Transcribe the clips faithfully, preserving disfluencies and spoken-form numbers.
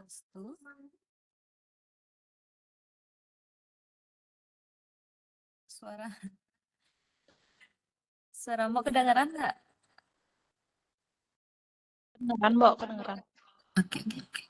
Tes dulu. Suara, suara mau kedengeran nggak? Kedengeran, Mbok, kedengeran. Oke, oke, oke.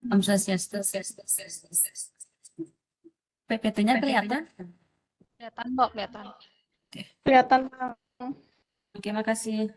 Om Swastiastu. P P T-nya kelihatan? Kelihatan, Mbok, kelihatan. Oke. Kelihatan, Bang. Oke, makasih.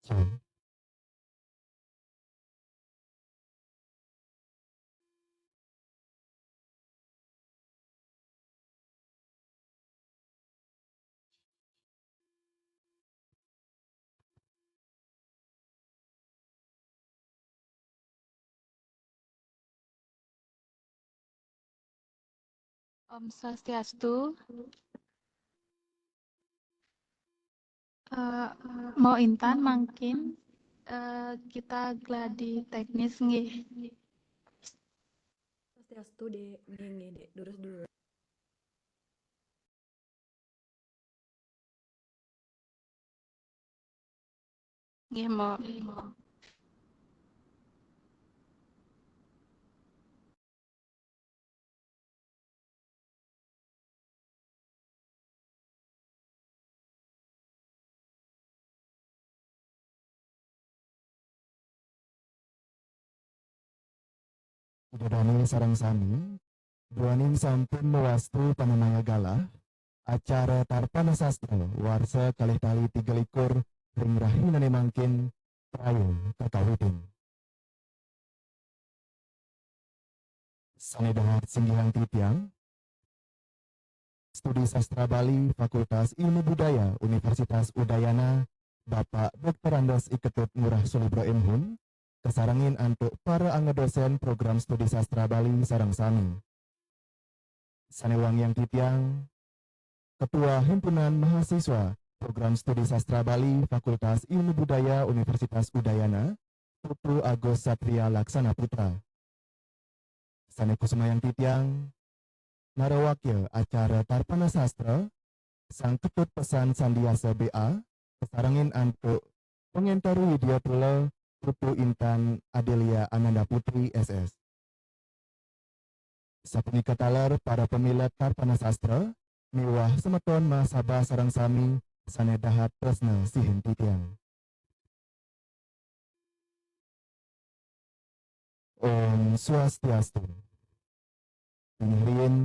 Cek. Om Swastiastu. Eh, mau Intan, mangkin, eh, kita gladi teknis nggih. Swastiastu, Dek. Nggih, nggih, Dek. Durus dulu. Nggih, Mbok. Ida dané sareng sami, duaning sampun mawastu panamaya galah, acara Tarpana Sastra warsa kalih tali tiga likur ring rahinané mangkin praya kakawitin. Sané dahat singgihang titiang, Studi Sastra Bali, Fakultas Ilmu Budaya, Universitas Udayana, Bapak Doktor Andes I Ketut Ngurah Sulibro M Hum, kasarengin antuk para angga dosén Program Studi Sastra Bali sareng sami. Sané wangiang titiang, Ketua Himpunan Mahasiswa Program Studi Sastra Bali, Fakultas Ilmu Budaya, Universitas Udayana, Putu Agus Satria Laksana Putra. Sané kusumayang titiang, narawakya acara Tarpana Sastra, Sang Ketut Pesan Sandiasa B A, kasarengin antuk pangénter Widya Tula, Putu Intan Adelia Ananda Putri S S. Sapunika taler para pamilet Tarpana Sastra miwah semeton mahasaba sareng sami sané dahat tresna sihin titiang. Om Swastiastu. Inggih riin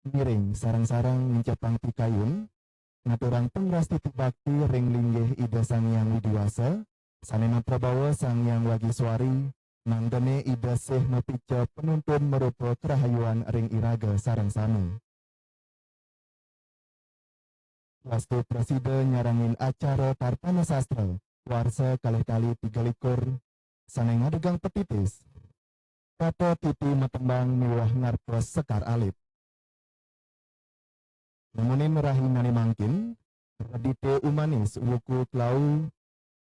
ngiring sareng-sareng ngincapang pikayun, ngaturang pangrastiti bakti ring linggih Ida Sang Hyang Widi Wasa, sané maprabawa Sang Hyang Wagiswari, mangdané Ida sih mapica panuntun marupa karahayuan ring iraga sareng sami. Wastu prasida nyarengin acara Tarpana Sastra warsa kalih tali tiga likur, sané ngadegang patitis, Tata Titi Matembang miwah Ngartos Sekar Alit. Nemonin rahinané mangkin, Redité Umanis wuku Klau,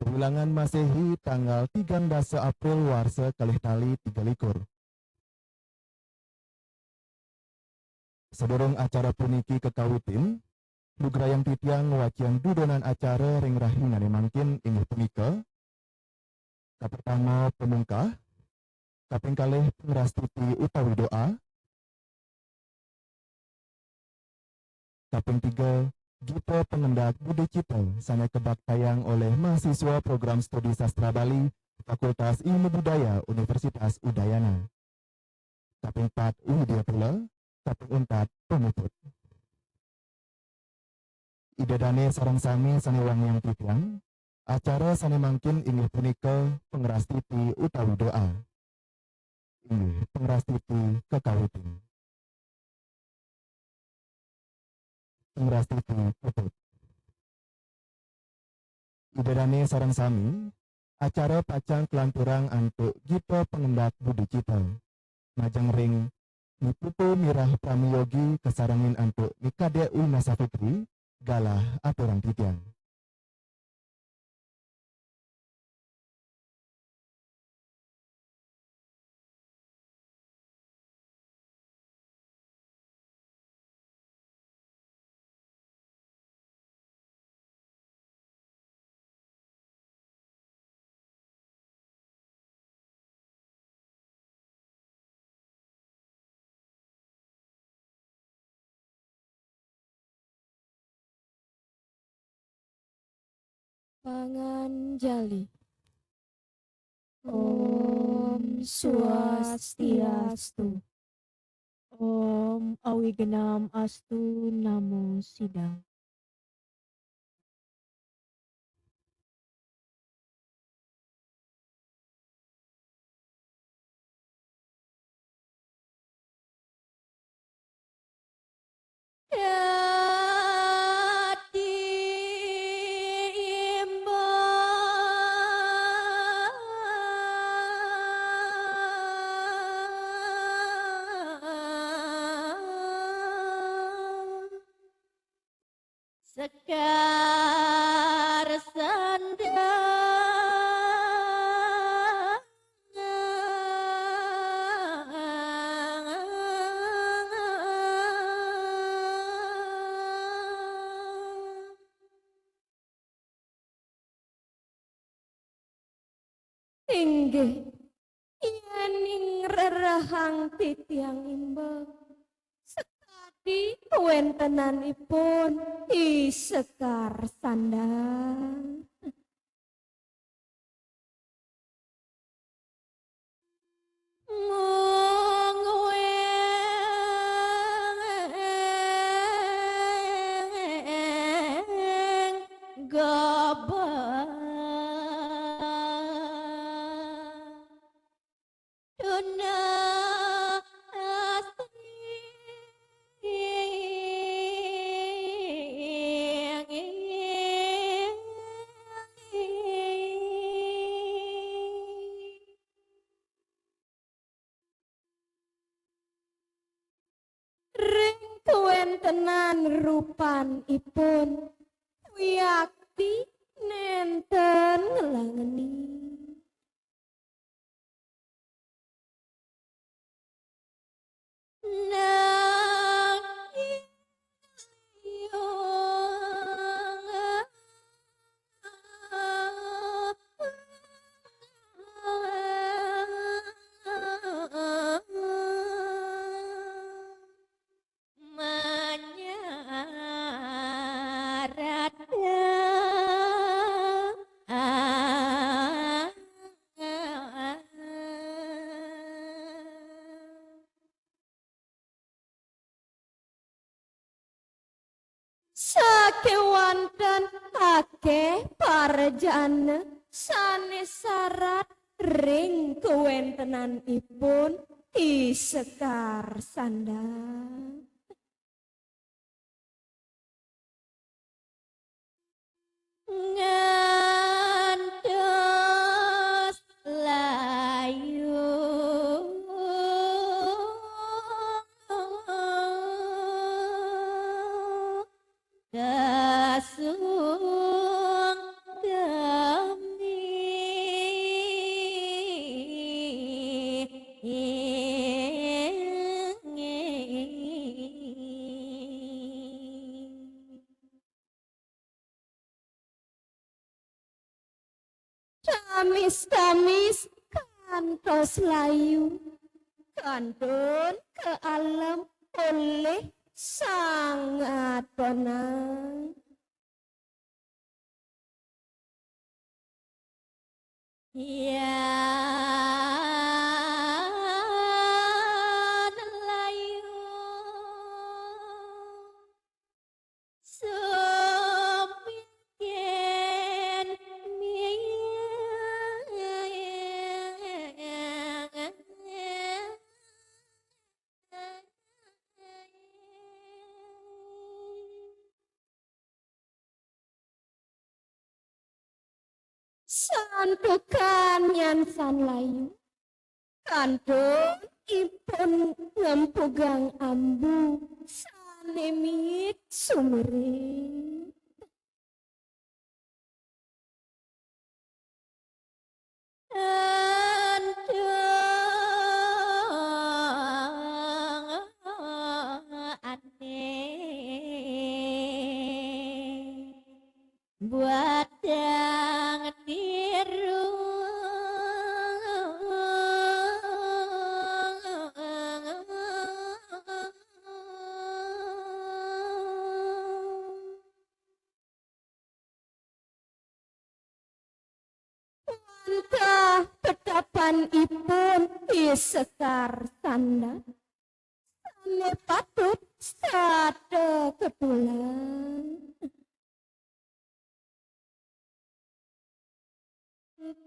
Wilangan Maséhi, tanggal tigang dasa April warsa kalih tali tiga likur. Sadurung acara puniki kakawitin, lugrayang titiang ngwacén dudonan acara ring rahinané mangkin, inggih punika, kapertama, pamungkah, kaping kalih, pangrastiti utawi doa, kaping tiga, gita pangendak budi cita sané kabaktayang olih mahasiswa Program Studi Sastra Bali, Fakultas Ilmu Budaya, Universitas Udayana. Kaping pat, Widya Tula, kaping untat, pamuput. Ida dané sareng sami sané wangiang titiang, acara sané mangkin inggih punika pangrastiti utawi doa. Inggih, pangrastiti kakawitin. Pangrastiti puput. Ida dané sareng sami, acara pacang kalanturang antuk gita pangendak budi cita. Majeng ring Ni Putu Mirah Pramiyogi kasarengin antuk Ni Kadék Wina Safitri, galah aturang titiang. Panganjali. Om Swastiastu. Om Awignam Astu Namo Sidham. dadi imbang. Sekar sandang. Inggih, yéning rerehang titiang imbang, sakadi kawéntenanipun I Sekar Sandang. Mung wéng gobang. Tuna asri. Ring kawéntenan rupanipun, wiakti nénten ngelangeni. Nanging manyarat. Sakéwanten akéh parajana sané sarat ring kawéntenanipun I Sekar Sandang. Ngantos layu kasung kami. Tamis-tamis kantos layu, kantun kaalem olih sang atonan. Yan layu sumikin miyang. Santukan nyansan layu, kantun ipun ngempugang ambu sané miik sumiring. Antung ané batang tiru. Wantah petapanipun I Sekar Sandang sané patut setata ketulang.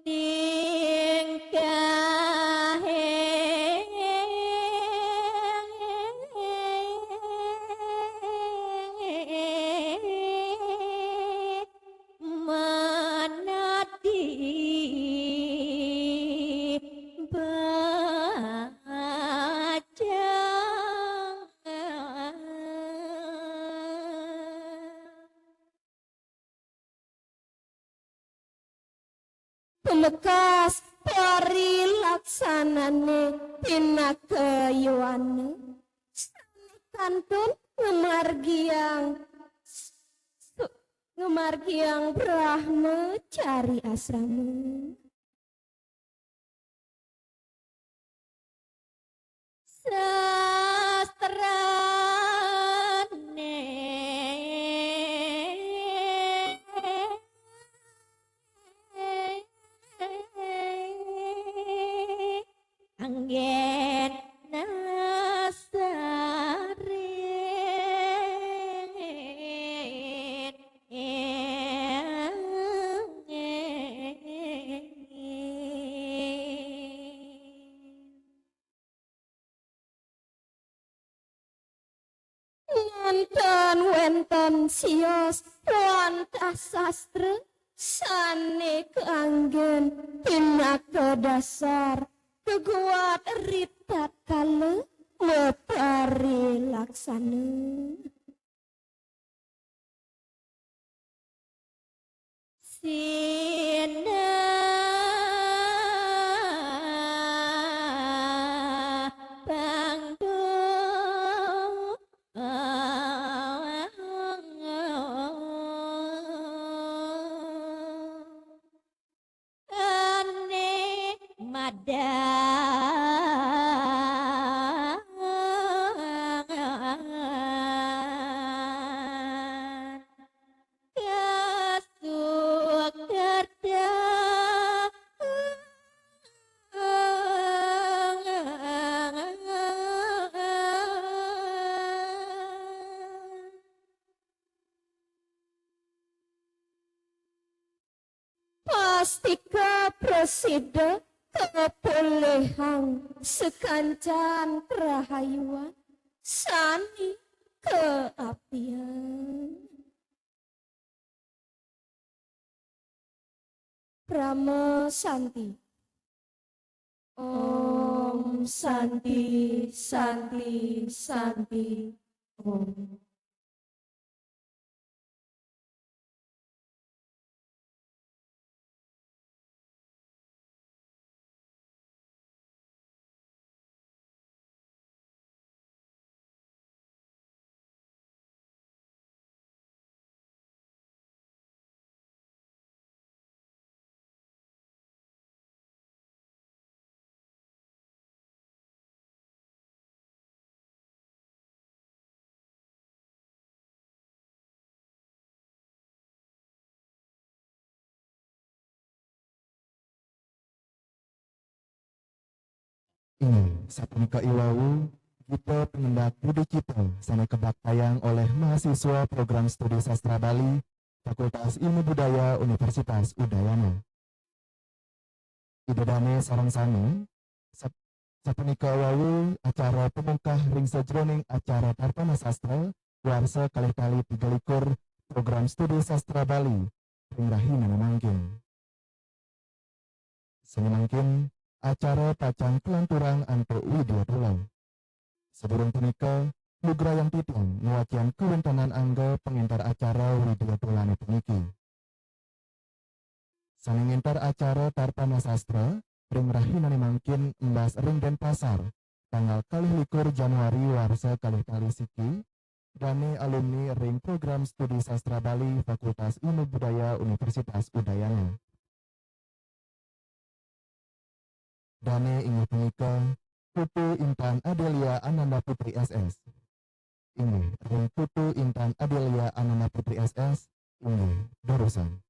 Tingkahé lumekas parilaksanané pinaka yowana. Sané kantun ngamargiang, su-, ngamargiang brahmacari asrama. Sastrané anggén nasarin. Nénten wénten sios wantah sastra sané kaanggén pinaka dasar geguat ritatkala maparilaksana. Sinah pangdu ané madangan. Kasukerta. Pastika prasida kapulihang sakancan karahayuan sané kaapian. Parama Santi. Om Santi, Santi, Santi, Om. Inggih, sapunika iwau gita panyendak budi cita sané kabaktayang olih mahasiswa Program Studi Sastra Bali, Fakultas Ilmu Budaya, Universitas Udayana. Ida dané sareng sami, sap-, sapunika wau acara pamungkah ring sajeroning acara Tarpana Sastra warsa kalih tali tiga likur Program Studi Sastra Bali ring rahinané mangkin. Sané mangkin, acara pacang kalanturang antuk Widya Tola. Sadurung punika, lugrayang titiang ngwacén kawéntenan angga pangénter acara Widya Tolané puniki. Sané ngénter acara Tarpana Sastra ring rahinané mangkin embas ring Dénpasar, tanggal kalih likur Januari warsa kalih tali siki, dané alumni ring Program Studi Sastra Bali Fakultas Ilmu Budaya Universitas Udayana. Dané inggih punika Putu Intan Adelia Ananda Putri S S. Inggih, ring Putu Intan Adelia Ananda Putri S S, inggih, durusang.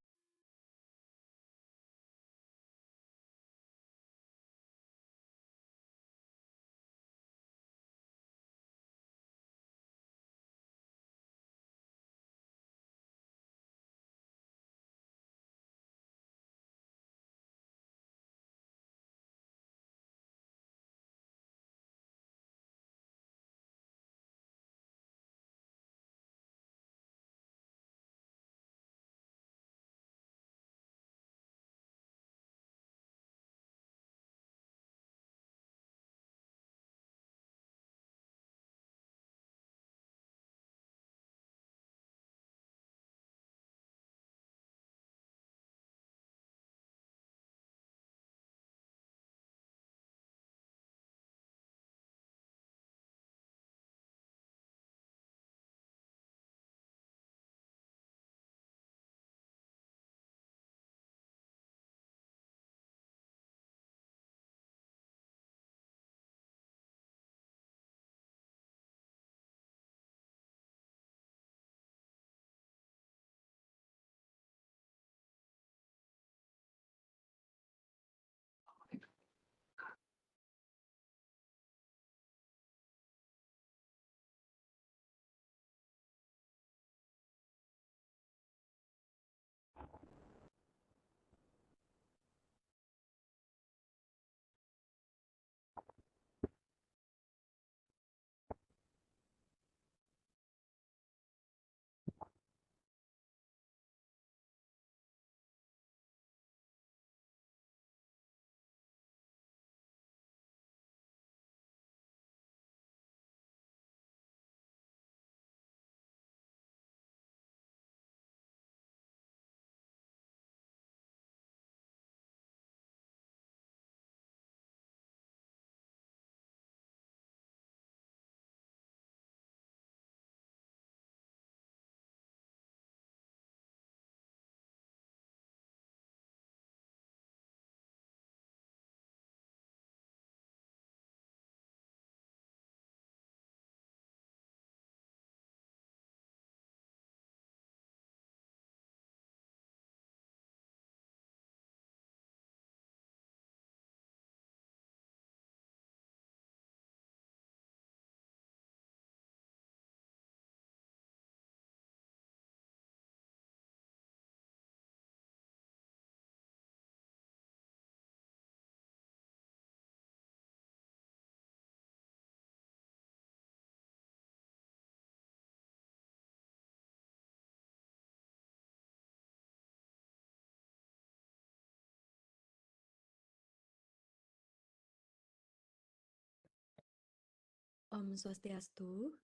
Om Swastiastu.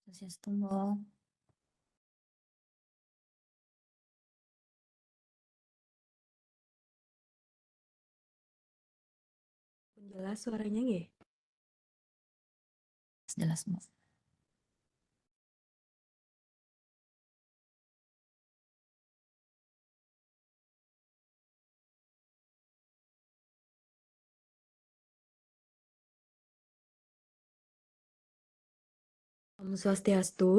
Swastiastu, Mbok. Pun jelas suaranya nggih? Jelas, Mbok. Om Swastiastu.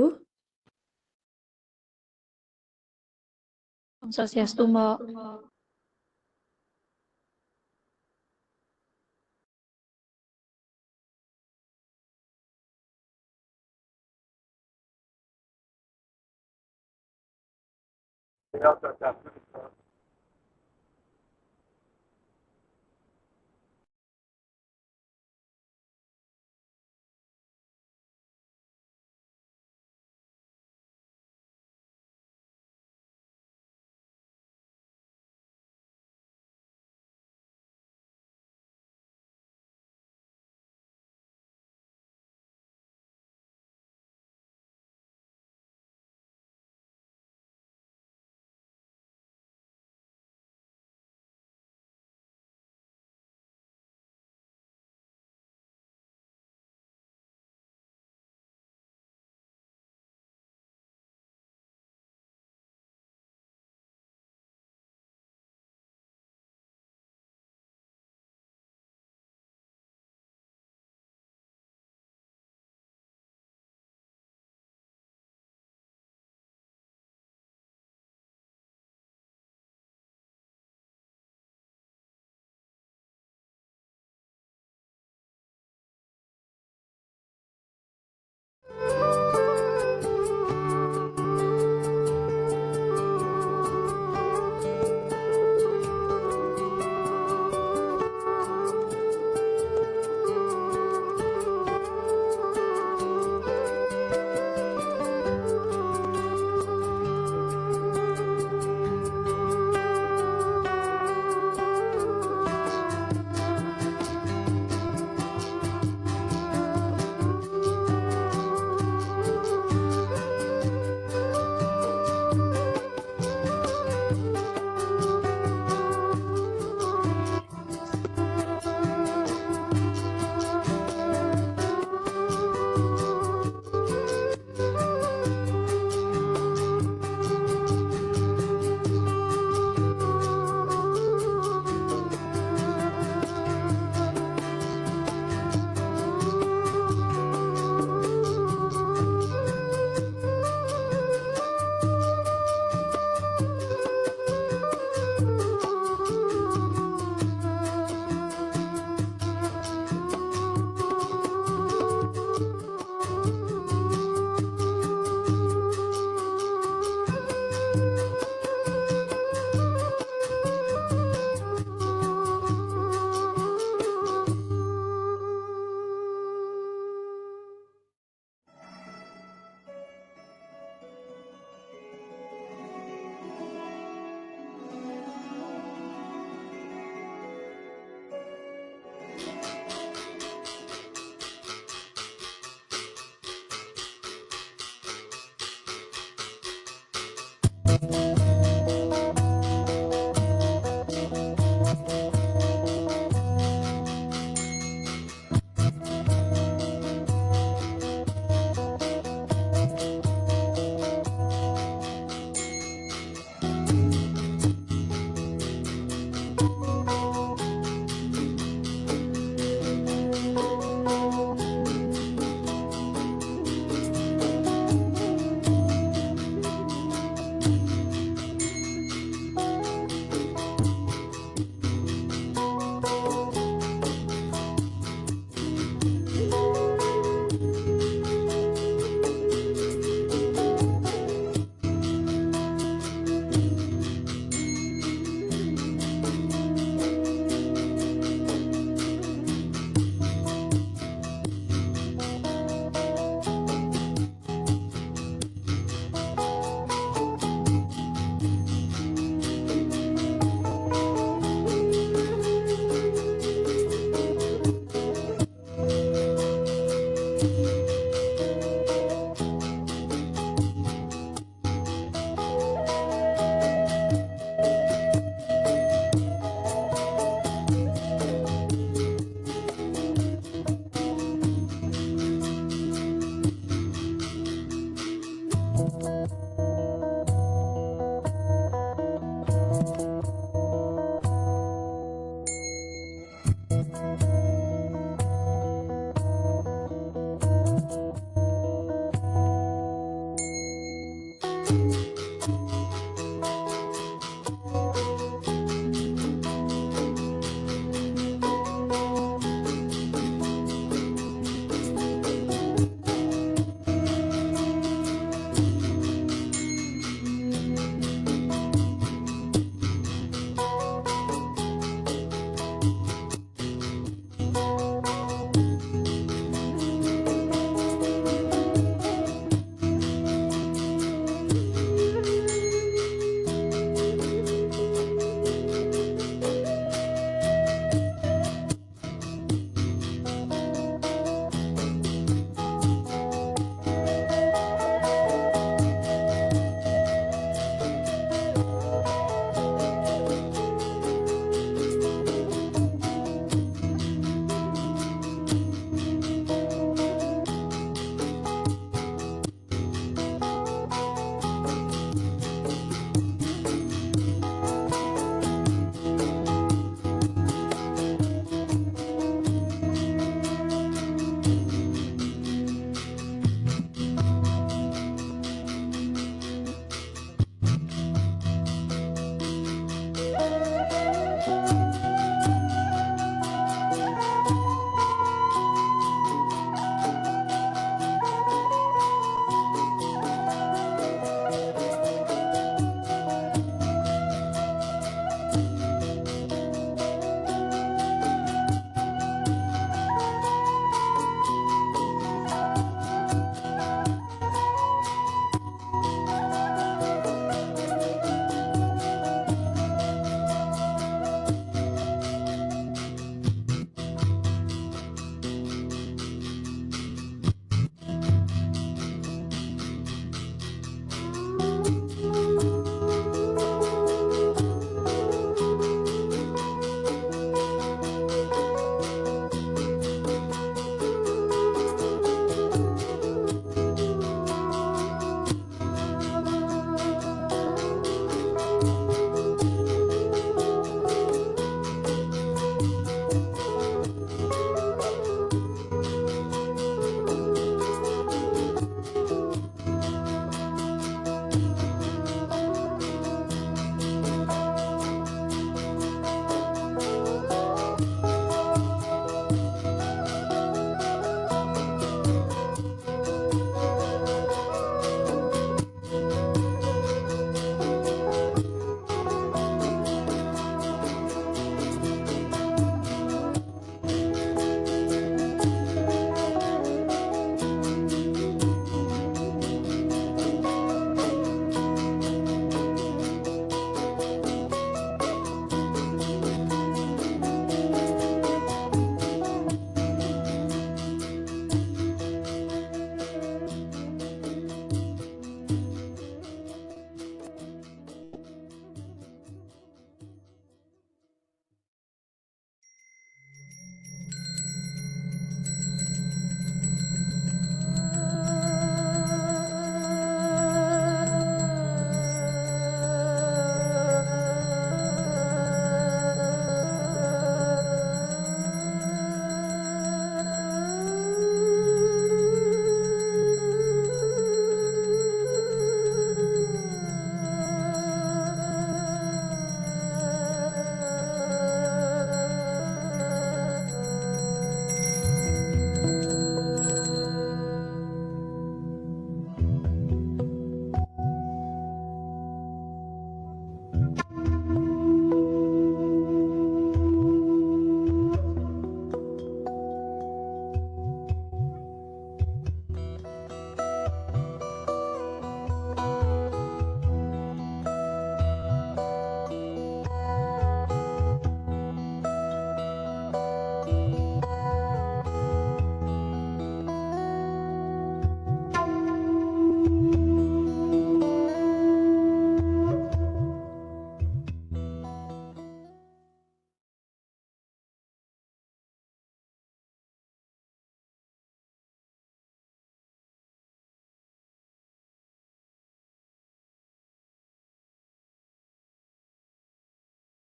Om Swastiastu, Mbok.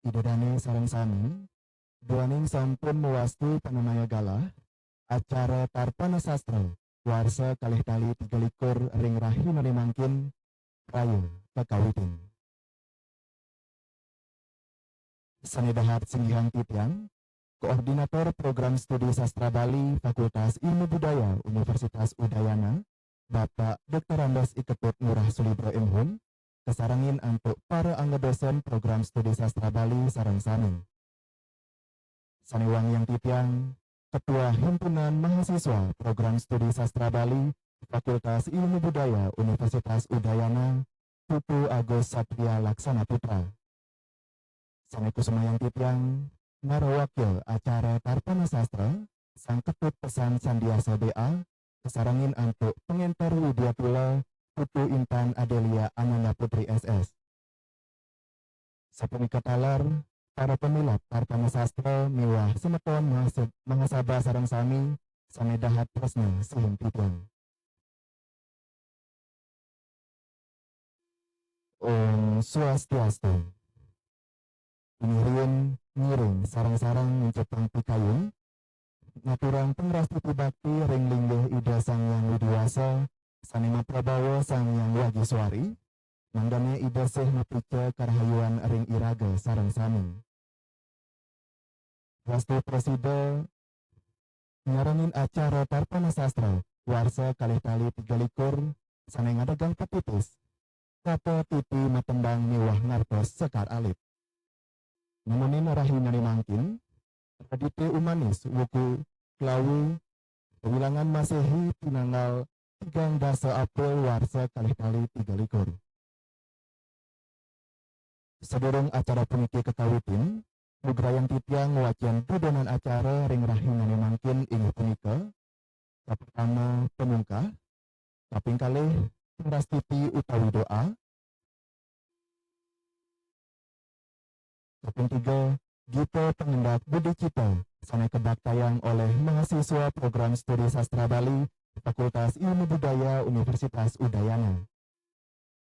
Ida dané sareng sami, duaning sampun mawastu panamaya galah, acara Tarpana Sastra warsa kalih tali tiga likur ring rahinané mangkin, praya kakawitin. Sané dahat singgihang titiang, Koordinator Program Studi Sastra Bali, Fakultas Ilmu Budaya, Universitas Udayana, Bapak Doktor Andes I Ketut Ngurah Sulibro M Hum, kasarengin antuk para angga dosen Program Studi Sastra Bali sareng sami. Sané wangiang titiang, Ketua Himpunan Mahasiswa Program Studi Sastra Bali, Fakultas Ilmu Budaya, Universitas Udayana, Putu Agus Satria Laksana Putra. Sané kusumayang titiang, narawakya acara Tarpana Sastra, Sang Ketut Pesan Sandiasa B A, kasarengin antuk pangénter Widya Tula, Putu Intan Adelia Ananda Putri S S. Sapunika taler, para pamilet Tarpana Sastra miwah semeton mahase-, mahasaba sareng sami, sané dahat tresna sihin titiang. Om Swastiastu. Inggih riin ngiring sareng-sareng ngincupang pikayun, ngaturang pangrastiti bakti ring linggih Ida Sang Hyang Widi Wasa, sané maprabawa Sang Hyang Wagiswari, mangdané Ida sih mapica karahayuan ring iraga sareng sami. Wastu prasida nyarengin acara Tarpana Sastra warsa kalih tali tiga likur sané ngadegang pepipis, Kata Titi Matembang miwah ngartos sekar alit. Nemonin rahinané mangkin, Radité Umanis wuku Klawu, wilangan Maséhi, pinanggal tigang dasa April warsa kalih tali tiga likur. Sadurung acara puniki kakawitin, lugrayang titiang ngwacén dudonan acara ring rahinané mangkin, inggih punika, kapertama, pamungkah, kaping kalih, pangrastiti utawi doa, kaping tiga, gita pangendak budi cita sané kabaktayang olih mahasiswa Program Studi Sastra Bali, Fakultas Ilmu Budaya, Universitas Udayana.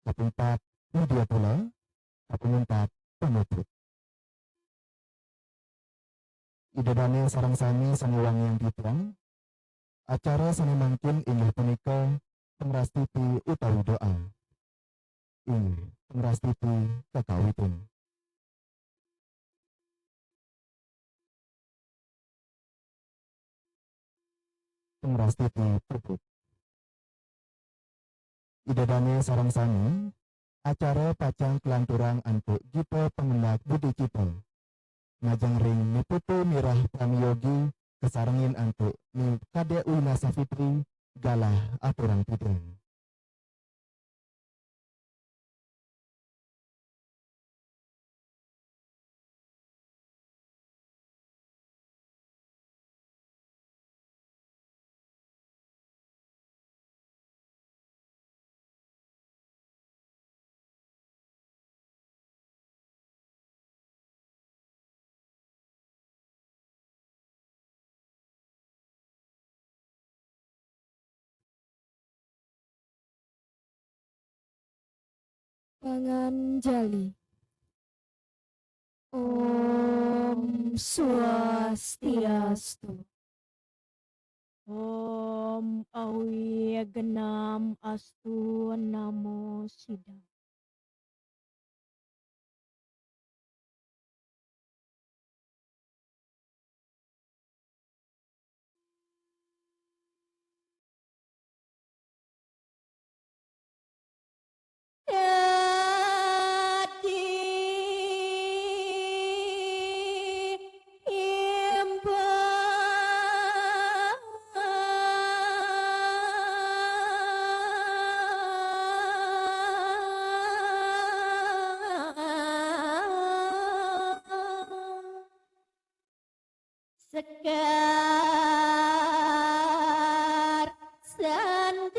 Kaping pat, Widya Tula. Kaping untat, panutup. Ida dané sareng sami sané wangiang titiang, acara sané mangkin inggih punika pangrastiti utawi doa. Inggih, pangrastiti kakawitin. Pangrastiti puput. Ida dané sareng sami, acara pacang kalanturang antuk gita pangendak budi cita. Majeng ring Ni Putu Mirah Pramyogi kasarengin antuk Ni Kadek Wina Safitri, galah aturang titiang. Panganjali. Om Swastiastu. Om Awi Genam Astu Namo Siddham. Sekar Sandang.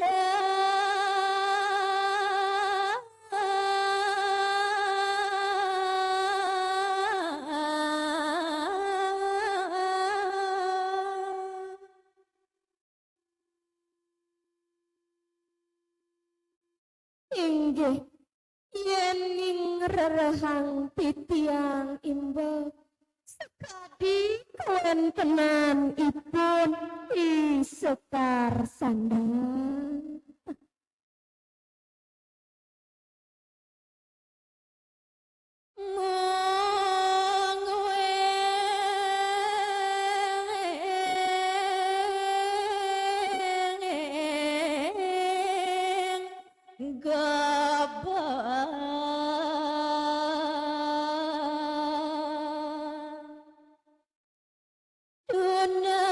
Inggih, Yéning rerehang titiang imbek, sakadi kawéntenan ipun Ki Sekar Sandang. Gabah. Tuna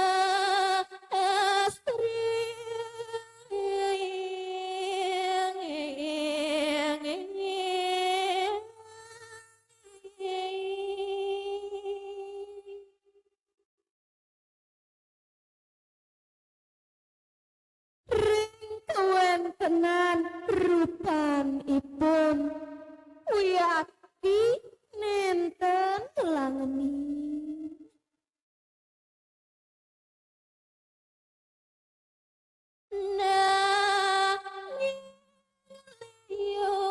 astri. Ring kawéntenan rupanipun, wiakti nénten langenin. Nanging liu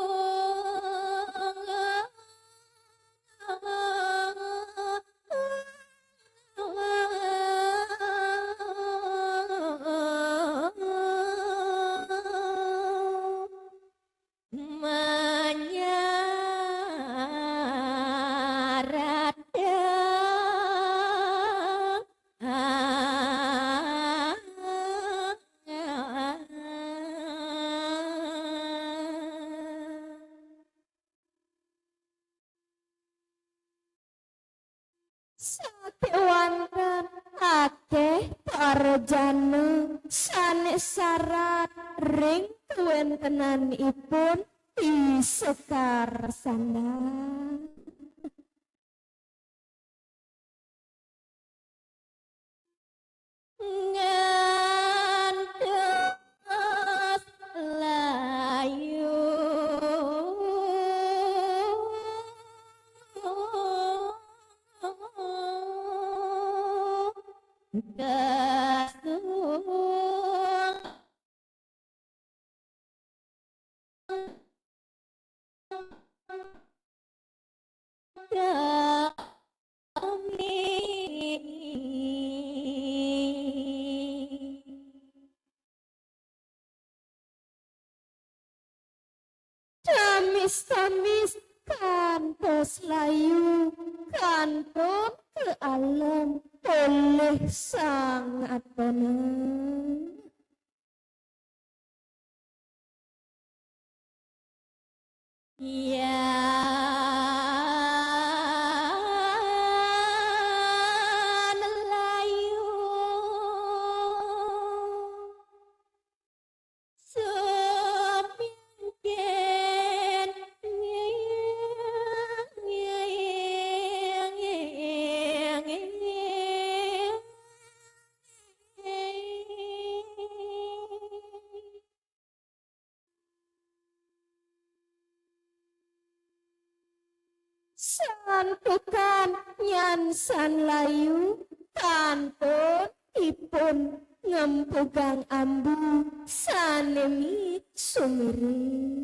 manyarat. Sakéwanten akéh parajana sané sarat ring kawéntenanipun Ki Sekar Sandang. Ngantos layu kasung kami. Tamis-tamis kantos layu, kantun kaalem polih sang atona. Yan layu sumikin. Santukan nyan san layu, kantun ipun ngempugang ambu sané misumiring.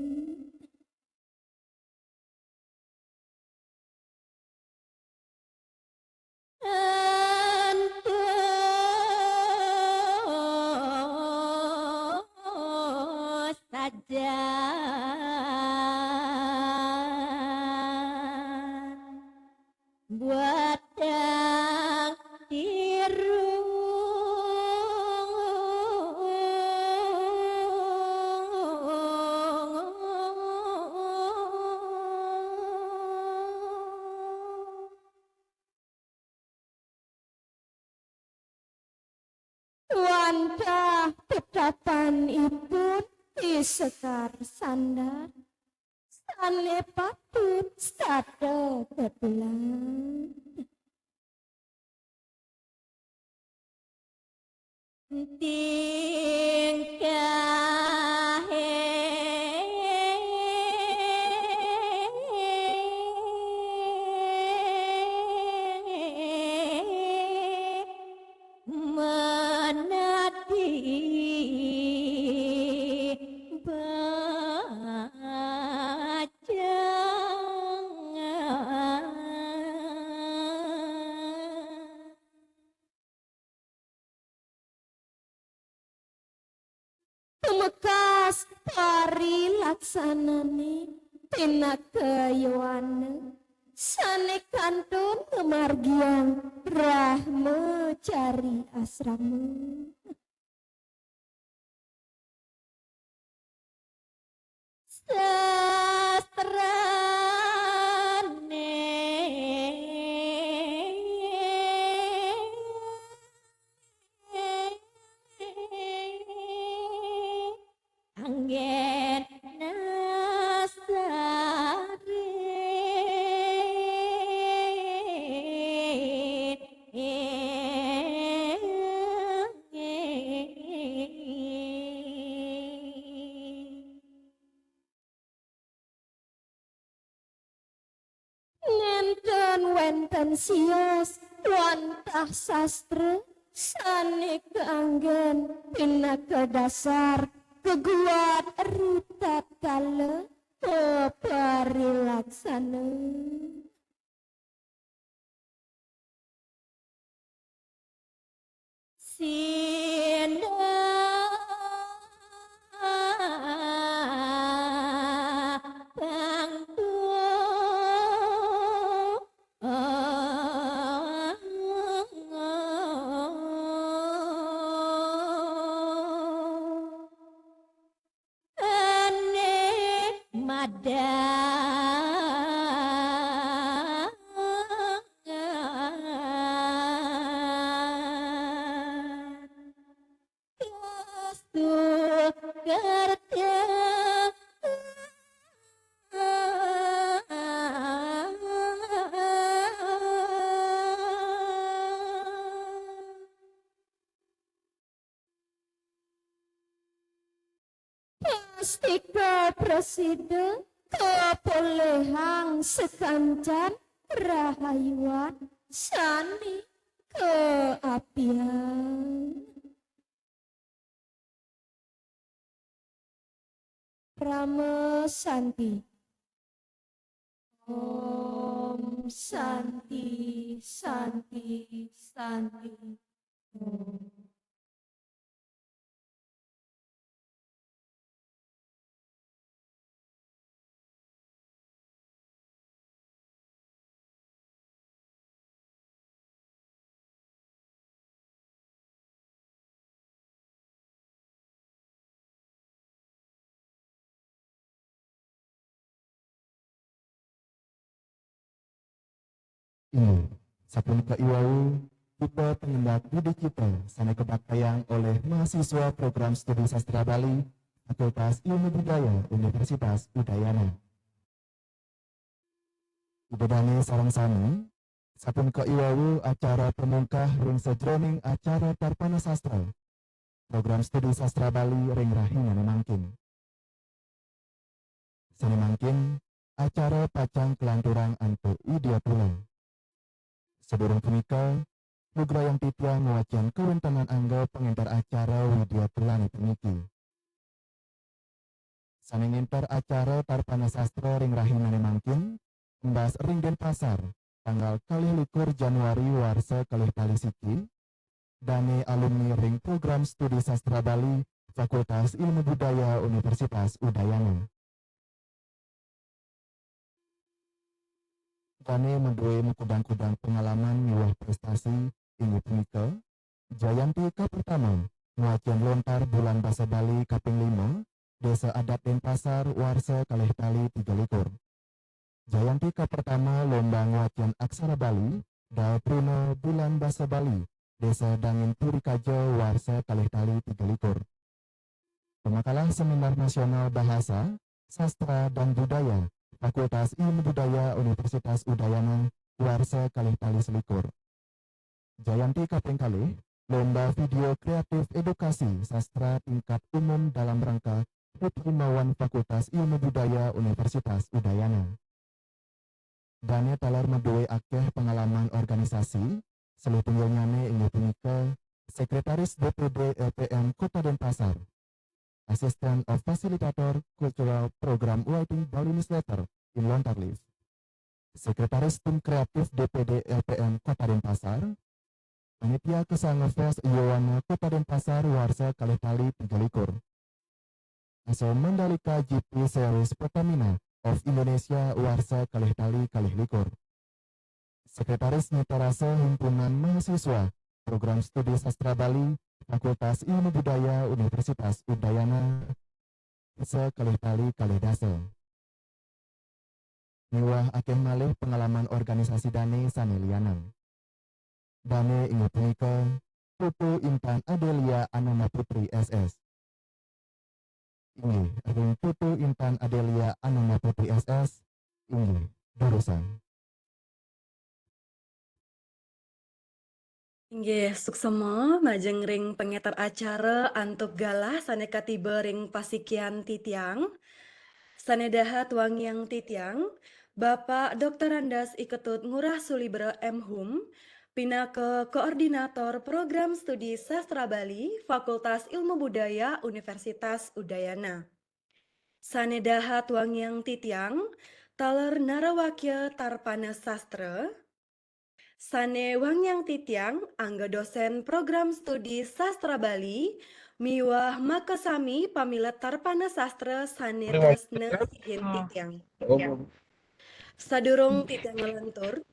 Ento sajan batang tiru. Wantah tetapanipun Ki Sekar Sandar sané patut sada tetulang. Tingkahé manadi baca. Bekas parilaksanané pinaka yowana sané kantun ngamargiang brahmacari asrama. Sastrané anggén nasarin. Nénten wénten sios wantah sastra sané kaanggén pinaka dasar geguat ritatkala maparilaksana. Sinah pangku. Ané madangan. Kastu kerta. Pastika prasida kapolihang sakancan rahayuan sané kaapian. Parama Santi. Om Santi, Santi, Santi. Om. Inggih, sapunika iwau kita tingendap budi kita sané kabaktayang olih mahasiswa Program Studi Sastra Bali, Fakultas Ilmu Budaya, Universitas Udayana. Ida dané sareng sami, sapunika iwau acara pamungkah ring sajeroning acara Tarpana Sastra, Program Studi Sastra Bali ring rahinané mangkin. Sané mangkin, acara pacang kalanturang antuk Widya Tula. Sadurung punika, lugrayang titiang ngwacén kawéntenan angga pangénter acara Widya Tulané puniki. Sané ngénter acara Tarpana Sastra ring rahinané mangkin, embas ring Dénpasar, tanggal kalih likur Januari warsa kalih tali siki, dané alumni ring Program Studi Sastra Bali, Fakultas Ilmu Budaya, Universitas Udayana. Dané madué makudang-kudang pangalaman miwah préstasi, inggih punika, jayanti kapertama, ngwacén lontar Bulan Basa Bali kaping lima, Désa Adat Dénpasar, warsa kalih tali tiga likur. Jayanti kapertama lomba ngwacén aksara Bali, Dapruna Bulan Basa Bali, Désa Dangin Puri Kaja, warsa kalih tali tiga likur. Pamakalah Seminar Nasional Bahasa, Sastra, dan Budaya, Fakultas Ilmu Budaya Universitas Udayana, warsa kalih tali selikur. Jayanti kaping kalih, lomba video kreatif edukasi sastra tingkat umum dalam rangka HUT lima wan Fakultas Ilmu Budaya Universitas Udayana. Dané taler madué akéh pangalaman organisasi, salah tunggilnyané inggih punika Sekretaris D P D L P M Kota Denpasar, Assistant of Facilitator Cultural Program Writing Bali Newsletter in Lontar Live, Sekretaris Tim Kreatif D P D L P M Kota Denpasar, Panitia Kesanga Fest Yowana Kota Denpasar warsa kalih tali tiga likur. Aso Mandalika G P Series Pertamina of Indonesia warsa kalih tali kalih likur. Sekretaris Ngitarasa Himpunan Mahasiswa Program Studi Sastra Bali, Fakultas Ilmu Budaya Universitas Udayana, warsa kalih tali kalih dasa. Miwah akeh malih pengalaman organisasi dane sane lianan. Dane inggih punika Putu Intan Adelia Ananda Putri S S. Inggih, ring Putu Intan Adelia Ananda Putri S S. Inggih, durusang. Inggih, suksema majeng ring pangeter acara antuk galah sane katiba ring pasikian titiang. Sane dahat wangiang titiang, Bapak Doktor Andas I Ketut Ngurah Sulibra M Hum, pinaka Koordinator Program Studi Sastra Bali, Fakultas Ilmu Budaya Universitas Udayana. Sane dahat wangiang titiang, taler narawakya tarpana sastra. Sane wangiang titiang, angga dosen Program Studi Sastra Bali, miwah makasami pamilet tarpana sastra sane tresna sihin titiang. Sadurung titiang nglantur,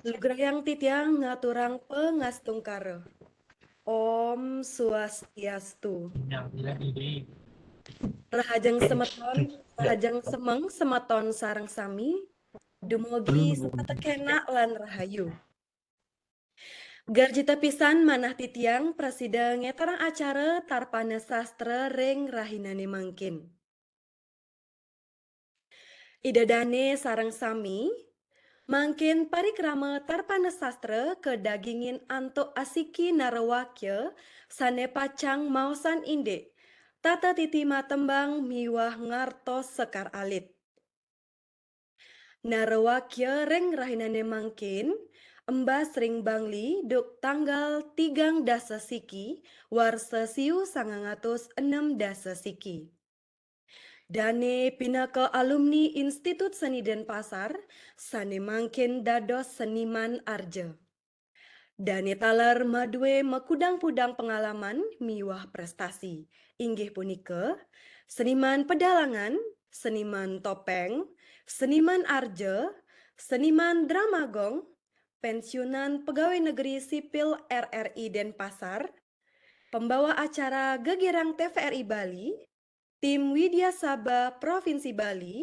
lugrayang titiang ngaturang pangastungkara. Om Swastiastu. Rahajeng semeton, rahajeng semeng semeton sareng sami, dumugi setata kenak lan rahayu. Garjita pisan manah titiang prasida ngeterang acara tarpana sastra ring rahinane mangkin. Ida dane sareng sami, mangkin parikrama tarpana sastra kadagingin antuk asiki narawakya sane pacang maosan indik, tata titi matembang miwah ngartos sekar alit. Narawakya ring rahinane mangkin, embas ring Bangli duk tanggal tigang dasa siki, warsa siu sangang atus enem dasa siki. Dane pinaka alumni Institut Seni Denpasar, sane mangkin dados seniman arja. Dane taler madue makudang-kudang pengalaman miwah prestasi, inggih punika seniman pedalangan, seniman topeng, seniman arja, seniman drama gong, pensiunan pegawai negeri sipil R R I Denpasar, pembawa acara Gegirang T V R I Bali, tim Widya Sabha Provinsi Bali,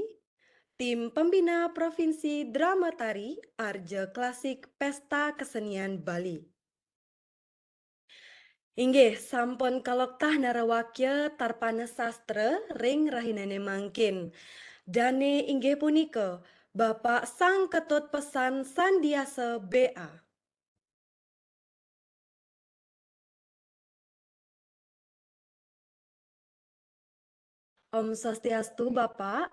tim pembina Provinsi Drama Tari Arja Klasik Pesta Kesenian Bali. Inggih, sampun kaloktah narawakya tarpana sastra ring rahinane mangkin. Dane inggih punika Bapak Sang Ketut Pesan Sandiasa B A. Om Swastiastu, Bapak.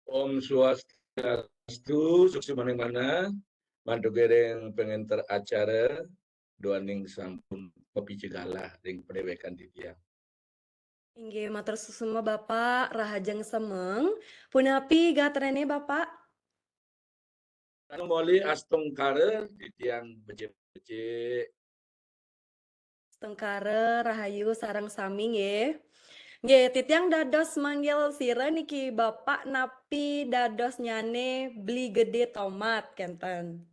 Om Swastiastu, suksmaning manah, mantuge ring pangenter acara, duaning sampun mapica galah ring padewekan titiang. Inggih, matur suksma, Bapak, rahajeng semeng. Punapi gatrane, Bapak? Anu moli astungkara, titiang becik-becik. Astungkara, rahayu sareng sami nggih. Nggih, titiang dados manggil sira niki Bapak napi dadosnyane Beli Gede Tomat kenten.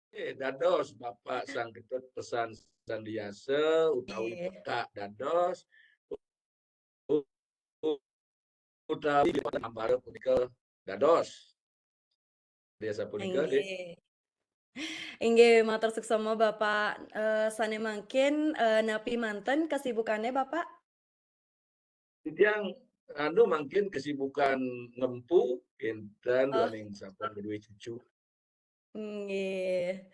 Eh, dados Bapak Sang Ketut Pesan Sandiasa utawi Nggih. Pekak dados. U-, u-, utawi Ambara punika dados. Biasa punika, Dik. Inggih. Inggih, matur suksma Bapak. Eh, sane mangkin, eh, napi manten kesibukane, Bapak? Titiang, anu, mangkin kesibukan ngempu, kinten Oh. Duaning sampun duwe cucu. Nggih.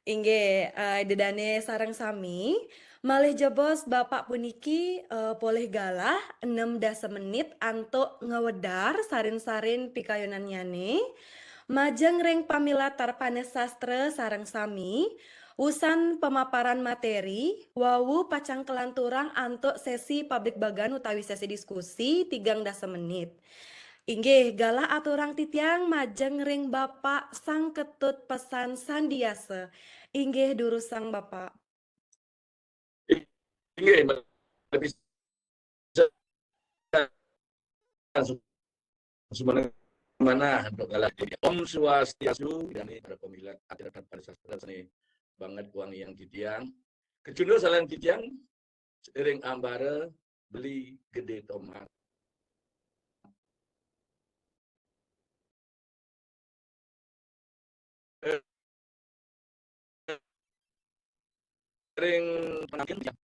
Inggih, eh, Ida dane sareng sami, malih jebos Bapak puniki, eh, polih galah enem dasa menit antuk ngwedar sarin-sarin pikayunannyane, majeng ring pamilet tarpana sastra sareng sami, usan pemaparan materi, wau pacang kalanturang antuk sesi pabligbagan utawi sesi diskusi tigang dasa menit. Inggih, galah aturang titiang majeng ring Bapak Sang Ketut Pesan Sandiasa. Inggih, durusang Bapak. Inggih, malih pisan Sebenarnya mana untuk kalah. Om Swastiastu, dan ini pada pemilihan atlet pada sastra seni banget uang yang titiang. Kecundul salam titiang, ring ambara beli gede tomat. Eh, ring penangkin yang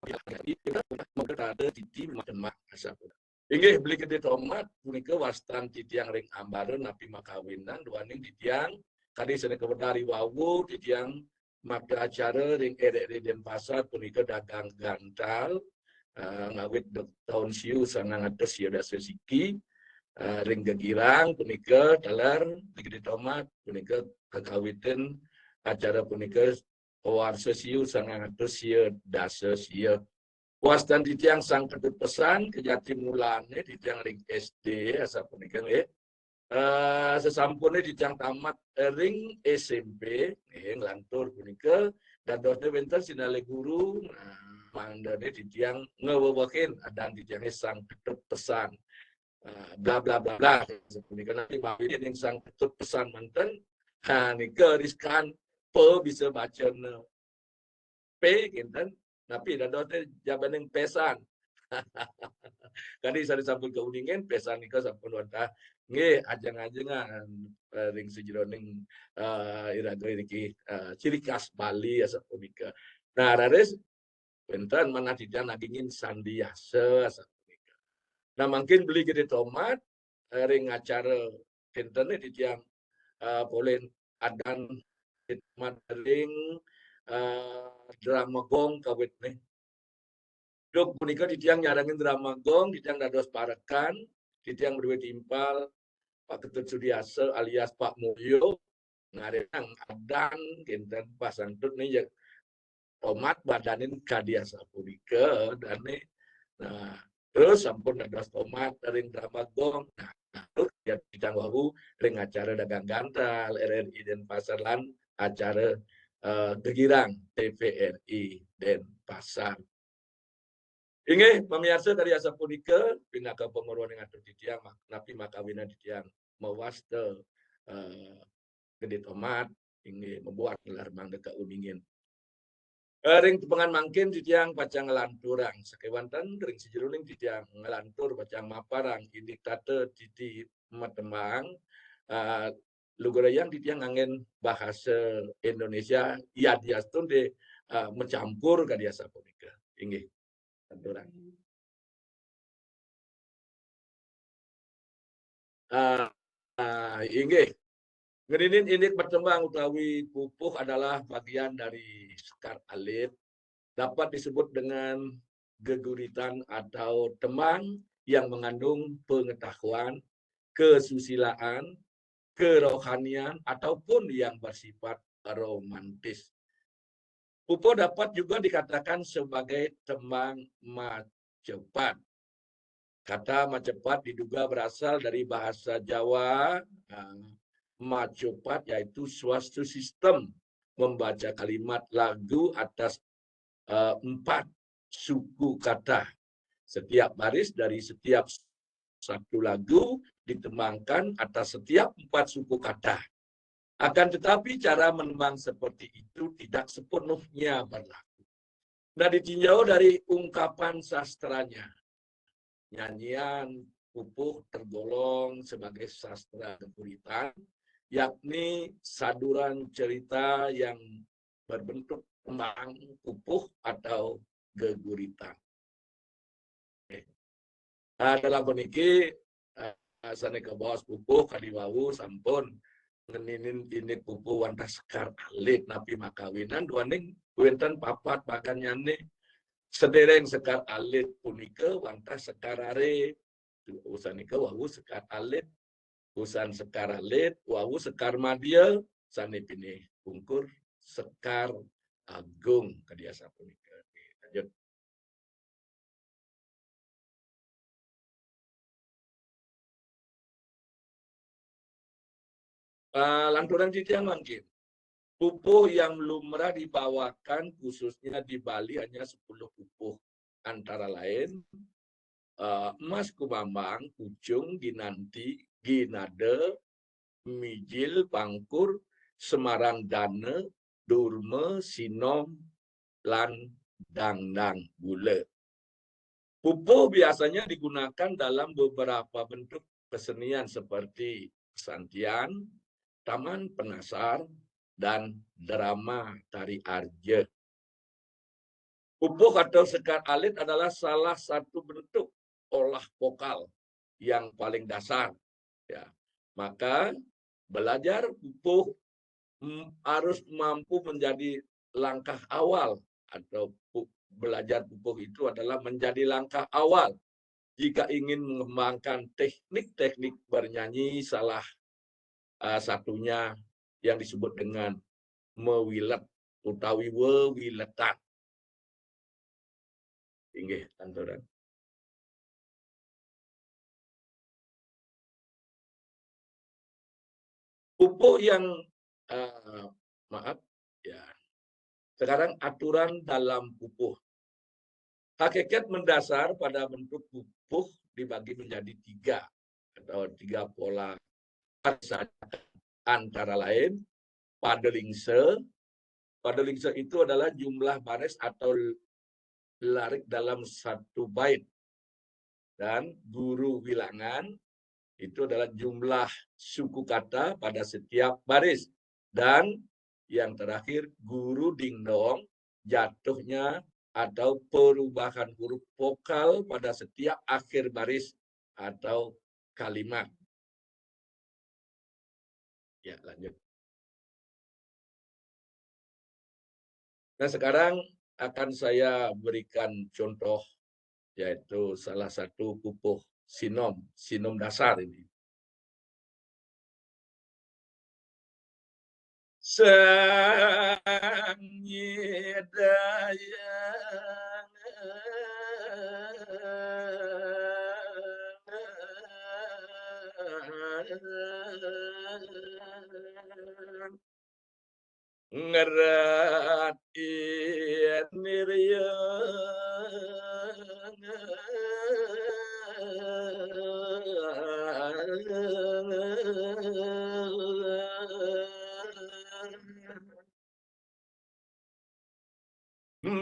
kita moga ada titi makan mak asap. Inggih, beli gede tomat punika wastan titiang ring ambara napi makawinan duaning titiang kadi sene kawedari wawu titiang maka acara ring R R I Denpasar punika dagang gantal, eh, ngawit de-, taun siu sangang atus siu dasa siki, eh, ring gegirang punika taler beli gede tomat punika kakawitin acara punika warsa siu sangang atus siu dasa siu. Wastan titiang Sang Ketut Pesan, kejati mulane titiang ring S D, asapunika nggih. Eh, sesampune titiang tamat ring S M P, nggih, nglantur punika, dadosne wenten sinalih guru, nah, mangdane titiang ngewewehin adan titiange Sang Ketut Pesan. Eh, bla, bla, bla, bla. Sapunika nanti mawitin ring Sang Ketut Pesan manten, ha, nika riskan pe bisa bacane. P kinten, napi dadosne jabaning pesan. Kadi sane sampun kauningin, pesan nika sampun wantah nggih ajeng-ajengan, eh, ring sajeroning, eh, iraga niki, eh, ciri khas Bali asapunika. Nah, raris wenten manah titiang nagingin sandiasa asapunika. Nah, mangkin beli gede tomat, eh, ring acara kinten titiang, eh, polih adan tomat ring, eh, drama gong kawitne. Duk punika titiang nyarengin drama gong, titiang dados parekan, titiang madué timpal, Pak Ketut Sudiasa alias Pak Mulyo, ngarenang adan kinten pasantut nih ya tomat badanin kadi asapunika dane. Nah, terus sampun dados tomat ring drama gong. Nah, terus ya titiang wau ring acara dagang gantal R R I Denpasar lan acara, eh, gegirang T V R I Denpasar. Inggih, pamiarsa kadi asapunika, pinaka pamaruaning atur titiang, mak-, napi makawinan titiang mawasta, eh, gede tomat, inggih, mabuat ngelar mangda kauningin. Eh, ring tepengan mangkin titiang pacang nglanturang, sakewanten ring sajeroning titiang nglantur pacang maparang indik tata titi matembang, eh, lugrayang titiang nganggen bahasa Indonesia, yadiastun de, eh, macampur kadi asapunika. Inggih. Aturang. Ah, ah, inggih. Ngeninin indik matembang utawi pupuh adalah bagian dari sekar alit. Dapat disebut dengan geguritan atau tembang yang mengandung pengetahuan, kesusilaan, kerohanian, ataupun yang bersifat romantis. Pupuh dapat juga dikatakan sebagai tembang macapat. Kata macapat diduga berasal dari bahasa Jawa, eh, macapat, yaitu suatu sistem membaca kalimat lagu atas, eh, empat suku kata. Setiap baris dari setiap satu lagu ditembangkan atas setiap empat suku kata. Akan tetapi, cara menembang seperti itu tidak sepenuhnya berlaku. Nah, ditinjau dari ungkapan sastranya, nyanyian pupuh tergolong sebagai sastra geguritan, yakni saduran cerita yang berbentuk tembang pupuh atau geguritan. Oke. Ah, dalam puniki, ah, sane kabaos pupuh kadi wau sampun ngeninin indik pupuh wantah sekar alit napi makawinan duaning wenten papat bagannyane. Sedereng sekar alit punika wantah sekar arit. Usan nika wau sekar alit, usan sekar alit, wau sekar madya, sane pinih pungkur sekar agung kadi asapunika. Lanjut. Ah, lanturang titiang mangkin. Pupuh yang lumrah dibawakan khususnya di Bali hanya sepuluh pupuh. Antara lain, eh, Mas Kumambang, Pucung, Ginanti, Ginade, Mijil, Pangkur, Semarang Dane, Durme, Sinom, lan Dangdang Gule. Pupuh biasanya digunakan dalam beberapa bentuk kesenian seperti pesantian, taman penasar, dan drama tari arja. Pupuh atau sekar alit adalah salah satu bentuk olah vokal yang paling dasar. Ya, maka belajar pupuh, mm, harus mampu menjadi langkah awal, atau pu-, belajar pupuh itu adalah menjadi langkah awal jika ingin mengembangkan teknik-teknik bernyanyi, salah, eh, satunya yang disebut dengan mewilet utawi wewiletan. Inggih, aturang. Pupuh yang, eh, maaf, ya. Sekarang aturan dalam pupuh. Hakikat mendasar pada bentuk pupuh dibagi menjadi tiga atau tiga pola. Antara lain, padelingse. Padelingse itu adalah jumlah baris atau larik dalam satu bait. Dan guru wilangan itu adalah jumlah suku kata pada setiap baris. Dan yang terakhir, guru dingdong, jatuhnya atau perubahan huruf vokal pada setiap akhir baris atau kalimat. Ya, lanjut. Nah, sekarang akan saya berikan contoh, yaitu salah satu pupuh sinom, sinom dasar ini. Sang Hyang ngerat iniriang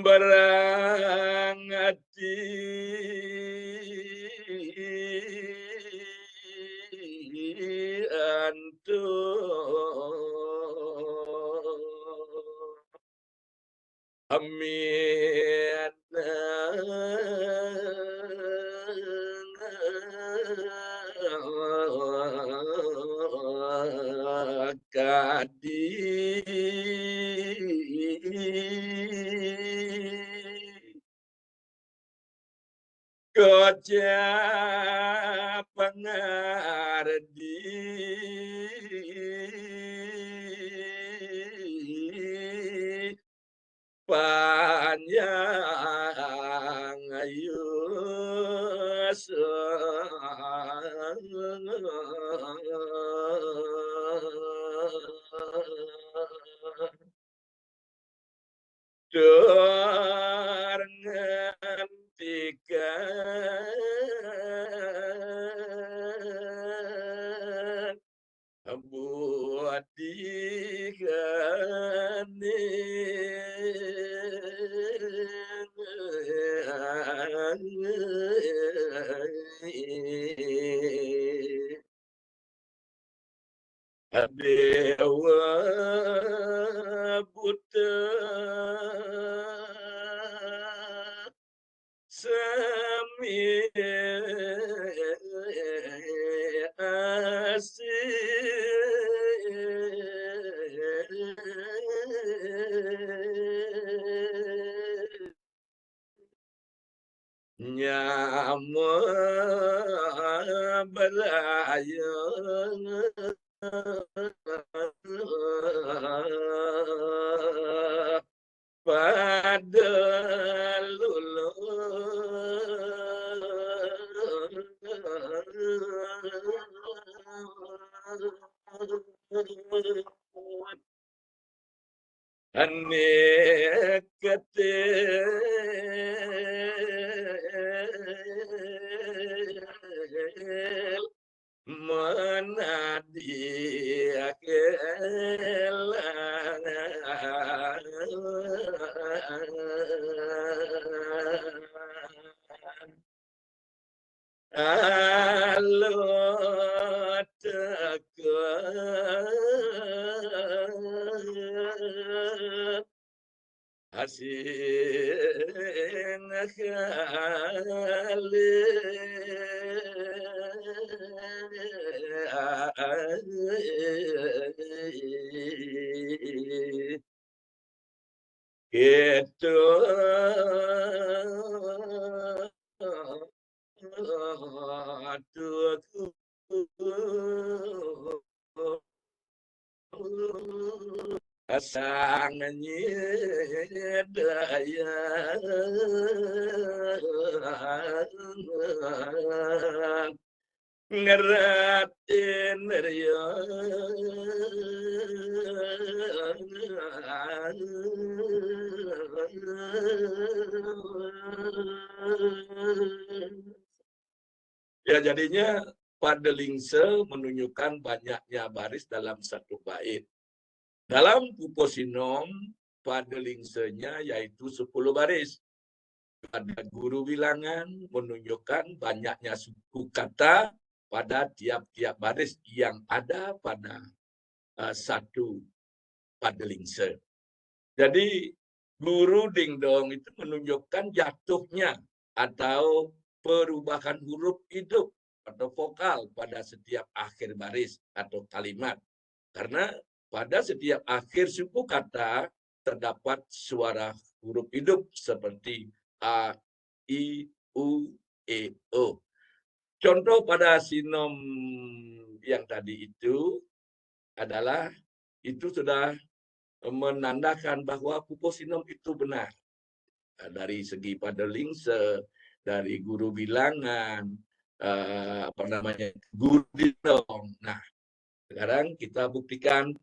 barang ati antu amin kadi kaca pangardi panjang ayu tur ngantikan buat dikane Dewa buta sami asih nyama beraya pada lulu Anik kete Alot tekun asing kali. Gitu. Aduh, aku sang nyidayang ngeratin ria. Ya, jadinya pada lingse menunjukkan banyaknya baris dalam satu bait. Dalam pupuh sinom, pada lingsenya yaitu sepuluh baris. Pada guru bilangan menunjukkan banyaknya suku kata pada tiap-tiap baris yang ada pada uh, satu pada lingse. Jadi guru dingdong itu menunjukkan jatuhnya atau perubahan huruf hidup atau vokal pada setiap akhir baris atau kalimat. Karena pada setiap akhir suku kata terdapat suara huruf hidup seperti a, i, u, e, o. Contoh pada sinom yang tadi itu adalah itu sudah menandakan bahwa pupuh sinom itu benar. Dari segi pada lingse, dari guru bilangan, eh, apa namanya, guru dingdong. Nah, sekarang kita buktikan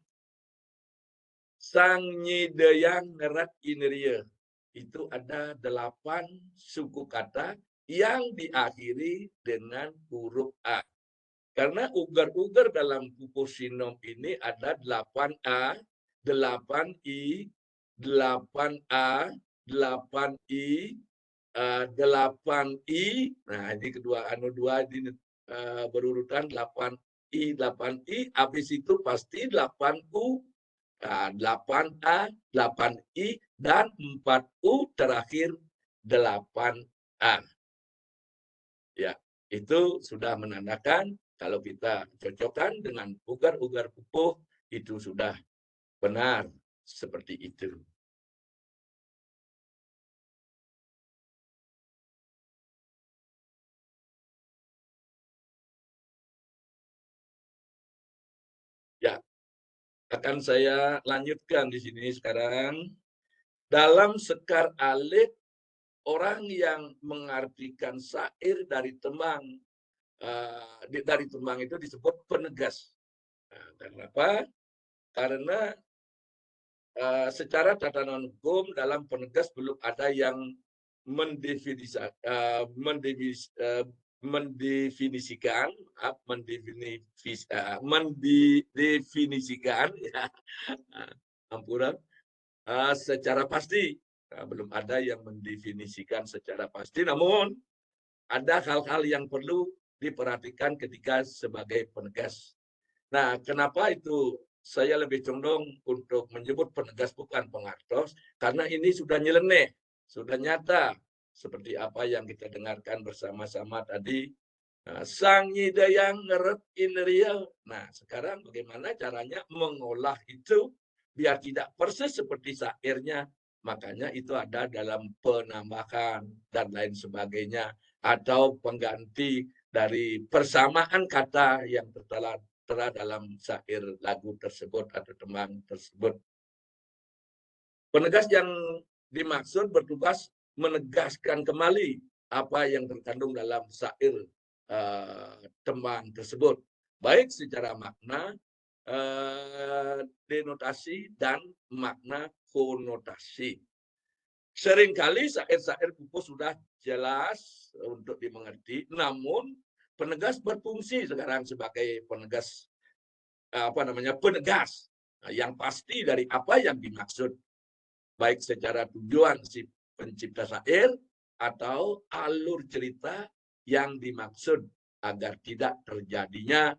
sang nyidayang ngerat inria. Itu ada delapan suku kata yang diakhiri dengan huruf A. Karena uger-uger dalam pupuh sinom ini ada delapan A, delapan I, delapan A, delapan I, eh, delapan I. Nah, ini kedua, anu, dua ini, eh, berurutan delapan I, delapan I, habis itu pasti delapan U, eh, delapan A, delapan I, dan empat U terakhir delapan A. Ya, itu sudah menandakan kalau kita cocokkan dengan uger-uger pupuh, itu sudah benar seperti itu. Ya, akan saya lanjutkan di sini sekarang. Dalam sekar alit, orang yang mengartikan syair dari tembang, eh, di- dari tembang itu disebut penegas. Nah, karena apa? Karena eh, secara tatanan hukum dalam penegas belum ada yang mendefinisa- eh, mendefinis- eh, mendefinisikan, maaf, mendefinifis- eh, mendefinisikan, ya, ampura, eh, secara pasti. Nah, belum ada yang mendefinisikan secara pasti, namun ada hal-hal yang perlu diperhatikan ketika sebagai penegas. Nah, kenapa itu saya lebih condong untuk menyebut penegas bukan pengartos? Karena ini sudah nyeleneh, sudah nyata. Seperti apa yang kita dengarkan bersama-sama tadi, eh, sang nyidayang ngeret inria. Nah, sekarang bagaimana caranya mengolah itu biar tidak persis seperti syairnya? Makanya itu ada dalam penambahan dan lain sebagainya, atau pengganti dari persamaan kata yang tertera, tertera dalam syair lagu tersebut atau tembang tersebut. Penegas yang dimaksud bertugas menegaskan kembali apa yang terkandung dalam syair, eh, tembang tersebut, baik secara makna, eh, denotasi, dan makna konotasi. Seringkali syair-syair pupuh sudah jelas untuk dimengerti, namun penegas berfungsi sekarang sebagai penegas, eh, apa namanya, penegas, eh, yang pasti dari apa yang dimaksud, baik secara tujuan si pencipta syair atau alur cerita yang dimaksud agar tidak terjadinya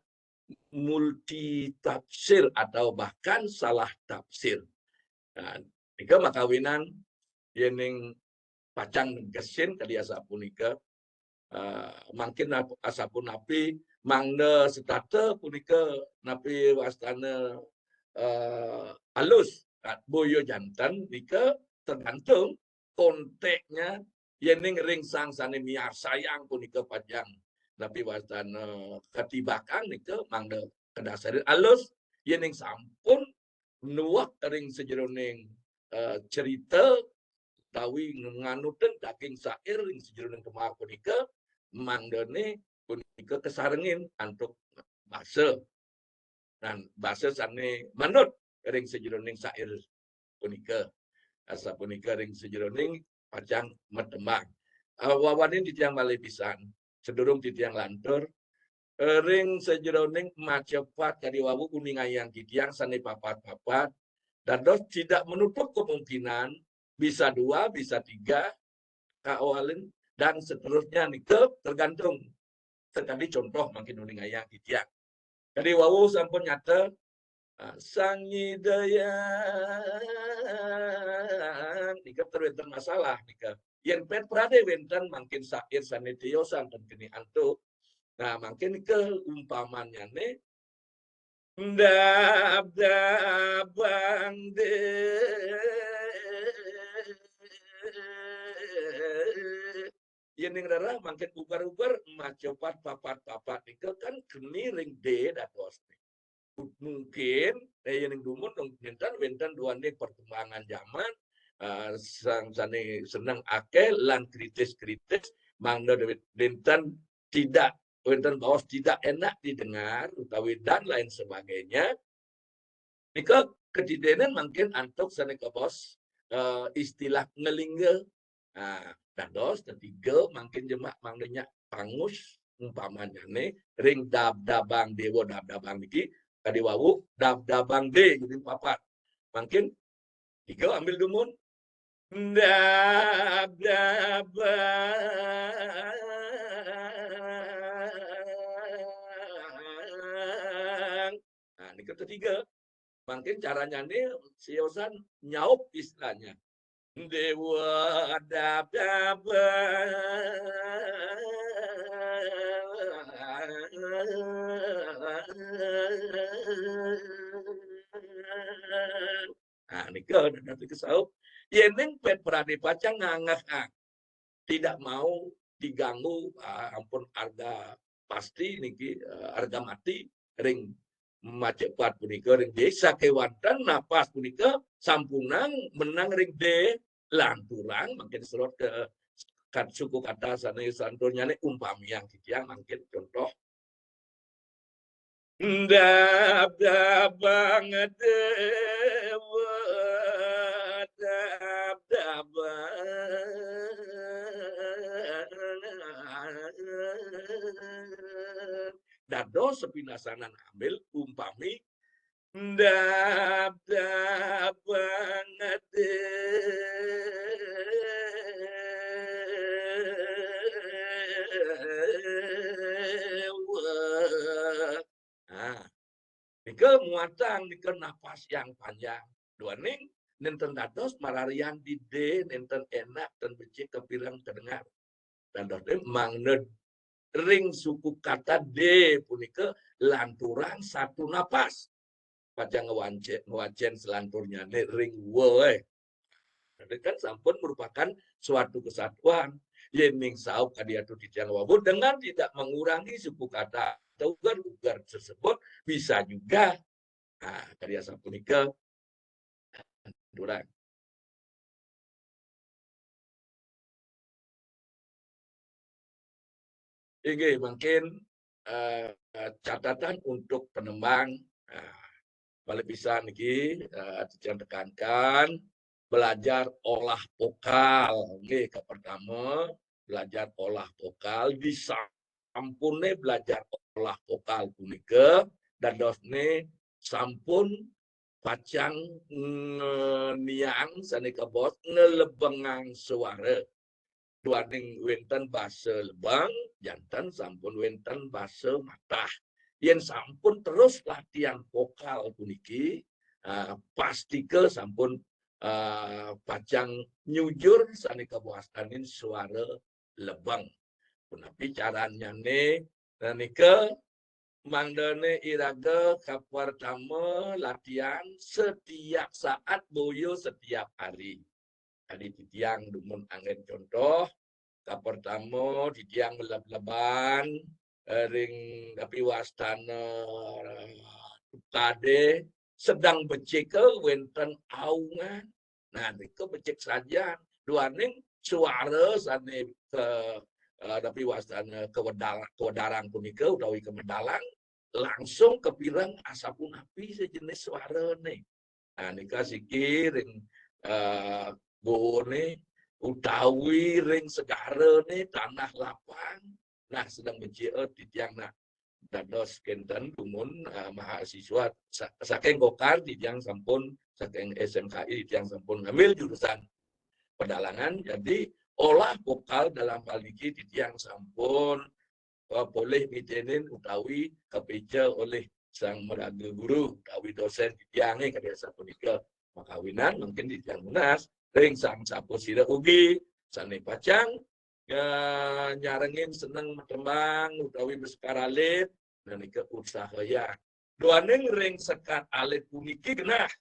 multi tafsir atau bahkan salah tafsir. Nah, nika makawinan yéning pacang negesin kadi asapunika, eh, mangkin ap-, asapunapi mangda setata punika napi wastana, eh, alus, ah, boya janten nika tergantung konteksnya, yéning ring sang sané miarsayang punika pacang napi wastana katibakang nika mangda kadasarin alus, yéning sampun nuwek ring sajeroning, eh, cerita utawi nganutin daging syair ring sajeroning tembang punika, mangdané punika kasarengin antuk basa. Nah, basa sané manut ring sajeroning syair punika. Asapunika ring sajeroning pacang matembang. Eh, wawanin titiang malih pisan, sadurung titiang lantur, eh, ring sajeroning macapat kadi wau uningayang titiang sané papat-papat, dados tidak menutup kemungkinan bisa dua, bisa tiga, kaawalin, dan seterusnya nika tergantung. Sakadi contoh mangkin uningayang titiang. Kadi wau sampun nyata, ah, Sang Ida Hyang nika ter wénten masalah nika. Yén pét pradé wénten mangkin syair sané tiosan ten keni antuk. Nah, mangkin nika umpamanyané dab dabang dé. Yéning rereh mangkin ubar-ubar macapat papat-papat nika kan keni ring dé dadosné. Mungkin, eh, yéning dumun dong nénten wénten duaning perkembangan zaman, eh, sang sané seneng akéh lan kritis-kritis, mangda dé-, nénten tidak, wénten baos tidak enak didengar utawi dan lain sebagainya. Nika katidénan mangkin antuk sané kabaos, eh, istilah ngelingga. Nah, dados tetiga mangkin jemak mangda nyak pangus umpamanyané ring dab dabang déwa dab dabang niki kadi wau dab dabang dé jadi papat. Mangkin tiga ambil dumun. Dab dabang. Nah, nika ketiga. Mangkin caranyané siosan nyaup istilahnya. Déwa dab dabang. Nah, nika dados kesaup. Yéning pét pradé pacang nganggah, ah, tidak mau diganggu, ah, ampun arga pasti niki, eh, arga mati ring macapat punika ring dé sakéwanten napas punika sampunang menang ring dé lanturang mangkin serot ke kat suku kata sané santurnyané umpamiang titiang mangkin contoh Dab dabang déwa, dab dabang. Dados sapinasanan ambil umpami dab dabang déwa. Nah, nika muatan nika napas yang panjang. Duaning nénten dados mararian di dé, nénten enak, ten becik kapireng kadengar. Dados dé mangda ring suku kata dé punika lanturang satu napas. Pacang ngwacén, ngwacén selanturnyané ring wa, eh. Jadi kan sampun merupakan suatu kesatuan. Yéning saup kadi atur titiang wau dengan tidak mengurangi suku kata atau uger-uger tersebut bisa juga. Nah, kadi asapunika. Durang. Inggih, mungkin, eh, catatan untuk penembang, eh, malih pisan niki, eh, titiang tekankan, belajar olah vokal. Nggih, kapertama, belajar olah vokal. Disampuné belajar olah vokal punika, dadosné sampun pacang ngeniang sané kabaos ngelebengang suara. Duaning wénten basa Lebeng, janten sampun wénten basa Matah. Yén sampun terus latihan vokal puniki, eh, pastika sampun, eh, pacang nyujur sané kawastanin suara Lebeng. Punapi carannyané? Nah, nika mangdané iraga kapertama latihan setiap saat, boya setiap hari. Adi titiang dumun anggén contoh, kapertama titiang meleb-leban, eh, ring tapi wastana, eh, tukadé sedang becika wénten aungan. Nah, nika becik sajan. Duaning suara sané ke, eh, tapi wastana kewedal-, kewedarang punika utawi kemedalang langsung kapireng asapunapi sejenis suarané. Nah, nika siki ring, eh, guuné utawi ring segarané tanah lapang. Nah, sedang becika titiang nak dados kénten dumun, eh, mahasiswa sa-, saking Gokar titiang sampun, saking S M K I titiang sampun ngambil jurusan pedalangan. Jadi olah vokal dalam hal niki titiang sampun, eh, polih mitenin utawi kapica olih sang maraga guru utawi dosén titiangé kadi asapunika. Makawinan mangkin titiang nunas ring sang sapasira ugi sané pacang, eh, nyarengin seneng matembang utawi masekar alit, nah nika usaha ya. Duaning ring sekar alit puniki genah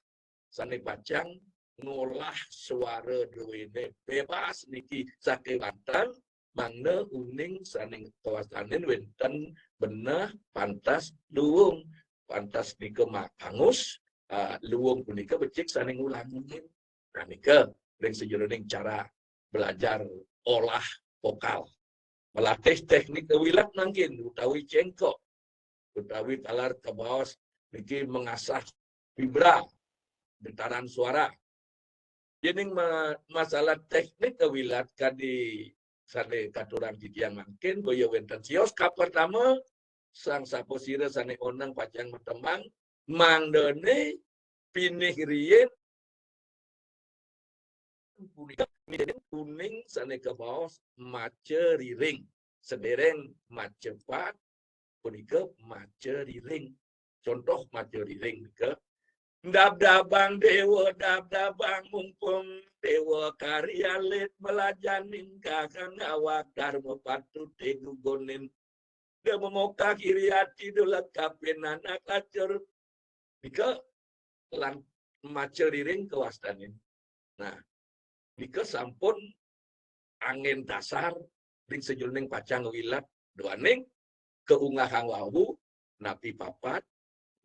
sané pacang ngolah suara druéné bebas niki sakéwanten mangda uning sané kawastanin wénten beneh pantes luung. Pantes nika ma-, angus, eh, luung punika becik sané ngulangin. Nah, nika ring sajeroning cara belajar olah vokal. Melatih teknik wilat mangkin utawi cengkok, utawi taler kabaos niki mengasah vibra, getaran suara. Yéning ma-, masalah teknik wilat kadi sané katurang titiang mangkin, boya wénten sios. Kapertama, sang sapasira sané oneng pacang matembang, mangdané pinih riin punika uning sané kabaos maca riring. Sedéréng maca pat, punika maca riring. Contoh maca riring nika, "Dabdabang déwa, dabdabang mumpung déwa kari alit, malajaning kakang awak darma patut gugunin. Da memoka kiri ati, da lekapin anak lacur." Nika lan maca riring kawastanin. Nah, nika sampun anggén dasar ring sajeroning pacang wilat duaning kaunggahang wau, napi papat,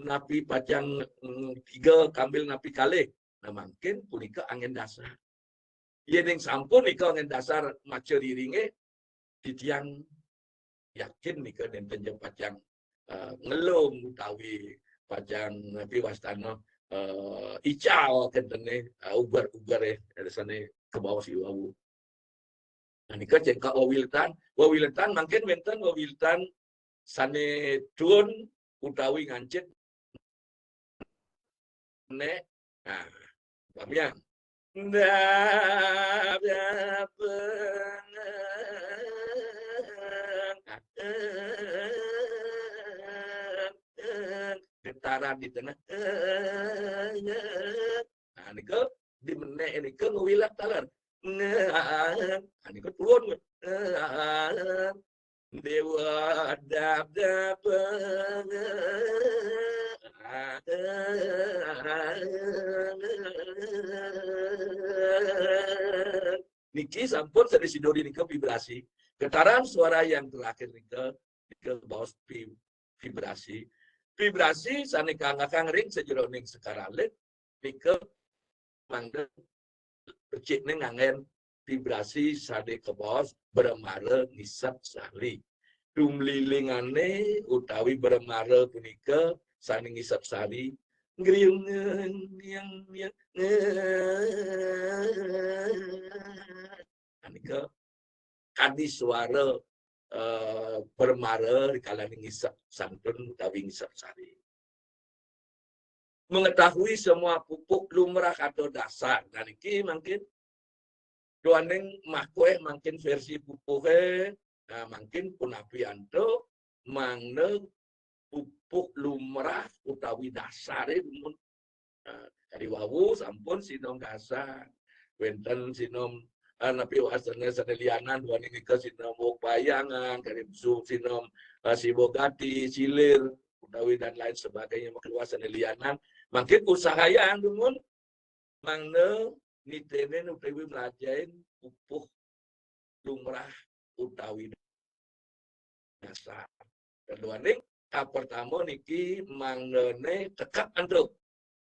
napi pacang, mm, tiga, kambil napi kalih. Nah, mangkin punika anggén dasar. Yéning sampun nika anggén dasar maca riringé, titiang yakin nika nénten ja pacang, eh, ngelung utawi pacang napi wastana, eh, ical kéntené, eh, uger-ugeré sané kabaos iwau. Nah, nika cengkok wewiletan, wewiletan mangkin wénten wewiletan sané tuun utawi ngancit nek. Nah, pamian. Getaran di tengah. Nah, nika di menek nika ngewilat taler. Nah, nika turun. Déwa dab dab. Niki sampun sané sinuri nika vibrasi. Getaran suara yang terakhir nika, nika baos vi-, vibrasi. Vibrasi sané kanggakang ring sajeroning sekar alit nika mangda becikné nganggén vibrasi sané kabaos bremara ngisep sari. Tumlilingané utawi bremara punika sané ngisep sari. Ngriung, ngiang, ngiang, ngiang. Nah, nika kadi suara, eh, bremara rikalaning ngisep santun utawi ngisep sari. Mengetahui semua pupuk lumrah atau dasar. Nah, niki mangkin Duaning makuéh mangkin versi pupuhé, nah, mangkin punapi antuk mangda pupuh lumrah utawi dasaré dumun. Nah, kadi wau sampun sinom gasak. Wénten sinom, eh, napi wastana sané lianan, duaning nika sinom wuk bayangan, kadi su-, sinom, eh, siwuk gati, silir, utawi dan lain sebagainya, makluas sané lianan. Mangkin usahayang dumun mangda nitenin utawi mlajahin pupuh lumrah utawi dasar. Keduaning, kapertama niki mangdané tekep antuk.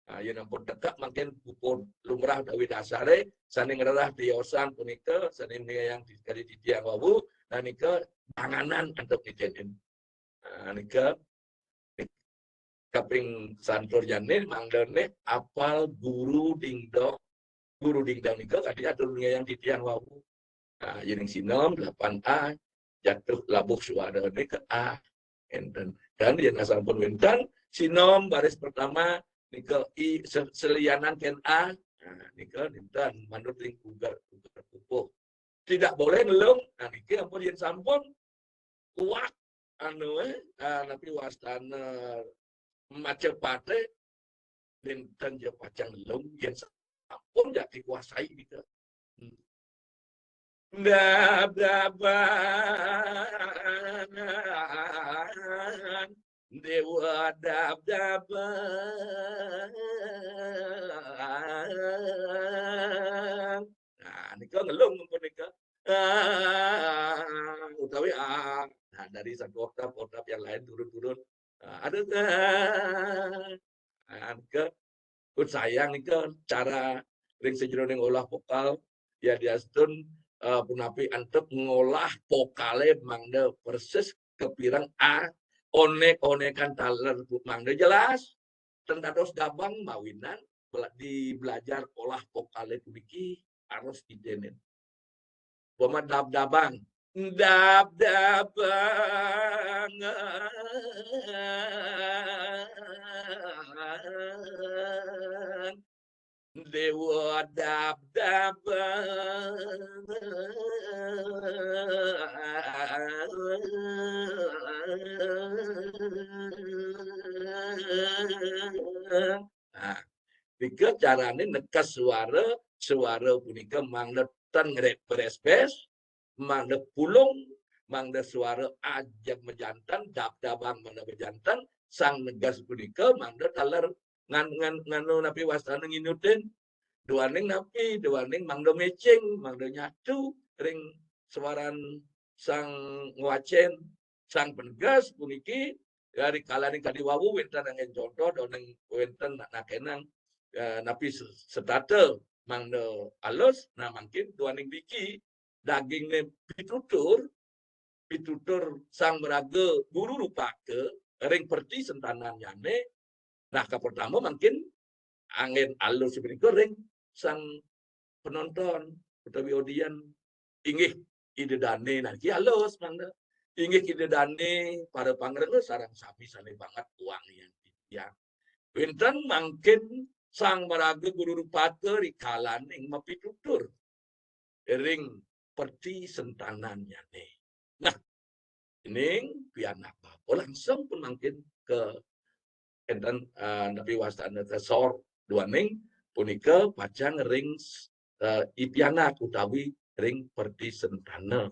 Nah, yén ampun tekep mangkin pupuh lumrah utawi dasaré, sané ngrereh tiosan punika, sané ningayang kadi titiang wau, nah nika danganan antuk nitenin. Nah, nika kaping santurjané mangdané apal guru dingdong. Guru dingdong nika kadi atur ningayang titiang wau. Nah, yéning sinom delapan A, jatuh labuh suarané ke A. Énten. Dan yén asampun wénten, sinom baris pertama nika I, se-, selianan kén A. Nah, nika nénten manut ring uger, uger pupuh. Tidak boleh ngelung. Nah, niki ampun yén sampun kuat anu, eh, ah, napi wastana macapaté, nénten ja pacang ngelung yén sampun ja dikuasai nika. Hmm. Dab-daban, Déwa dab-daban. Nah, nika ngelung ampun nika. Ah, utawi, ah, nah, dari satu oktav, oktav yang lain turun-turun. Ah, ada, ah, nah, nika pun sayang nika cara ring sajeroning olah vokal, yadiastun, eh, punapi antuk ngolah vokalé mangda persis kapireng A, onék-onékan taler mangda jelas, ten dados gabang mawinan bela-, di belajar olah vokalé puniki harus ditenin. Umpama dab-dabang. Dab-dabangan. Déwa dab-dabangan. Nah, nika carané nekes suara, suara punika mangda ten ngrep-, brespes, mangda pulung, mangda suara ajeg majanten, dab-dabang mangda majanten, sang neges punika mangda taler ngan-, ngan-, nganu napi wastana nginutin. Duaning napi, duaning mangda matching, mangda nyatu ring suaran sang ngwacén, sang peneges puniki, ya, rikalaning kadi wau wénten anggén contoh, duaning wénten nak-, nakénang, eh, napi se-, setata mangda alus, nah mangkin duaning driki dagingné pitutur, pitutur sang maraga guru rupaka ring pertisentanannyané. Nah, kapertama mangkin anggén alus punika ring sang penonton utawi audiens, inggih Ida Dané, nah niki alus mangda. Inggih Ida Dané, para pangrengga sareng sami sané banget wangiang titiang. Wénten mangkin sang maraga guru rupaka rikalaning mapitutur ring pertisentanannyané. Nah, ning pianak bapa langsung pun mangkin ka énten, eh, napi wastana ka sor duaning punika pacang ring, eh, ipianak utawi ring pertisentana.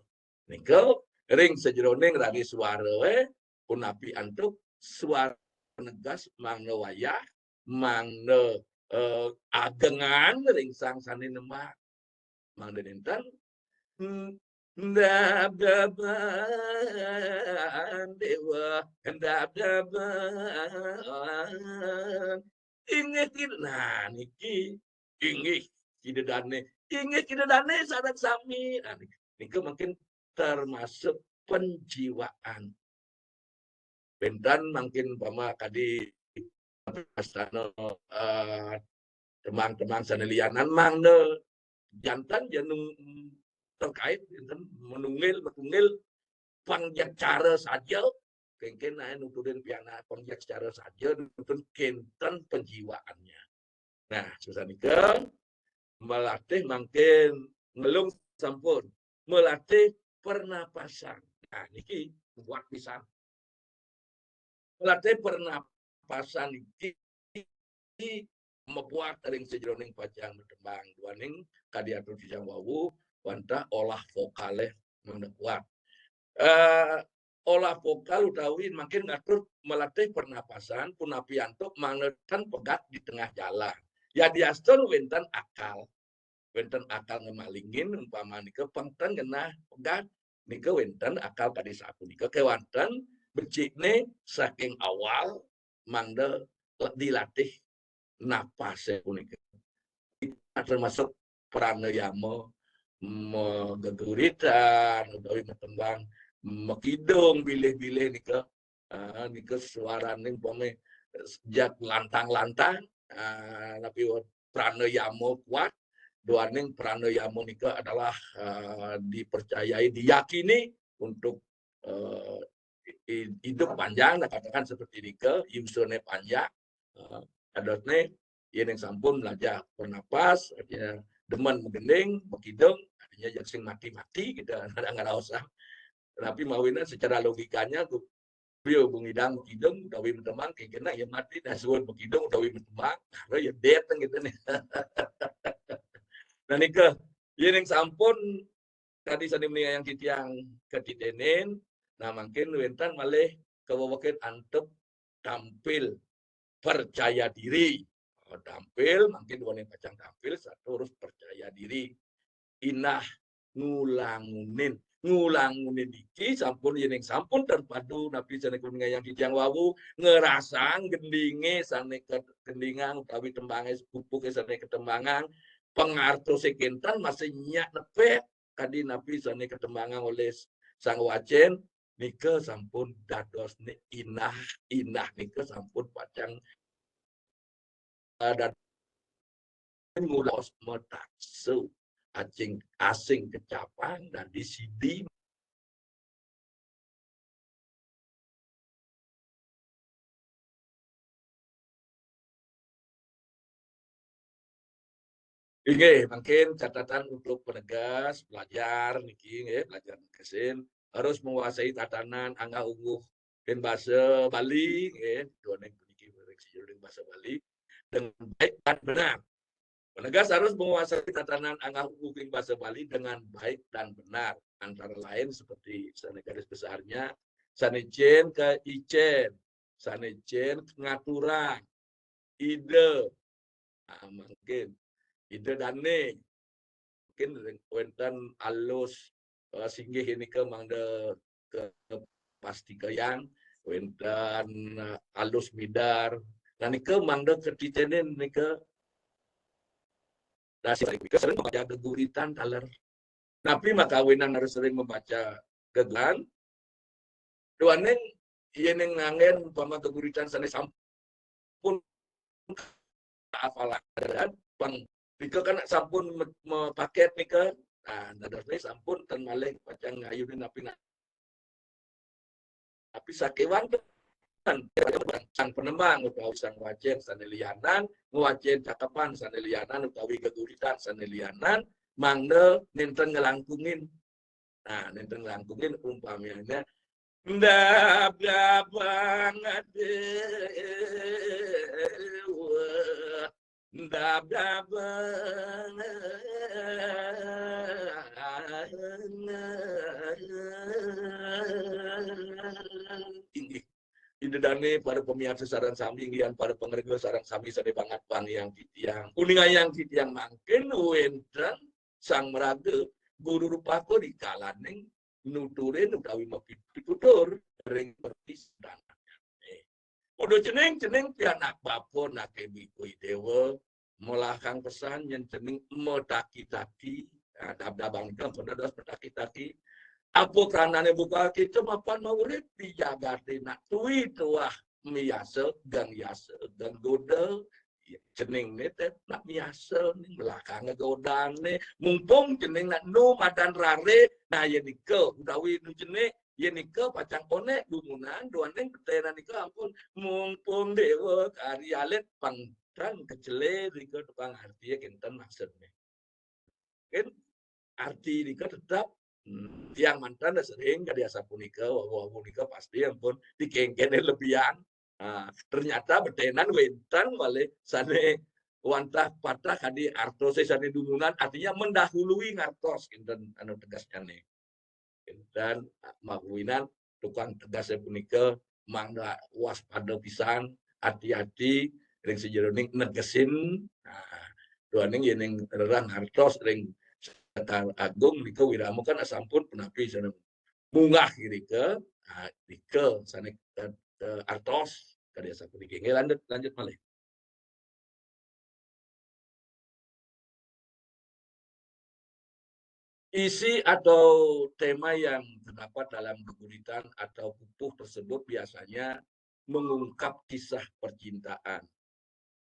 Nika ring sajeroning raga suaraé punapi antuk suara negas mangda wayah, mangda, eh, agengan ring sang sané nembang. Mangda nénten, mm, dab-daban, Déwa, dab-daban. Inggih, inggih. Nah, niki, inggih Ida Dané. Inggih Ida Dané sareng sami. Nah, nika, nika mungkin termasuk penjiwaan. Wénten mangkin umpama kadi astana, eh, tembang-tembang sané lianan mangda janten ja nu terkait wénten manunggil, matunggil, pang jeg cara saja, kéngkén naé nuturin pianak pang jeg cara saja, nuturin kénten penjiwaannya. Nah, sapunika malatih mangkin Ngelung sampun. Melatih pernapasan. Nah, niki kuat pisan. Melatih pernapasan niki mabuat ring sajeroning pacang matembang. Duaning kadi atur titiang wau, wantah olah vokalé mangda kuat. Eh, olah vokal utawi mangkin ngatur melatih pernapasan, punapi antuk mangda tan pegat di tengah jalan. Yadiastun wénten akal, wénten akal ngamalingin, umpama nika pang ten ngenah pegat, nika wénten akal kadi sapunika kéwanten becikné saking awal mangda dilatih napasé punika. Termasuk pranayama, geguritan, utawi matembang, makidung bilih-bilih nika, ah, nika suarané umpama jak lantang-lantang, ah, napi pranayama kuat, duaning pranayama nika adalah, ah, dipercayai, diyakini untuk, eh, i-, i-, hidup panjang, nah, katakan seperti nika, yusané panjang, eh, dadosné yén yang sampun belajar bernapas, artinya demen magending, makidung, artinya jak sing mati-mati kita nggak ngerasa. Tapi mawinan secara logikanya tuh, yo, bung idang makidung utawi matembang, kena ya mati, nah, suwun makidung utawi matembang, nah, ya dead kan gitu nih. Nah, nika, yén yang sampun tadi sané menika yang titiang katitenin, nah, mangkin wénten malih kawewekin antep tampil percaya diri. Oh, tampil, mangkin duaning pacang tampil, satu harus percaya diri. Inah ngulangunin. Ngulangunin iki sampun yén yang sampun terpadu napi sané kuning yang titiang wau, ngerasang gendingé sané ke-, gendingang utawi tembangé pupuké sané ketembangan, pangartosé kénten masih nyak nepek, kadi napi sané ketembangang olih sang wacén, nika sampun dadosné inah, inah nika sampun pacang, eh, dan ngulos mataksu, asing, asing kecapang dadi sidi. Inggih, mangkin catatan untuk penegas, pelajar niki, nggih, pelajar niki sin harus menguasai tatanan anggah ungguh ring basa Bali, nggih, duaning puniki ring sajeroning basa Bali dengan baik dan benar. Penegas harus menguasai tatanan anggah ungguh ring basa Bali dengan baik dan benar. Antara lain seperti sané garis besarnya, sané cén ka icén, sané cén ngaturang, ida, ah, mangkin ida dané, mangkin wénten alus, eh, singgih nika mangda kapastikayang, wénten, eh, alus midar. Nah, nika mangda katitenin nika. Nah, sering nika sering mabaca geguritan taler. Napi makawinan harus sering mabaca geguritan? Duaning yén nganggén umpama geguritan sané sampun hafalan, pang nika kan sampun me-, mapaket nika. Nah, dadosné sampun ten malih pacang ngayunin napi na-, tapi sakéwanten sang penembang utawi sang wacén sané lianan, ngwacén cakepan sané lianan utawi geguritan sané lianan, mangda nénten nglangkungin. Nah, nénten nglangkungin umpaminé, ndab-ndabang déwa, ndab-ndabang. Inggih. Ida dané para pamiarsa sareng sami, inggih para pangrega sareng sami sané banget pangayang titiang. Kuningayang titiang mangkin wénten sang maraga guru rupaka di kalaning nuturin utawi mapitutur ring perpisadan. Uduh cening, cening pianak bapa naké bikui déwa, melahang pesan yén cening mataki-taki. Nah, dab-dabang nika ampun dados mataki-taki. Apa kranané buka kita mapan maurip di jagaté nak tui tuah miasa, gang yasa, gang goda. Ya, cening né té nak miasa né, melahang godané. Mumpung cening nak nu madan raré, nah, ya nika, utawi nu cening, ya nika pacang konék dumunan, duaning beténan nika ampun, mumpung déwa kari alit pang tan kecele nika tukang arti ya kénten maksudné. Kén arti nika tetap, hmm, tiang mantan da sering kadi asapunika, wau-wau nika pasti ampun dikéngkén lebihan. Ah, ternyata betenan wénten malih sané wantah patah kadi artosé sané dumunan, artinya mendahului ngartos, kinten anu tegasnyané. Dan mawinan tukang tegasé punika mangda waspada pisan, hati-hati ring sajeroning negesin, nah, duaning yéning rerang hartos ring Sekar Agung nika wirama kan asampun punapi sané munggah irika, nah, nika sané, eh, eh, artos kadi asapuniki. Nggih, lanjut, lanjut malih. Isi atau tema yang terdapat dalam geguritan atau pupuh tersebut biasanya mengungkap kisah percintaan,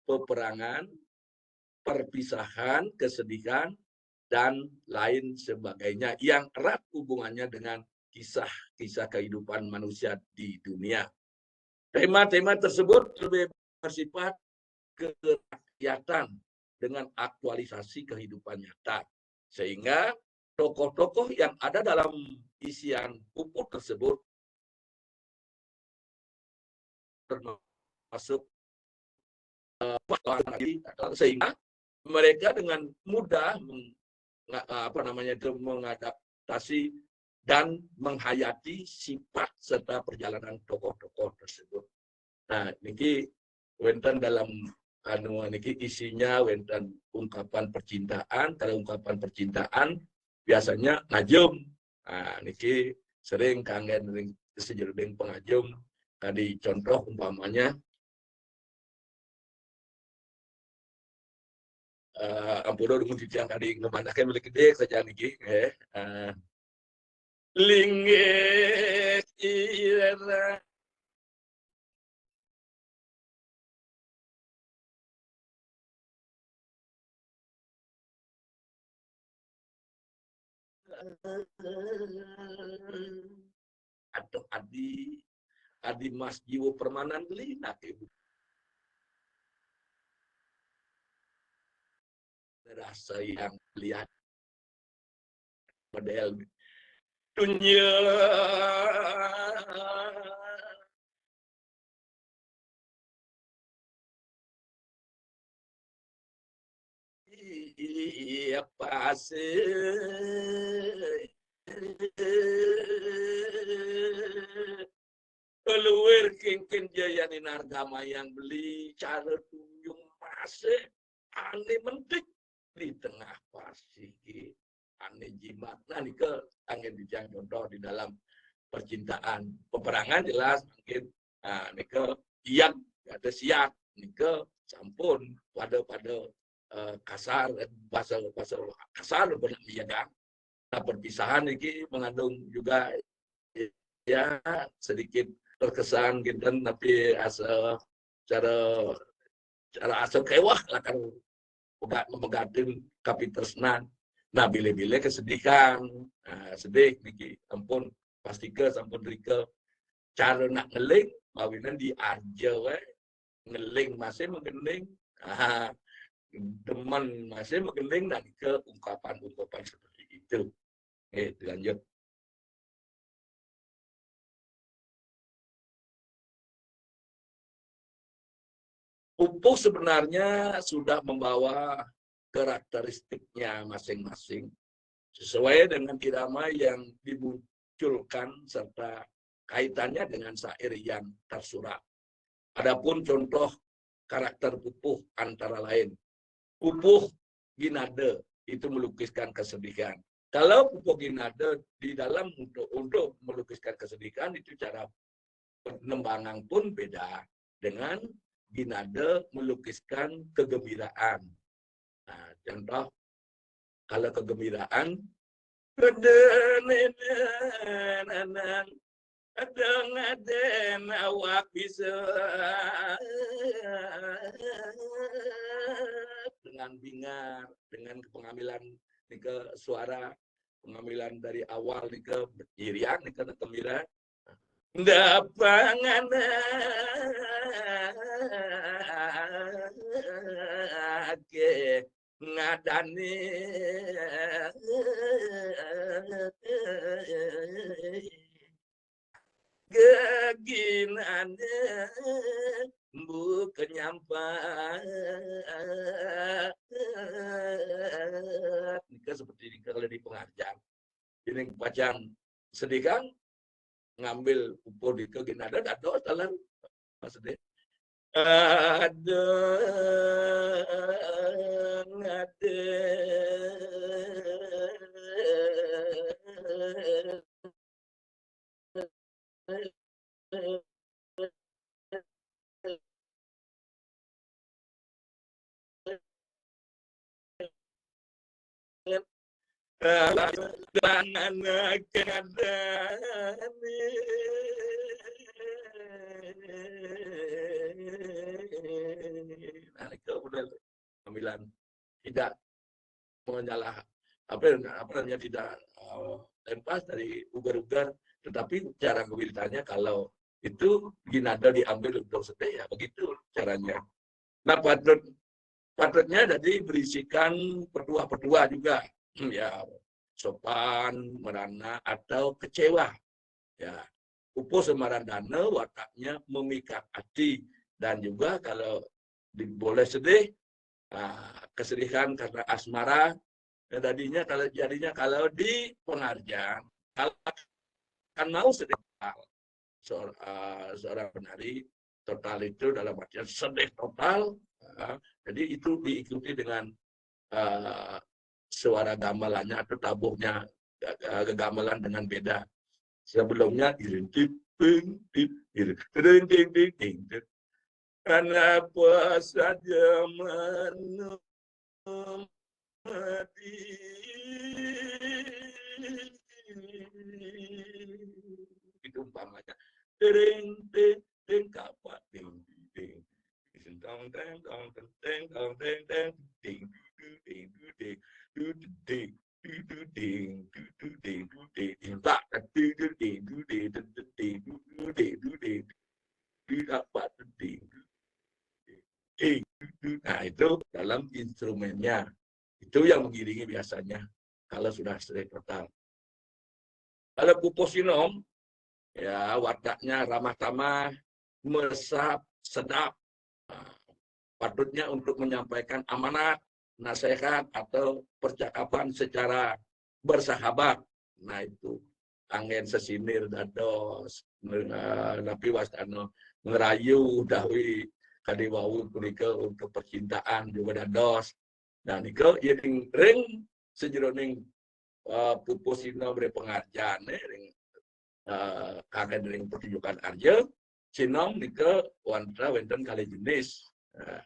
peperangan, perpisahan, kesedihan, dan lain sebagainya yang erat hubungannya dengan kisah-kisah kehidupan manusia di dunia. Tema-tema tersebut lebih bersifat kerakyatan dengan aktualisasi kehidupan nyata. Sehingga tokoh-tokoh yang ada dalam isian pupuh tersebut termasuk, eh, sehingga mereka dengan mudah meng-, apa namanya itu, mengadaptasi dan menghayati sifat serta perjalanan tokoh-tokoh tersebut. Nah, niki wénten dalam anu niki isinya wénten ungkapan percintaan, kalau ungkapan percintaan biasanya ngajem. Nah, niki sering kanggén ring sajeroning pangajem. Kadi contoh umpamanya, eh, ampura dumun titiang kadi ngamanaké malih gedé saja niki, eh, eh, linggih ira. Aduh, adi, adi mas jiwa permanan beli nak ibu. Rasa yang lihat model dunia. Iya, pasti. Keluar kengken jayani nargama yang beli cara tunjung masih ané mentik di tengah pasigi ané jimat. Nah, nika anggén titiang contoh di dalam percintaan. Peperangan jelas mungkin, nah, nika iat, ada siat, nika sampun pada-pada, eh, kasar, eh, bahasa, bahasa kasar benar iya kan. Nah, perpisahan niki mengandung juga ya sedikit terkesan kinten, tapi asa cara, cara asa kéweh lakar pegat memegatin kapitresnan. Nah, bilih-bilih kesedihan. Nah, sedih niki ampun pastika sampun rika cara nak ngeling mawinan diarja waé ngeling masih magending. Ah, demen masih magending dan ke ungkapan-ungkapan seperti itu. Eh, lanjut. Pupuh sebenarnya sudah membawa karakteristiknya masing-masing sesuai dengan irama yang dimunculkan serta kaitannya dengan syair yang tersurat. Adapun contoh karakter pupuh antara lain pupuh ginada itu melukiskan kesedihan. Kalau pupuh ginada di dalam untuk, untuk melukiskan kesedihan itu cara penembangan pun beda dengan ginada melukiskan kegembiraan. Nah, contoh kalau kegembiraan, ada nenek anak ada ngadén awak bisa dengan bingar, dengan pengambilan nika suara, pengambilan dari awal nika irian nika gembira. Dapangan ake ngadani geginane bukan nyampat. Nika seperti nika kalau di pengajian. Ini pacang sedih kan, ngambil pupur di ke gin ada dados dalam maksudnya. Ada ada Nah, itu benar. Pembilan tidak menyalah apa apa namanya tidak uh, lepas dari ugar-ugar, tetapi cara ngewiritanya kalau itu ginada diambil untuk sedih ya begitu caranya. Nah, patut patutnya jadi berisikan petua-petua juga ya, sopan, merana atau kecewa ya. Upo semarandana wataknya memikat hati dan juga kalau di, boleh sedih, uh, kesedihan karena asmara. Dan tadinya kalau jadinya kalau di pengajian kalau akan mau sedih, seorang, uh, seorang penari total itu dalam artian sedih total. Uh, jadi itu diikuti dengan uh, suara gamelannya atau tabuhnya uh, gamelan dengan beda. Sebelumnya irintip ping tip irintip ding ding ding ding. Kenapa saja menunggu itu umpamanya. Tering teng teng kapak ding ding. Sentong teng tong teng teng tong teng teng ding du ding du ding du ding du ding du ding du ding tak du du ding du ding du ding du ding du ding du ding du ding du ding. Nah, itu dalam instrumennya. Itu yang mengiringi biasanya kalau sudah selesai total. Kalau pupuh sinom, ya wataknya ramah tamah, mesap, sedap. Nah, patutnya untuk menyampaikan amanat, nasihat atau percakapan secara bersahabat. Nah, itu anggen sesinir dados, eh, napi wastano ngerayu dawi kadi wau punika untuk percintaan juga dados. Nah, nika ya ring, ring sejeroning uh, pupuh sinom ring pengajian eh, ring uh, kagad ring pertunjukan arja, sinom nika wantah wenten kali jenis. Uh,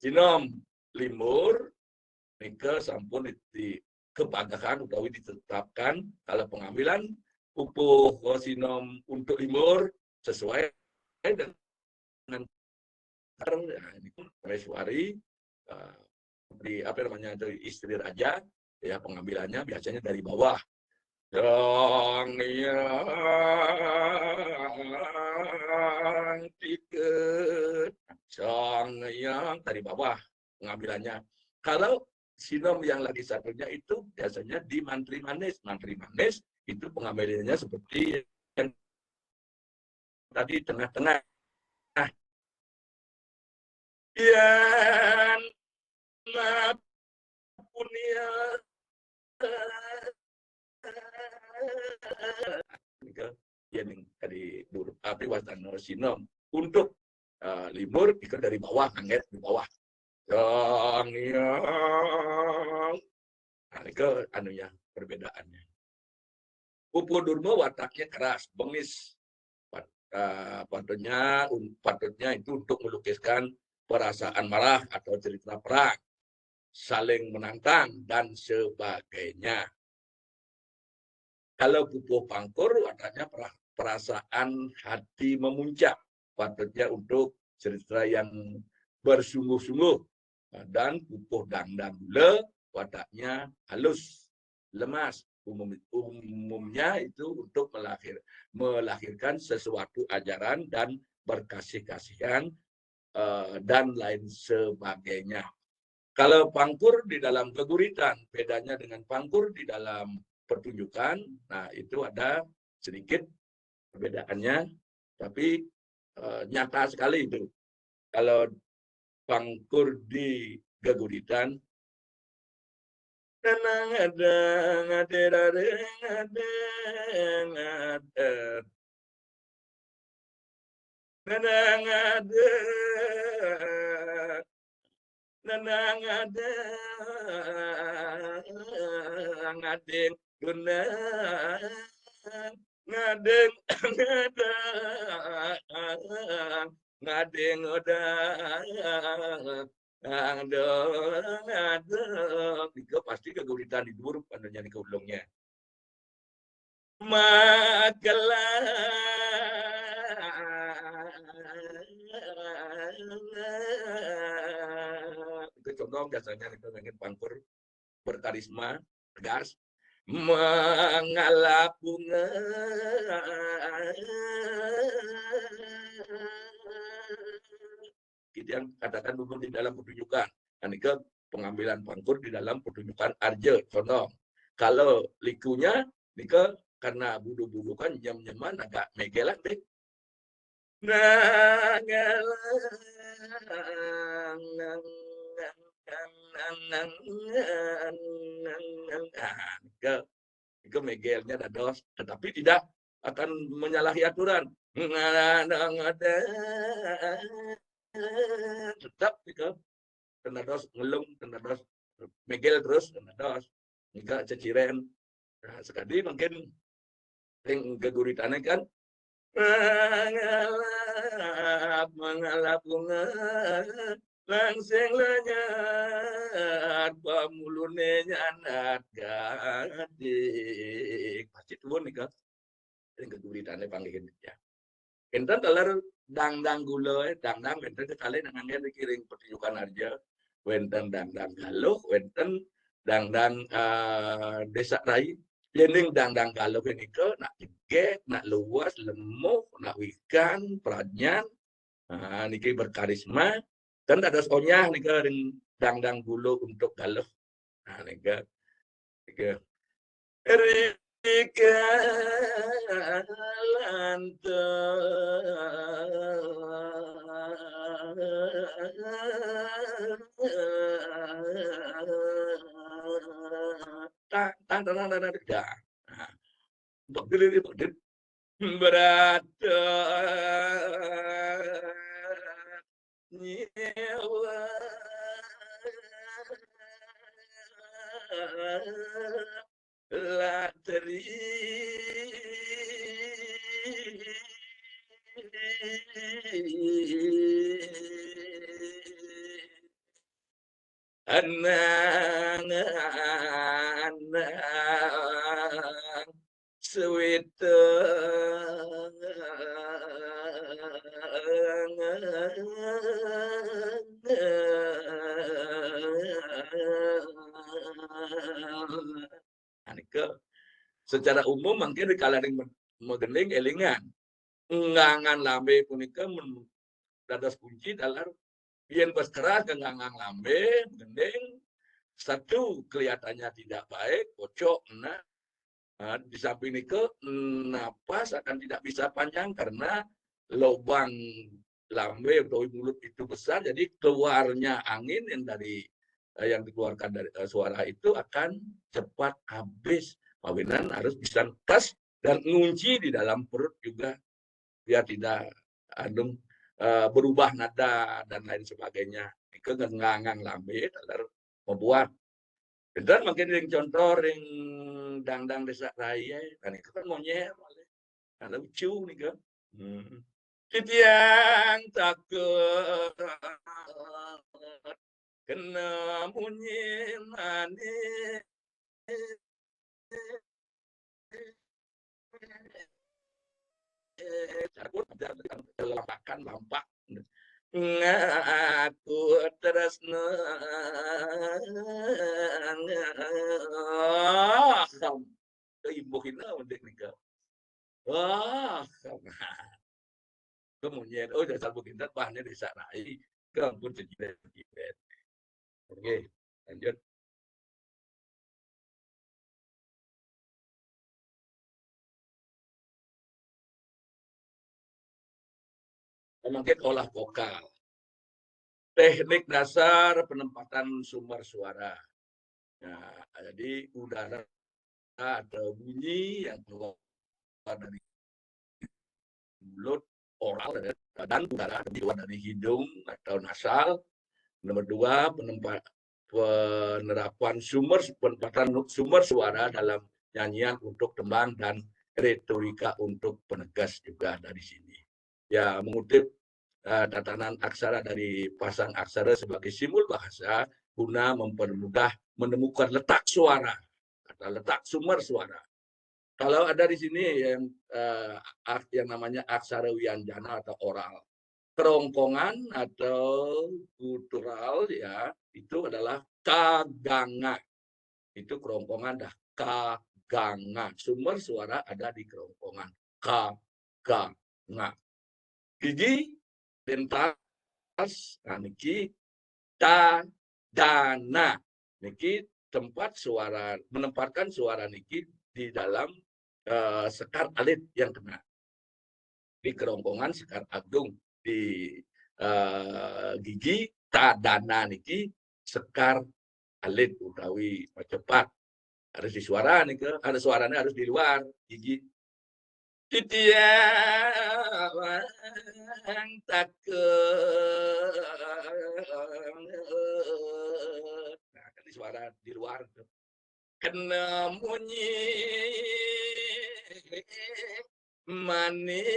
sinom limbur nika sampun di kepagehan utawi ditetapkan kalau pengambilan pupuh sinom untuk limbur sesuai dengan Nah, ini pun Reswari uh, di apa namanya itu istri raja ya pengambilannya biasanya dari bawah. Sang yang tiket, sang yang dari bawah pengambilannya. Kalau sinom yang lagi satunya itu biasanya di mantri manis. Mantri manis itu pengambilannya seperti yang tadi tengah-tengah. Yang punya ya ning tadi dur api wastano sinom untuk uh, limbur itu dari bawah angget di bawah yang yang nah, itu anunya perbedaannya. Pupuh Durma wataknya keras, bengis. Pat, uh, patutnya patutnya itu untuk melukiskan perasaan marah atau cerita perang, saling menantang dan sebagainya. Kalau pupuh pangkur wataknya perasaan hati memuncak, patutnya untuk cerita yang bersungguh-sungguh. Dan pupuh dangdang gula wataknya halus, lemas. Umum, umumnya itu untuk melahir, melahirkan sesuatu ajaran dan berkasih-kasihan uh, dan lain sebagainya. Kalau pangkur di dalam geguritan, bedanya dengan pangkur di dalam pertunjukan, nah, itu ada sedikit perbedaannya, tapi, eee, nyata sekali itu. Kalau pangkur di geguritan, tenang ada, ada, ada, ada, ada. Nenang ada, nenang ada, ngadeng duna, ngadeng ada, ngadeng ada, ngadeng ada. Nika pasti kaguritan di dhuwur, anu nyanyi ka ulungnya. Magelang. Itu condong biasanya itu, nganggén pangkur berkarisma, tegas. Mengalap bunga. Kita yang katakan dulu di dalam pertunjukan. Nah, nika pengambilan pangkur di dalam pertunjukan arja, condong. Kalau likunya, nika karena budu-budu kan nyem-nyeman agak megelan deh. Nah, ngelang, nang, nang, nang, nang, nang, nang, nang, nang. Ah, nika, nika megelnya dados, tetapi tidak akan menyalahi aturan. Ngadang, ngadang. Tetap nika. Ten dados ngelung, ten dados megel terus, ten dados. Nika ceciren. Nah, sekadi mungkin ring geguritane kan, mangalap, mangalap bunga, langsing lenyat, pamulune nyandat gadik. Pasti tuwun nika. Ring geguritane panggihin, ya. Wénten taler dangdang gula, eh, dangdang wénten kekalih nanging niki ring pertunjukan arja. Wénten dangdang galuh, wénten dangdang, eh, désak rai. Yéning dangdang galuh nika nak jegég, nak luwes, lemuh, nak wikan, pradnyan. Ah, niki berkarisma. Ten dados onyah nika ring dangdang gula untuk galuh. Nah, nika, nika. Rika lantang. Tang, tang, tang, tang, tang, tang. Nah, begdil ini, begdil. Berat nyewa latri. Anang, anang, sawetang. Nah, nika secara umum mangkin rikalaning me-, magending élingan. Nganggan lambé punika men-, dados kunci taler yén bas keras ka nganggan lambé, magending, satu, kelihatannya tidak baik, bocok, nah, Nah, di samping nika, napas akan tidak bisa panjang karena lubang lambé atau mulut itu besar, jadi keluarnya angin yang dari, eh, yang dikeluarkan dari, eh, suara itu akan cepat habis. Mawinan harus bisa netes dan ngunci di dalam perut juga biar tidak, anu, eh, berubah nada dan lain sebagainya. Nika nganggang lambé taler mabuat. Wénten mangkin ring contoh ring dangdang désak rai, nah, nika kan monyét malih. Nah, lucu nika. Hmm. Titiang takut kena munyi manis. Eh, aku lampakan lampak. Ngaku tresna. Ah, imbuhina mending nika. Ah, kemudian, oh, dasar begintan, bahnya désak rai. Kampun cejiret-cejiret. Oke, lanjut. Mangkin olah vokal. Teknik dasar penempatan sumber suara. Nah, jadi udara atau bunyi yang keluar dari mulut, oral, dan udara keluar dari hidung atau nasal. Nomor dua, penempat penerapan sumber penempatan sumber suara dalam nyanyian untuk tembang dan retorika untuk penegas juga dari sini. Ya, mengutip uh, tatanan aksara dari pasang aksara sebagai simbol bahasa guna mempermudah menemukan letak suara atau letak sumber suara. Kalau ada di sini yang uh, yang namanya aksara wianjana atau oral, kerongkongan atau gutural, ya, itu adalah kaganga. Itu kerongkongan dah, kaganga. Sumber suara ada di kerongkongan, kaganga. Gigi, dentas, nah, niki tadana. Niki tempat suara, menempatkan suara niki di dalam uh, sekar alit yang kena. Di kerongkongan sekar agung, di uh, gigi tadana niki sekar alit utawi macepat. Harus di suara niki, ada suaranya harus di luar gigi. Titiang takut. Nah, kan di suara di luar tuh. Kena munyi manis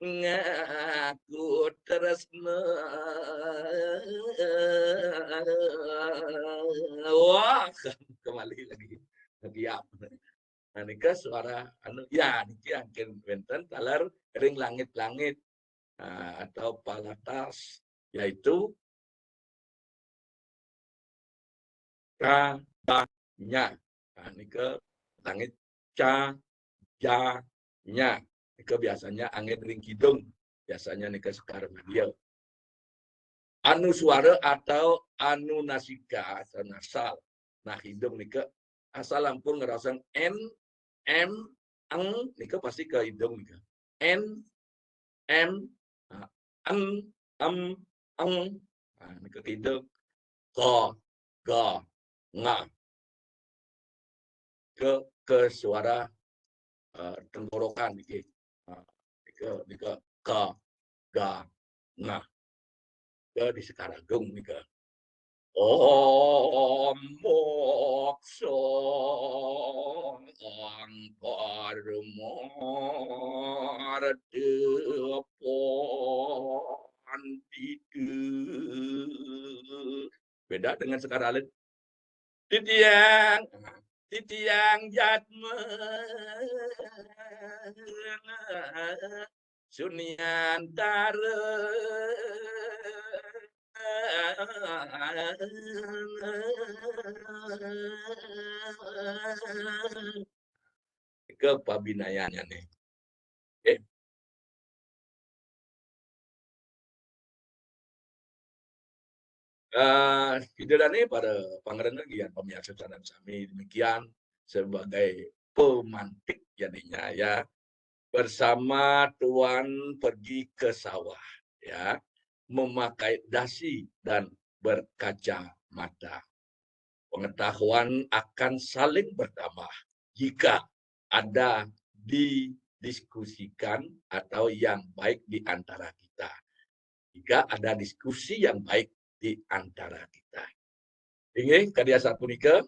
ngaku tresna. Wah, kembali lagi. Lagi apa? Nah, nika suara anu ya niki angkin wenten taler ring langit-langit nah, atau palatas yaitu cajanya. Nah, nika langit cajanya. Nika biasanya angin ring kidung. Biasanya nika sekarang dia. Anu suara atau anu nasika atau nasal. Nah, hidung nika asal ampun ngerasang N, M, eng, nika pasti ke hidung nika. N, M, nah, N, M, eng. Nah, nika ke hidung. Ko, ga, nga. Ke, ke suara uh, tenggorokan niki. Uh, nika nika ka ga nga. Ke di Sekaragung nika. Om mokso ang parmar depan pitu. Beda dengan sekarang. Titiang, titiang jatma suniantara. Ke pabinayannya nih. Eh. Uh, Ida dane para pangrena gian pemirsa sadang sami demikian sebagai pemantik jadinya ya bersama tuan pergi ke sawah ya memakai dasi dan berkacamata pengetahuan akan saling bertambah jika ada didiskusikan atau yang baik di antara kita. Jika ada diskusi yang baik di antara kita. Inggih, kadi asapunika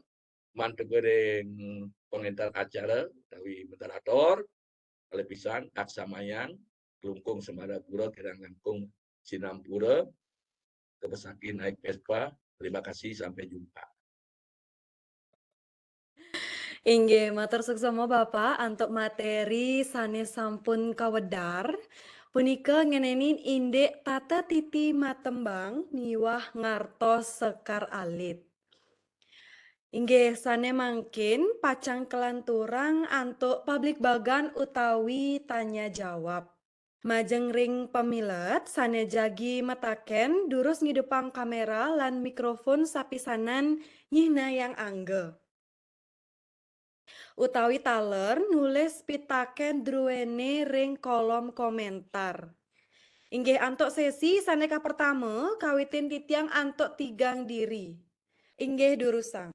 mantuk ring pengintar acara utawi moderator, kalepisan aksamayang, klungkung semara pura kirang langkung sinampura, kebesaki naik Vespa. Terima kasih, sampai jumpa. Inggih, matur suksma Bapak antuk materi sane sampun kawedar. Punika ngenenin indik tata titi matembang miwah ngartos sekar alit. Inggih, sane mangkin pacang kelanturang antuk pabligbagan utawi tanya jawab. Majeng ring pamilet, sane jagi mataken, durus ngidupang kamera lan mikrofon sapisanan nyihnayang angga. Utawi taler nulis pitaken druene ring kolom komentar. Inggih antuk sesi sane kapertama, kawitin titiang antuk tigang diri. Inggih durusang.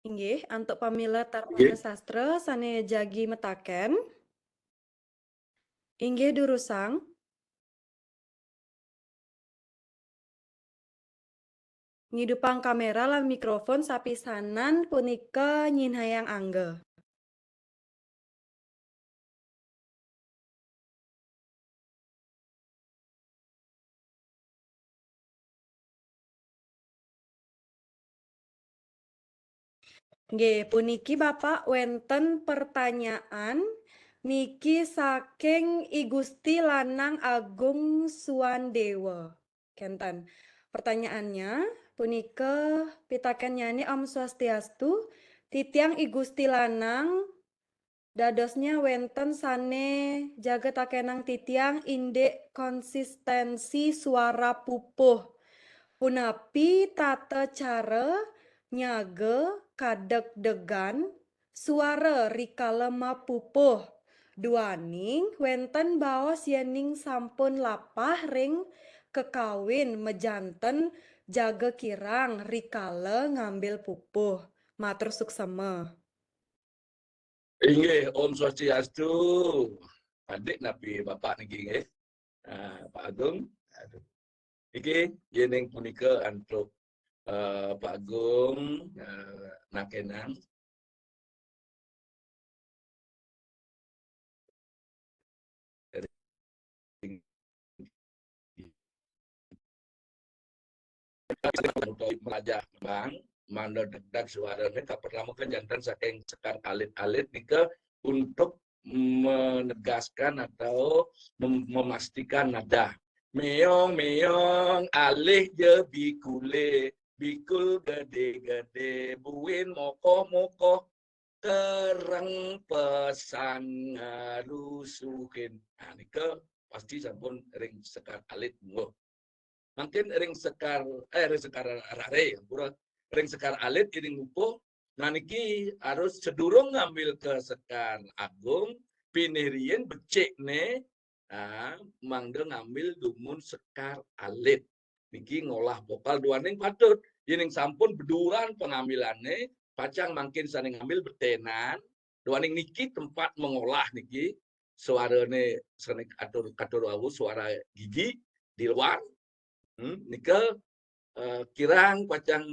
Inggih, antuk pamilet Tarmana Sastra sane jagi mataken. Inggih durusang. Ngidupang kamera lan mikrofon sapisanan punika nyihnayang angga. Nggih, puniki Bapak wenten pertanyaan niki saking I Gusti Lanang Agung Suandewa. Kenten. Pertanyaannya punika pitakennyane Om Swastiastu, titiang I Gusti Lanang dadosnya wenten sane jaga takenang titiang indik konsistensi suara pupuh. Punapi tata cara nyaga kadegdegan suara rikala mapupuh? Duaning wenten baos yening sampun lapah ring kekawin majanten jaga kirang rikala ngambil pupuh. Matur suksema. Inggih, Om Swastiastu. Adik napi Bapak niki nggih? Ah, Pak Agung. Aduh. Niki yening punika antuk, eh, Pak Agung, eh, nakenang. Melajah bang, mangda degdag suarane kapertama kejanten saking sekar alit-alit nika untuk menegaskan atau mem-, memastikan nada. Meong, meong, alih je bikule, bikul gede-gede, buin mokoh-mokoh, kereng pesan ngarusuhin. Nah, nika pasti sampun ring sekar alit mungguh. Mangkin ring sekar, eh, ring sekar rare, ampura. Ring sekar alit iring mupuh, nah niki harus sedurung ngambil ke sekar agung, pinih riin becikne, nah, mangda ngambil dumun sekar alit. Niki ngolah vokal duaning patut. Yening sampun beduran pengambilane, pacang mangkin sane ngambil betenan, duaning niki tempat mengolah niki, suarane sane atur, katur wau suara gigi di luar. Hmm, nika, eh, kirang pacang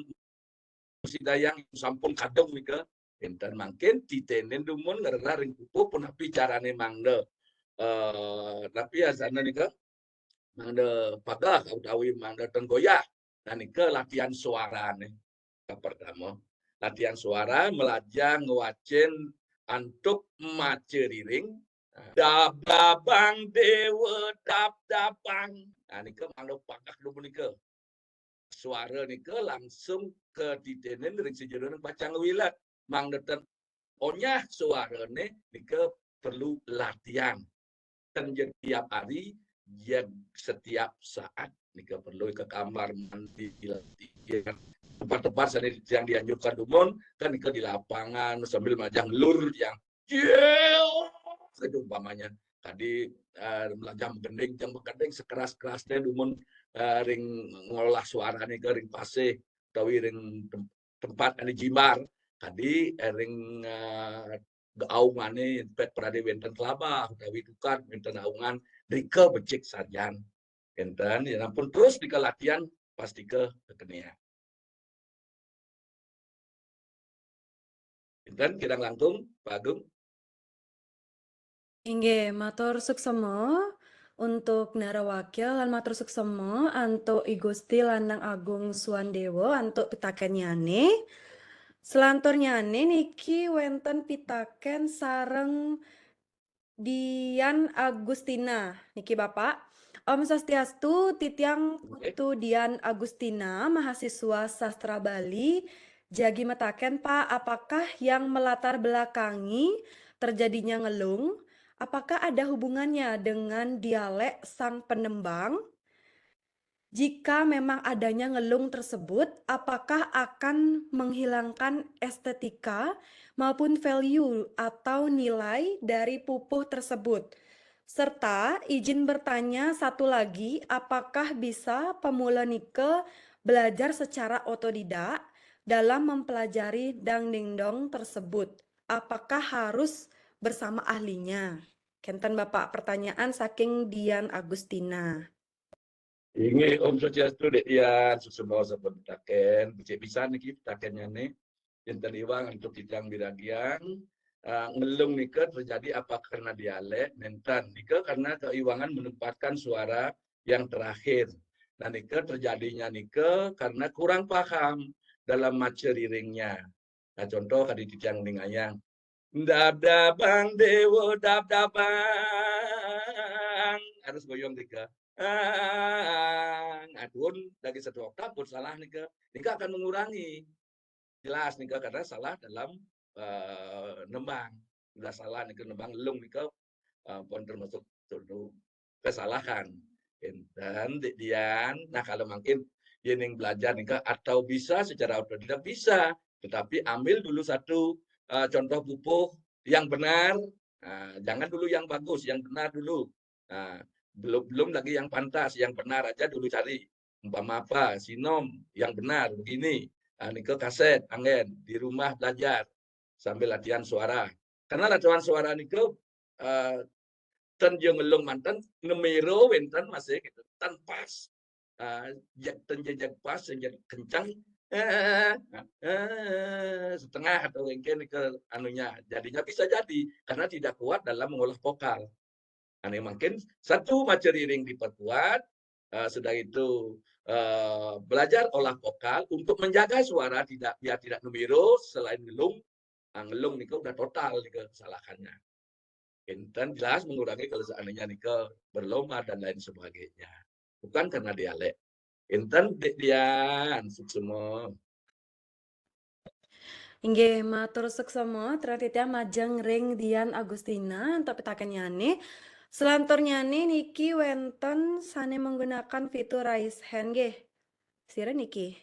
sidayang sampun kadung nika. Enten mangkin titenin dumun ngrerah ring pupuh punapi carane mangda, eh, napi asana nika? Mangda pageh utawi mangda ten goyah. Nah, nika latihan suarane. Kapertama, latihan suara, melajah ngwacen antuk maca riring. Dab dabang dewa dab dabang. Nah, nika mangda pageh dumun nika. Suara nika langsung katitenin ring sajeroning pacang ngwilet. Mangda ten onyah suarane nika perlu latihan. Ten ja tiap hari, ya setiap saat nika perlu ke kamar mandi, latihan. Tempat-tempat sane yang dianjurkan dumun, kan nika di lapangan sambil majang lur yang, yeah, itu umpamanya. Tadi, eh, melajah magending, jang magending sekeras-kerasnya dumun, eh, ring ngolah suarane ke ring pasih, utawi ring tem-, tempat ane jimbar. Tadi, eh, ring, eh, aungane pet prade wenten kelabah, utawi tukad wenten aungan, rika becik sajan. Enten, ya ampun terus nika latihan, pastika kekenian. Enten, kirang langkung, Pak Agung. Inggih, matur suksema untuk Nara Wakil lan matur suksema antuk I Gusti Lanang Agung Suandewa antuk pitakennyane. Selanturnyane niki wenten pitaken sareng Dian Agustina, niki Bapak. Om Swastiastu, titiang Putu Dian Agustina, mahasiswa sastra Bali, jagi mataken, Pak, apakah yang melatar belakangi terjadinya ngelung? Apakah ada hubungannya dengan dialek sang penembang? Jika memang adanya ngelung tersebut, apakah akan menghilangkan estetika maupun value atau nilai dari pupuh tersebut? Serta izin bertanya satu lagi, apakah bisa pemula nike belajar secara otodidak dalam mempelajari dangdingdong tersebut? Apakah harus bersama ahlinya? Kenten Bapak, pertanyaan saking Dian Agustina. Inggih, Om Swastiastu, Dek Dian, suksma sampun pitaken, becik pisan niki pitakennyané. Ten iwang antuk titiang miragiang, eh, ngelung nika terjadi apa karena dialek, nenten. Nika karena keiwangan menempatkan suara yang terakhir. Nah, nika terjadinya nika karena kurang paham dalam maca riringnya. Nah, contoh kadi titiang ningayang. Dab dabang dewa dab dabang. Harus goyong tiga. Ang. Adun lagi satu oktav pun salah nika. Nika akan mengurangi. Jelas nika karena salah dalam, eh, nembang. Sudah salah nika nembang lung nika, eh, pun termasuk satu kesalahan. Dan Dian, nah kalau mungkin yening belajar nika atau bisa secara otodidak bisa, tetapi ambil dulu satu, eh, contoh pupuh yang benar. Nah, jangan dulu yang bagus, yang benar dulu. Nah, belum belum lagi yang pantas, yang benar aja dulu cari. Umpama apa, sinom yang benar begini. Nah, nika kaset, anggen di rumah belajar sambil latihan suara. Karena latihan suara nika, eh, ten ja ngelung manten, nemiro wenten masih gitu, ten pas. Eh, jeg ten ja jeg pas, ten ja kencang, eh, eh, setengah atau engke nika anunya. Jadinya bisa jadi karena tidak kuat dalam mengolah vokal. Nah, ini mungkin satu maca riring diperkuat, eh, sudah itu, eh, belajar olah vokal untuk menjaga suara tidak, biar tidak nemiro selain ngelung. Nah, ngelung nika udah total nika kesalahannya. Enten jelas mengurangi kalau seandainya nika berlomba dan lain sebagainya. Bukan karena dialek. Enten Dek Dian, suksma. Inggih, matur suksma, titiang majeng ring Dian Agustina antuk pitakennyané. Selanturnya niki wenten sané menggunakan fitur raise hand nggih. Sira niki.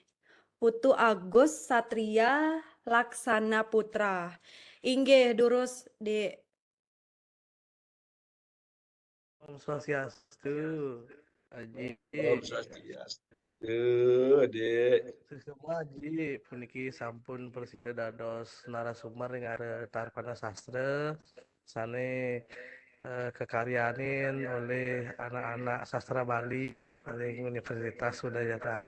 Putu Agus Satria Laksana Putra. Inggih, durus, Dik. Om Swastiastu, Aji. Om Swastiastu, Dik. Suksma, Aji, puniki sampun prasida dados narasumber ring acara Tarpana Sastra sané, eh, kekaryanin olih anak-anak sastra Bali ring Universitas Udayana.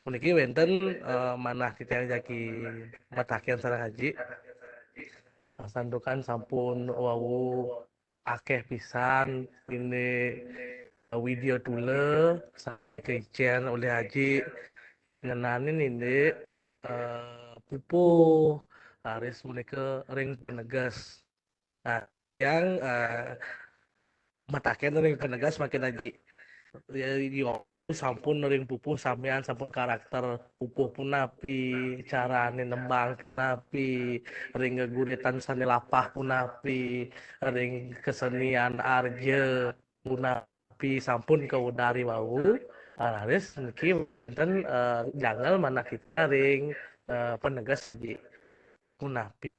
Puniki wenten, eh, manah titiang jagi mataken sareng Aji. Santukan sampun wau akéh pisan indik, eh, widya tula sané kaicén olih Aji ngenanin indik, eh, pupuh, raris punika ring peneges. Nah, titiang, eh, mataken ring peneges mangkin Aji. Ya, ya, sampun ring pupuh samian, sampun karakter pupuh punapi, carané nembang punapi, ring geguritan sané lapah punapi, ring kesenian arja punapi, sampun kaudari wau. Raris niki wenten, eh, janggal manah titiang ring, eh, peneges Aji. Punapi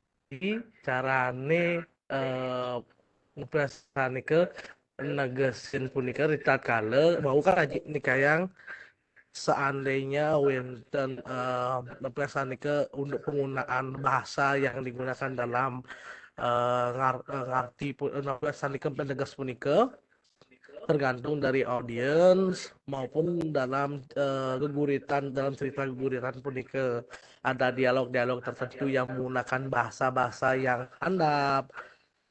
carané, eh, ngapsanika negesin punika ritatkala wau kan Aji nikayang seandainya wenten, eh, ngapsanika untuk penggunaan bahasa yang digunakan dalam, eh, ngar-, eh, ngarti pu-, eh, ngapsanika peneges punika tergantung dari audiens maupun dalam, eh, geguritan, dalam cerita geguritan punika ada dialog-dialog tertentu yang menggunakan bahasa-bahasa yang andap,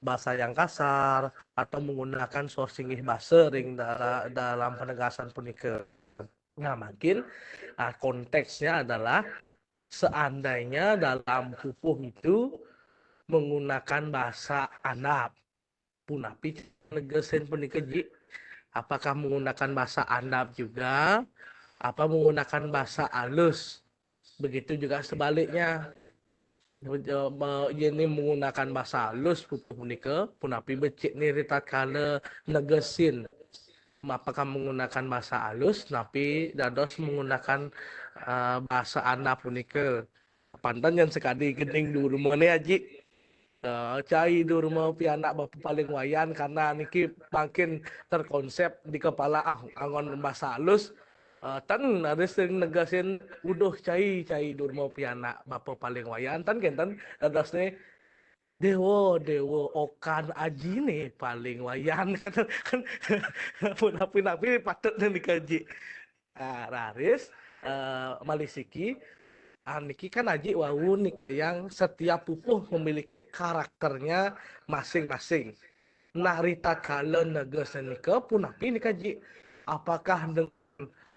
bahasa yang kasar, atau menggunakan sor singgih basa ring dala-, dalam penegasan punika. Nah, mungkin, ah, konteksnya adalah seandainya dalam pupuh itu menggunakan bahasa andap, Punapi negesin punika, Ji? Apakah menggunakan bahasa andap juga? Apa menggunakan bahasa alus? Begitu juga sebaliknya. Yén menggunakan bahasa alus pupuh punika, punapi becik ni ritatkala negesin? Apakah menggunakan bahasa alus, napi dados menggunakan, eh, bahasa andap punika? Panten yén sakadi geni durma né, Aji. Eh, cai durma pianak bapa paling wayan, karena niki mangkin terkonsep di kepala, ah, anggon bahasa alus. Eh, ten ada sering negesin, uduh cai, cai durma pianak bapa paling wayan. Ten kénten dadosné, déwa, déwa, okan ajiné paling wayan. Kan, kan, punapi-napi patut nang dikaji. Ah, raris, eh, malih siki, ah, niki kan Aji wau nih, yang setiap pupuh memiliki karakternya masing-masing. Nah, ritatkala neges nika punapi nika, Ji? Apakah dengan,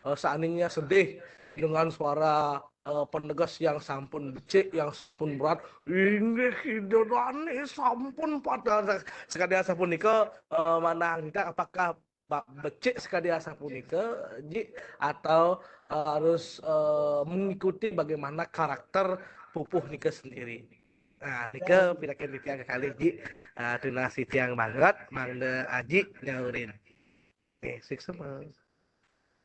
eh, seandainya sedih dengan suara, eh, peneges yang sampun becik, yang sampun berat, "Inggih Ida Dané sampun pada," sekadi asapunika, eh, manah rita, apakah ba-, becik sekadi asapunika, Ji, atau, eh, harus, eh, mengikuti bagaimana karakter pupuh nika sendiri? Nah, nika pitakén titiang kekalih, Ji. Eh, tunas titiang banget, mangda Aji nyaurin. Oké, suksma.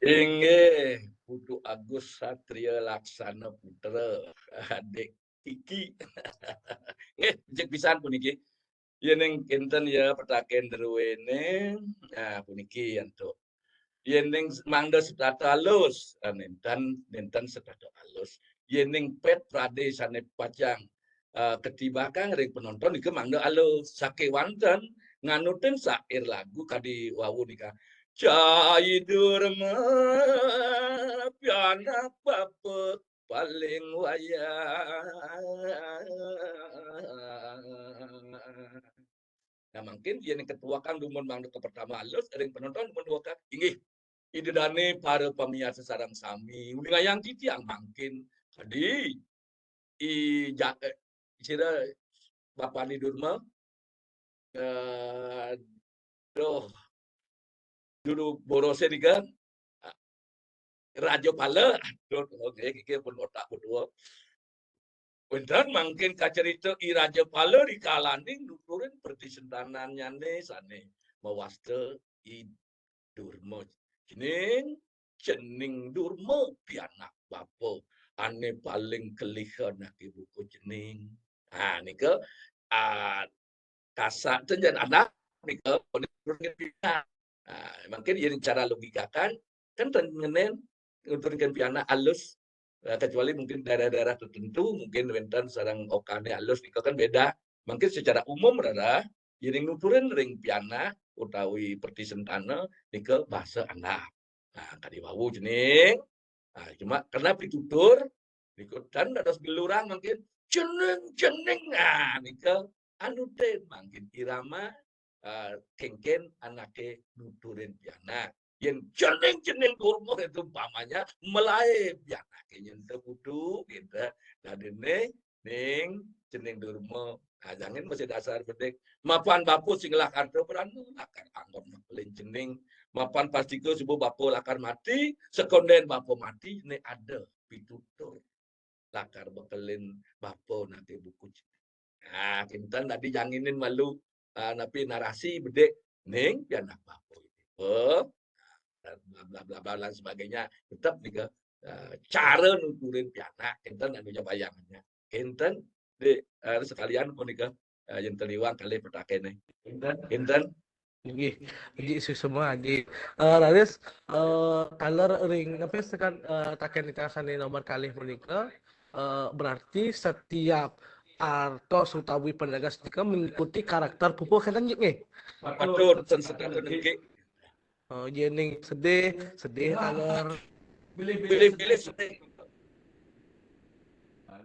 Inggih, Putu Agus Satria Laksana Putra, adik Kiki. Nggih, becik pisan puniki. Yéning kénten ya petakén druéné, nah, puniki antuk. Yéning mangda setata alus, eh, nénten, nénten setata alus. Yéning pét pradé sané pacang, eh, katibakang ring penonton, nika mangda alus. Sakéwanten nganutin sair lagu kadi wau nika. Cai durma pianak bapa paling wayan. Nah, mangkin yén ketuakan dumun mangda kapertama alus, ring penonton dumun duakan, inggih, Ida Dané para pamiarsa sareng sami, uningayang titiang mangkin. Kadi, i ja-, eh, sira Bapané Durma, eh, duh, juru borosé nika, Raja Pala, aduh, nggih, nggih, pun otak pun dua. Wénten mangkin kacerita I Raja Pala rikalaning nuturin pertisentanannyané sané mawasta I Durma. Cening, cening Durma pianak bapa ané paling keliha anaké buka cening. Ah, nika, ah, kasak ten jan anak nika, nuturin pianak. Ah, mungkin yén cara logikakan, kan ten ngenén nuturin pianak alus, eh, kecuali mungkin daerah-daerah tertentu, mungkin wénten sareng okané alus nika kan beda. Mungkin secara umum rara, yén nuturin ring pianak utawi pertisentana nika basa andap. Nah, kadi wau cening. Nah, cuma karena pitutur, nika tan dados gelurang mangkin, "Cening, cening." Nah, nika anutin mangkin irama, eh, kénkén anaké nuturin pianak. Yén cening, cening Durma itu umpamanya malaib pianaké nyentuh kudu, gitu. Dadiné, ning, cening Durma. Nah, jangin masih dasar bedik. Mapan bapa sing lakar to beranu, lakar anggon makelin cening. Mapan pastika suba bapa lakar mati, sekondén bapa mati, né ada pitutur. Lakar bekelin bapa anaké buka cening. Nah, kinten tadi janginin malu, ah, napi narasi bedik, ning, pianak bapa. Oh, bla, bla, bla, bla, dan sebagainya. Tetep nika, eh, cara nuturin pianak, kinten anu bayangannya. Kinten, di, eh, sekalian punika, eh, yén taliwang kalih petakéné. Kinten. Kinten. Inggih, Aji suksma, Aji. Eh, raris, eh, taler ring, napi sekan, eh, taken nika sané nomor kalih punika, eh, berarti setiap artos utawi peneges nika mengikuti karakter pupuh, kinten, Ji, nggih? Patut, ten setata niki. Oh, yéning sedih, sedih taler. Bilih-bilih sedih.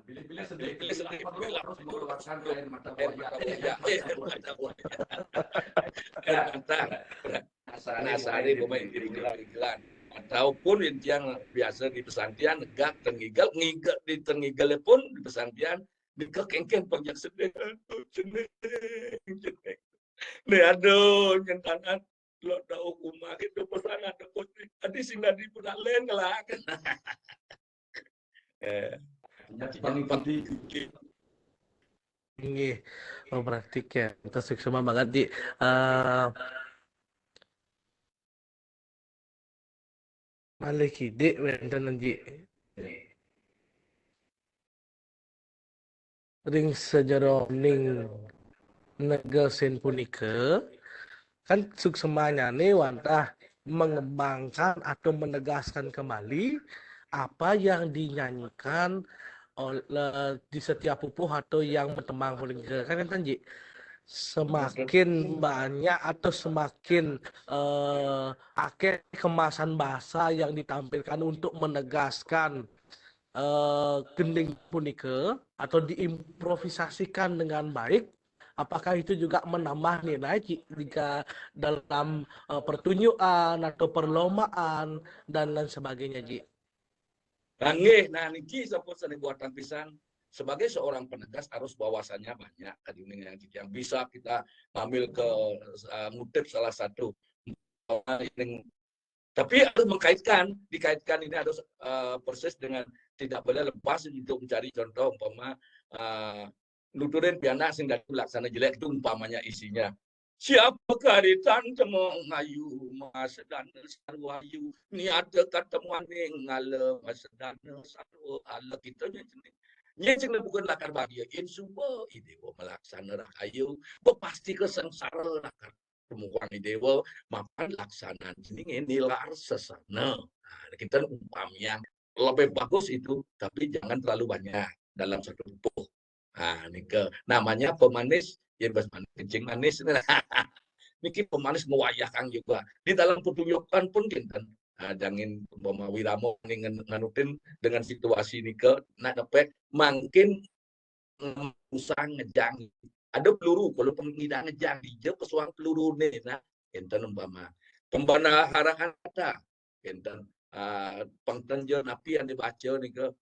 Bilih-bilih sedih. Bilih-bilih sedih. Harus mengeluarkan air mata buaya. Air mata buaya. Air mata. Asari, asari, pemain gigilan. Ataupun intian biasa di pesantian, gak tengigel, ngigel di tengigel pun di pesantian, nika kénkén panjak sedih. Aduh, cening, cening. Nih, aduh, nyentangan lo tau kumaha itu pesan ada posting. Adi sing tadi pun lain kelak. Eh, paling penting. Inggih. Oh, praktik ya. Kita suksma banget di eh malih kidik wénten Ji. Ring sajeroning negesin punika, kan suksmanyane wantah mengembangkan atau menegaskan kembali apa yang dinyanyikan oleh di setiap pupuh atau yang bertembang punika kan enten Ji. Semakin banyak atau semakin eh, akeh kemasan bahasa yang ditampilkan untuk menegaskan eh, gending punika atau diimprovisasikan dengan baik, apakah itu juga menambah nilai Ji, jika dalam eh, pertunjukan atau perlombaan dan lain sebagainya Ji? Nah, nggih, nah niki sampun sane buatan pisan. Sebagai seorang penegas harus wawasannya banyak, kadi yang, yang bisa kita ambil ke uh, ngutip salah satu. Tapi harus mengkaitkan, dikaitkan ini harus uh, persis dengan tidak boleh lepas untuk mencari contoh umpama uh, nuturin pianak sing dadi laksana jelek itu umpamanya isinya. Siapa karitan temu ngayu masedana sarwa ayu niata katemuan ngala masedana sarwa ala kita nya jenis. Nya sing bukan lakar bahagia in suba idewa melaksana rahayu bepasti ke sengsara lakar temuan idewa mapan laksanan jenis nilar sesana. Nah, kita umpamanya lebih bagus itu, tapi jangan terlalu banyak dalam satu pupuh. Nah, nika namanya pemanis, ya bas manis, kencing manis. Niki pemanis ngwayah kang juga. Di dalam pertunjukan pun kinten. Nah, jangin umpama wirama nganutin dengan situasi nika nak dapat mangkin usang ngejang. Ada peluru, kalau pengidang ngejang dija pesuang peluru ni nah, enten umpama. Pembana harahan kata, enten uh, pengtenja napi yang dibaca nika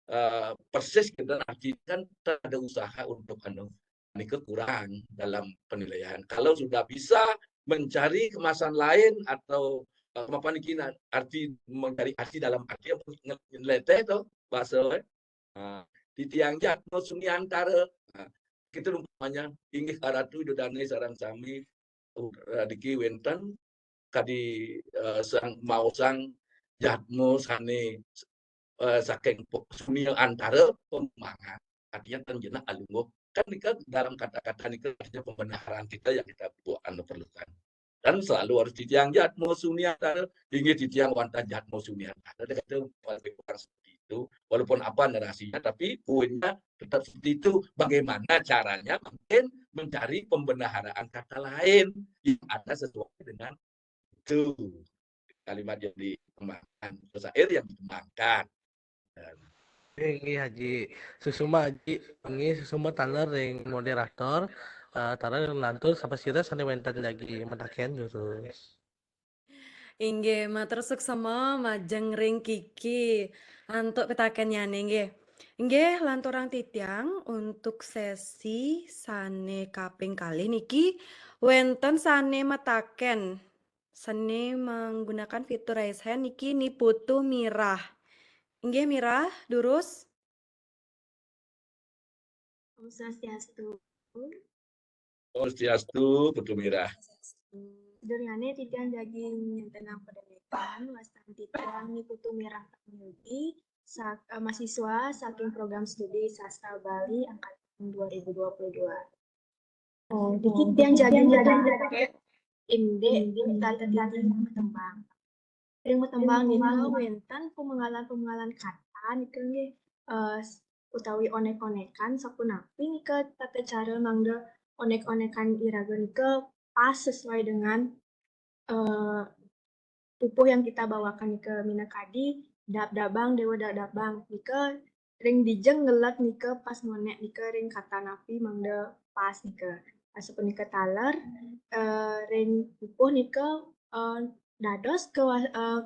uh, persis kita artikan ada usaha untuk anu nika kurang dalam penilaian. Kalau sudah bisa mencari kemasan lain atau uh, apa niki arti mencari arti dalam arti apa ngeleteh tu bahasa eh. Ha, titiang jatma suni antara. Ha, kita umpamanya inggih karatu idodane sarang sami uh, diki wenten kadi uh, sang maosang jatma sane uh, saking sunia antara pembangan artinya tenjena alungguh kan nika dalam kata-kata nika artinya pembenaran kita yang kita buat anu perlukan dan selalu harus titiang jatma suni antara inggih titiang wantah jatma suni antara dia kata lebih kurang seperti itu walaupun apa narasinya tapi poinnya tetap seperti itu bagaimana caranya mungkin mencari pembendaharaan kata lain yang ada sesuai dengan itu kalimat yang dikembangkan syair yang dikembangkan. Inggih Haji, susuma Haji, inggih susuma taler ring moderator, uh, taler ring lantur sapa sira sane wenten jagi mataken durus. Inggih, matur suksema majeng ring Kiki antuk pitakennyane inggih. Inggih, lanturang titiang untuk sesi sane kaping kalih niki wenten sane mataken sane menggunakan fitur raise hand niki Ni Putu Mirah. Inggih Mirah, durus. Om Swastiastu. Om Swastiastu, Putu Mirah. Durjane titiang jagi nyentenang pademetan, wastan titiang Ni Putu Mirah Tamiudi, sak, uh, mahasiswa saking program studi sastra Bali angkatan dua ribu dua puluh dua. Oh, dikit yang jagi nyentenang indik tata titi matembang. Ring matembang nika wenten pemengalan-pemengalan kata nika nggih uh, utawi onek-onekan sapunapi nika tata cara mangda onek-onekan iraga nika pas sesuai dengan uh, pupuh yang kita bawakan nika minakadi dab-dabang dewa dab-dabang nika ring dijeng ngelat nika pas ngonek nika ring kata napi mangda pas nika. Sapunika taler uh, ring pupuh nika uh, dados ke uh,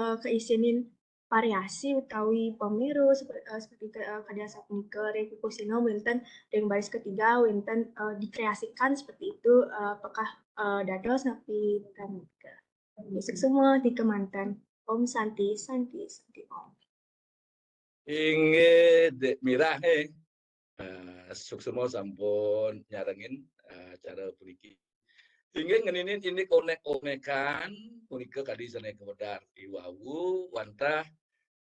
uh, keisinin variasi utawi pamiru seperti, eh, seperti ke, eh, kadi asapunika, ring kuku sinem wénten, ring baris ketiga wénten, eh, dikreasikan seperti itu, eh, apakah, eh, dados napi ten nika. Suksma nika manten. Om Santi, Santi, Santi Om. Inggih, Dék Mirah, eh. Eh, suksma sampun nyarengin, eh, acara puniki. Inggih ngeninin indik onék-onékan punika kadi sané kawedar i wau wantah,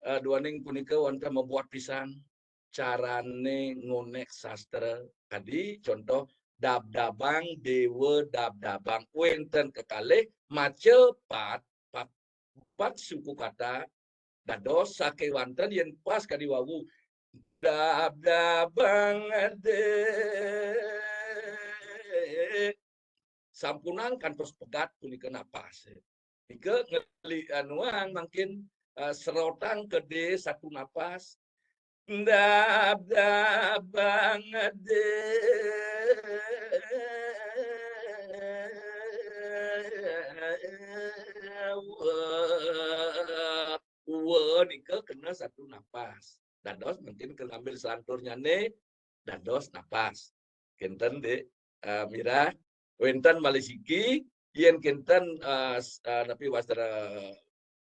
eh, duaning punika wantah mabuat pisan carané ngonék sastra kadi contoh Dabdabang Déwa Dabdabang wénten kekalih maca pat, pat, pat suku kata dados sakéwanten yén pas kadi wau Dabdabang Déwa sampunang kantos pegat punika napas. Nika ngeli-, anuang mangkin, eh, serotang kedé satu napas. Dabdabang Déwa. Wa nika kena satu napas. Dados mangkin kena ngambil selanturnyané dados napas. Kénten, Dék, eh, Mirah, wénten malih siki, yén kénten, eh, s-, eh, napi wastra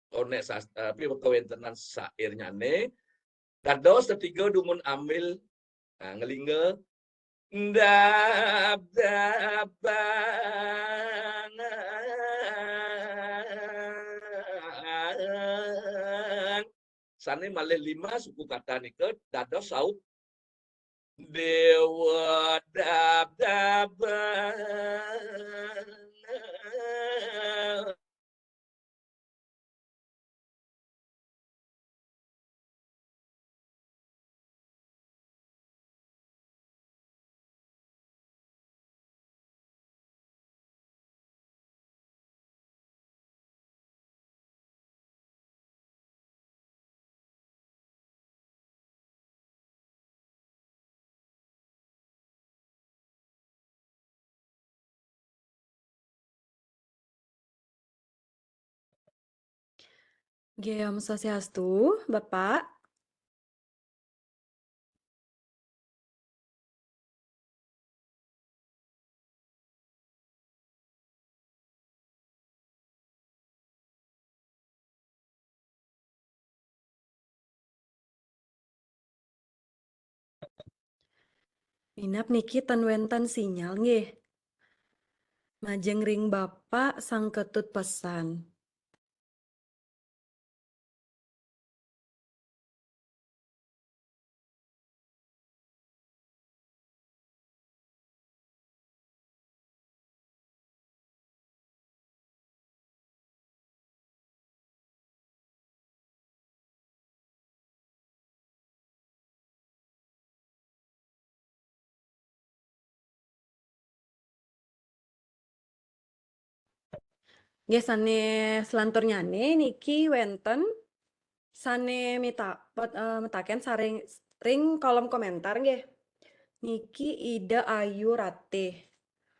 onék sas-, eh, napi kawéntenan sairnyané, dados tetiga dumun ambil, nah, ngelingga, Dabdabang. Sané malih lima suku kata nika dados saup Déwa Dabdabang. Nggih, Om Swastiastu, Bapak. Minab niki ten wénten sinyal nggih. Majeng ring Bapak Sang Ketut Pesan. Nggih, sané selanturnyané niki wénten sané mita-, pet-, eh, metaken saring ring kolom komentar nggih. Niki Ida Ayu Ratih.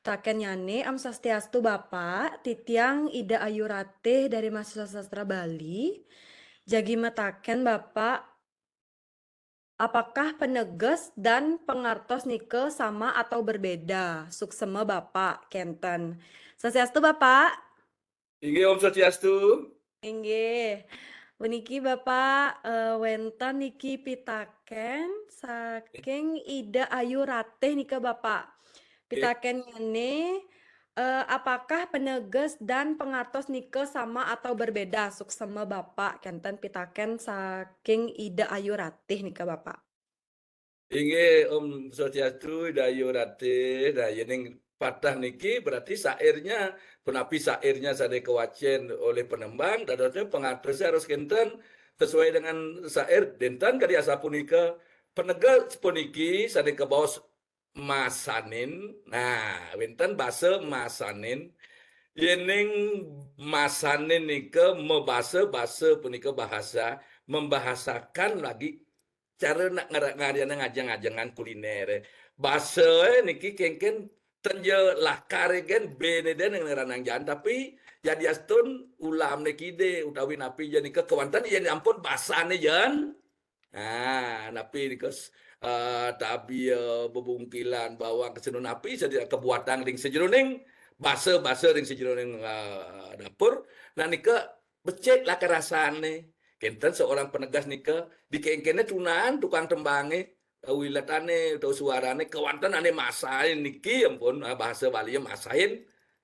Takennyane, Om Swastiastu, Bapak. Titiang Ida Ayu Ratih dari Mahasiswa Sastra Bali. Jagi metaken, Bapak, apakah peneges dan pengartos nika sama atau berbeda? Suksema, Bapak, kenten. Swastiastu, Bapak. Inggih, Om Swastiastu. Inggih. Puniki Bapak, eh, wenten niki pitaken saking Ida Ayu Ratih nika, Bapak. Nggih. Pitakennyane, eh, apakah peneges dan pengartos nika sama atau berbeda? Suksema, Bapak, kenten pitaken saking Ida Ayu Ratih nika, Bapak. Inggih, Om Swastiastu, Ida Ayu Ratih. Nah, yening patah niki berarti syairnya, punapi syairnya sane kawacen oleh penembang, dadosnya pengartosnya harus kenten sesuai dengan syair. Denten kadi asapunika, peneges puniki sane kabaos masanin. Nah, wenten basa masanin. Yening masanin nika mabasa, basa punika bahasa, membahasakan lagi cara nak ngara-, ngariana ngajeng-ajengan kuliner. Basa, eh, niki kengken ten ja lakar gen bene den ngeranang jan, tapi yadiastun ulamne kide utawi napi ja nika kewanten yen ampun basane jan. Nah, napi nika s-, eh, tabi, eh, bebungkilan bawang keseno napi sadi kebuatan ring sajeroning basa-basa ring sajeroning, eh, dapur. Nah, nika becik lakar rasane. Kenten seorang penegas nika, dikengkene tunan tukang tembange, eh, wiletane utawa suarane kewanten ane masain niki ampun, eh, bahasa Bali masain.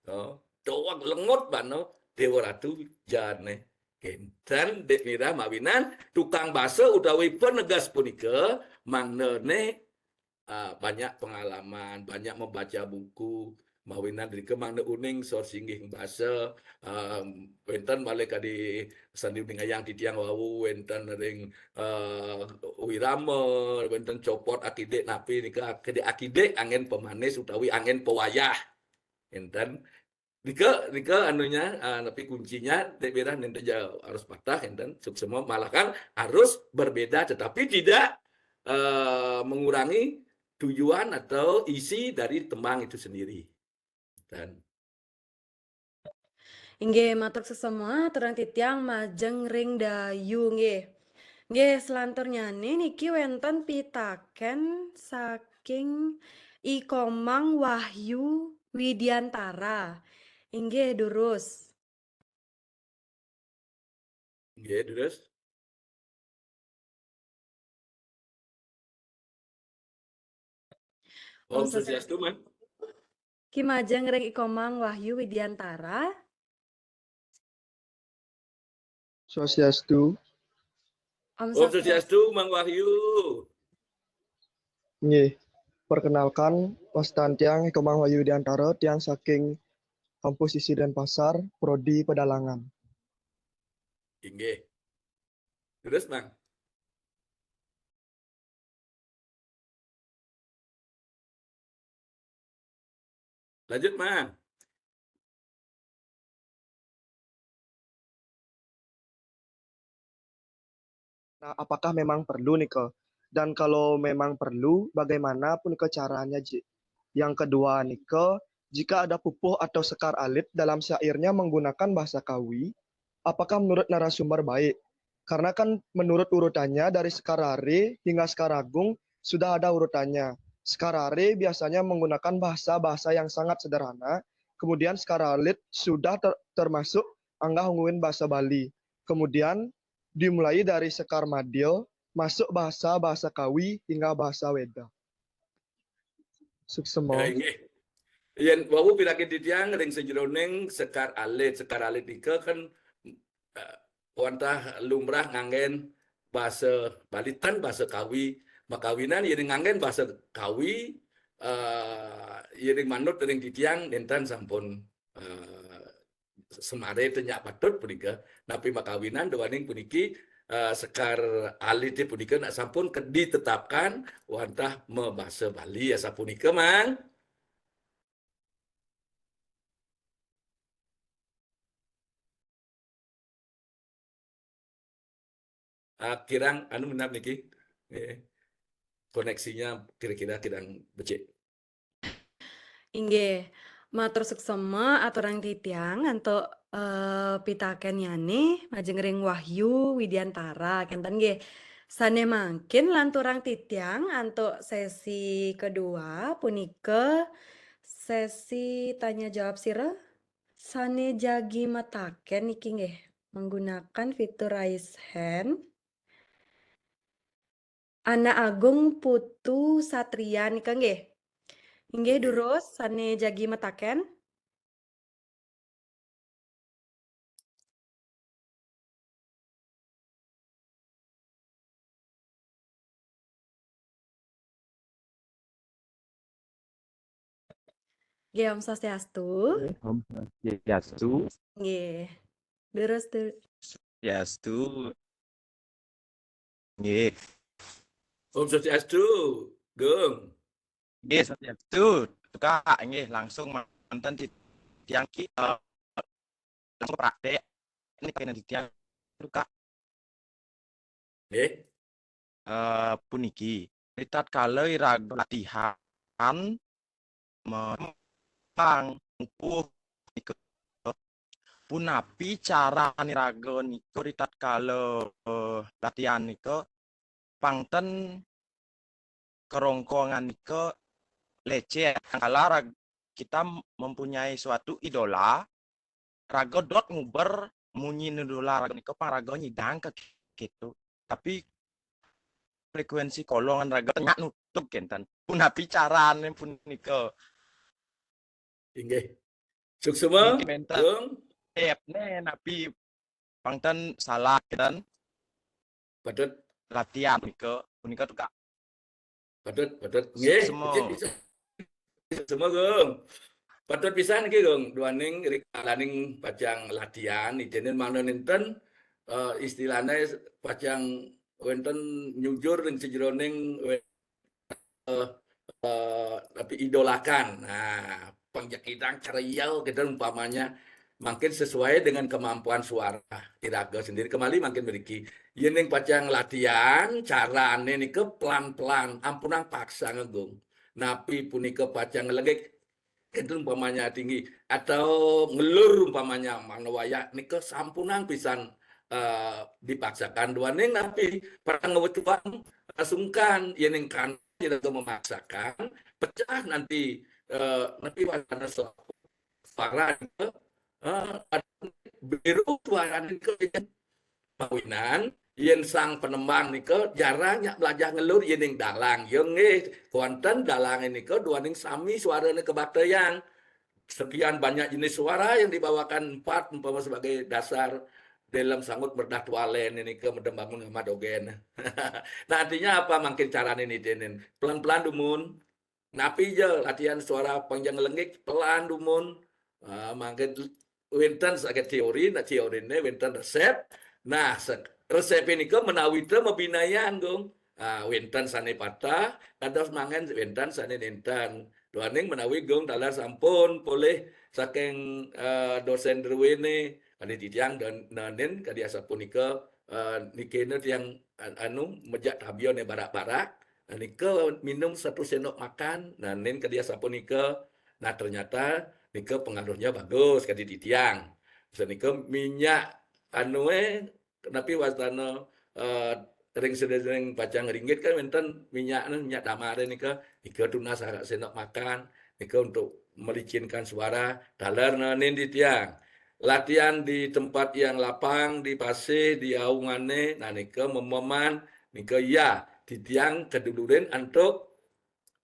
Oh, doang lengot bano Dewa Ratu jane. Kenten dek mirah mawinan tukang basa utawi penegas punika mangnene, ah, banyak pengalaman, banyak membaca buku, mawinan drika mangda uning sor singgih basa, em, wenten malih kadi sandi uningayang titiang wau, wenten ring, eh, Wirama, wenten Copot Akidik napi nika Akidik, Akidik angin pemanis utawi angin pewayah. Enten nika, nika anunya, ah, tapi kuncinya, dek mirah nenten ja harus patah, enten suksema, malahan harus berbeda tetapi tidak, eh, mengurangi tujuan atau isi dari tembang itu sendiri. Dan Inggih, matur suksema, aturang titiang majeng ring Dayu, nggih. Nggih, selanturnyane niki wenten pitaken saking I Komang Wahyu Widiantara. Inggih, durus. Nggih, terus. Om Om Swastiastu, Swastiastu. Man. Ki majeng ring I Komang Wahyu Widiantara. Swastiastu. Om Om Swastiastu. Swastiastu, Mang Wahyu. Nggih. Perkenalkan, wastan tiang I Komang Wahyu Widiantara, tiang saking Kampus I S I Denpasar, Prodi Pedalangan. Inggih. Terus, Mang. Lanjut, Mang. Nah, apakah memang perlu nika? Dan kalau memang perlu, bagaimana punika caranya, Ji? Yang kedua nika, jika ada pupuh atau sekar alit dalam syairnya menggunakan bahasa Kawi, apakah menurut narasumber baik? Karena kan menurut urutannya dari sekar rare hingga sekar agung sudah ada urutannya. Sekar rare biasanya menggunakan bahasa-bahasa yang sangat sederhana, kemudian sekar alit sudah ter- termasuk anggah ungguin bahasa Bali. Kemudian dimulai dari sekar madya, masuk bahasa-bahasa Kawi hingga bahasa Weda. Ya, Suksema. inggih. Yen wau pitaken titiang ring sajeroning sekar alit, sekar alit nika kan, eh, wantah lumrah nganggen basa Bali tan basa Kawi. Makawinan yen nganggen basa Kawi, eh, yen manut ring titiang nenten sampun, eh, semare te nyak patut punika. Napi makawinan duaning puniki, eh, sekar alite punika nak sampun ke-, ditetapkan wantah mabasa Bali asapunika, Mang. Ah, kirang anu menap niki. Eh, koneksinya kira-kira kirang becik. Inggih, matur suksema aturang titiang antuk, eh, pitakennyane majeng ring Wahyu Widiantara, kenten nggih. Sane mangkin lanturang titiang antuk sesi kedua punika sesi tanya jawab sira sane jagi mataken niki nggih, menggunakan fitur raise hand. Anak Agung Putu Satria nika nggih. Inggih, Nggih. Durus sane jagi mataken. Nggih, Om Swastiastu. Om Swastiastu. Nggih. Durus, Dur. Swastiastu. Nggih. Om Swastiastu, Gung. Nggih, Swastiastu. Kak, nggih, langsung manten ti-, tiang ki, eh, langsung praktek. Ini kena di tiang, Kak. Nggih. Eh, puniki. Ritatkala iraga latihan, me-, pang, punika. Punapi carane raga nika ritatkala, eh, latihan nika, pang ten kerongkongan nika leceh. Kala rag-, kita mempunyai suatu idola, raga dot nguber munyi idola raga nika pang raga nyidang ke gitu. Tapi frekuensi kolongan raga nyak nutup kenten. Punapi carane punika? Inggih. Suksma, Niki menten. Gung. Stepne napi pang ten salah kenten. Patut, Latihan nika, punika tuh, Kak. patut, patut. Nggih, Suksma. Ijin bisa. Suksma, Gung. Patut pisan niki, Gung. Duaning rikalaning pacang latihan, ijinin mana nenten, eh, istilahnya pacang wenten nyujur ring sajeroning, eh, eh, tapi idolakan. Nah, pang ja kidang cara iya kita umpamanya mungkin sesuai dengan kemampuan suara iraga sendiri. Kembali mungkin mriki. Yen ning pacang latihan, carane nika pelan-pelan, ampunang paksa, Gung. Napi punika pacang ngelegek, kenten umpamanya tinggi atau ngelur umpamanya manawaya nika sampunang pisan, eh, dipaksakan. Duaning napi pacang ngewetuang sungkan, yen ning kan iraga memaksakan, pecah nanti, eh, napi wacana suara nika, eh, biru suara nika. Mawinan yen sang penembang nika jarang nyak melajah ngelur yen ning dalang. Ya nggih, wonten dalang nika duaning sami suarane kabatayang. Sekian banyak jenis suara yang dibawakan empat umpama sebagai dasar dalam sangut merdah tualen nika, medem bangun ngamat dogen. Nah, artinya apa mangkin carane nitinin? Pelan-pelan dumun. Napi ja latihan suara pang ja ngelenggik, pelan dumun. Ah, mangkin wenten saking teori, nah teorine wenten resep. Nah, se-, resep nika menawi te mabinayan, Gung. Ah, wenten sane patah, dados mangkin wenten sane nenten. Duaning menawi, Gung, taler sampun polih saking, eh, dosen druene, kadi titiang dan nanin kadi asapunika, eh, nikene tiang an-, anu mejak tabione barak-barak, nika minum satu sendok makan, nanin kadi asapunika. Nah, ternyata nika pengaruhnya bagus kadi titiang. Senika minyak anue, napi wastana, eh, ring sedering pacang ringgit kan wenten minyak, minyak damare nika, nika tunas agak sendok makan, nika untuk melicinkan suara, taler nanin titiang. Latihan di tempat yang lapang, di pasih, di aungane, nah nika mememan, nika ya, titiang kedulurin antuk,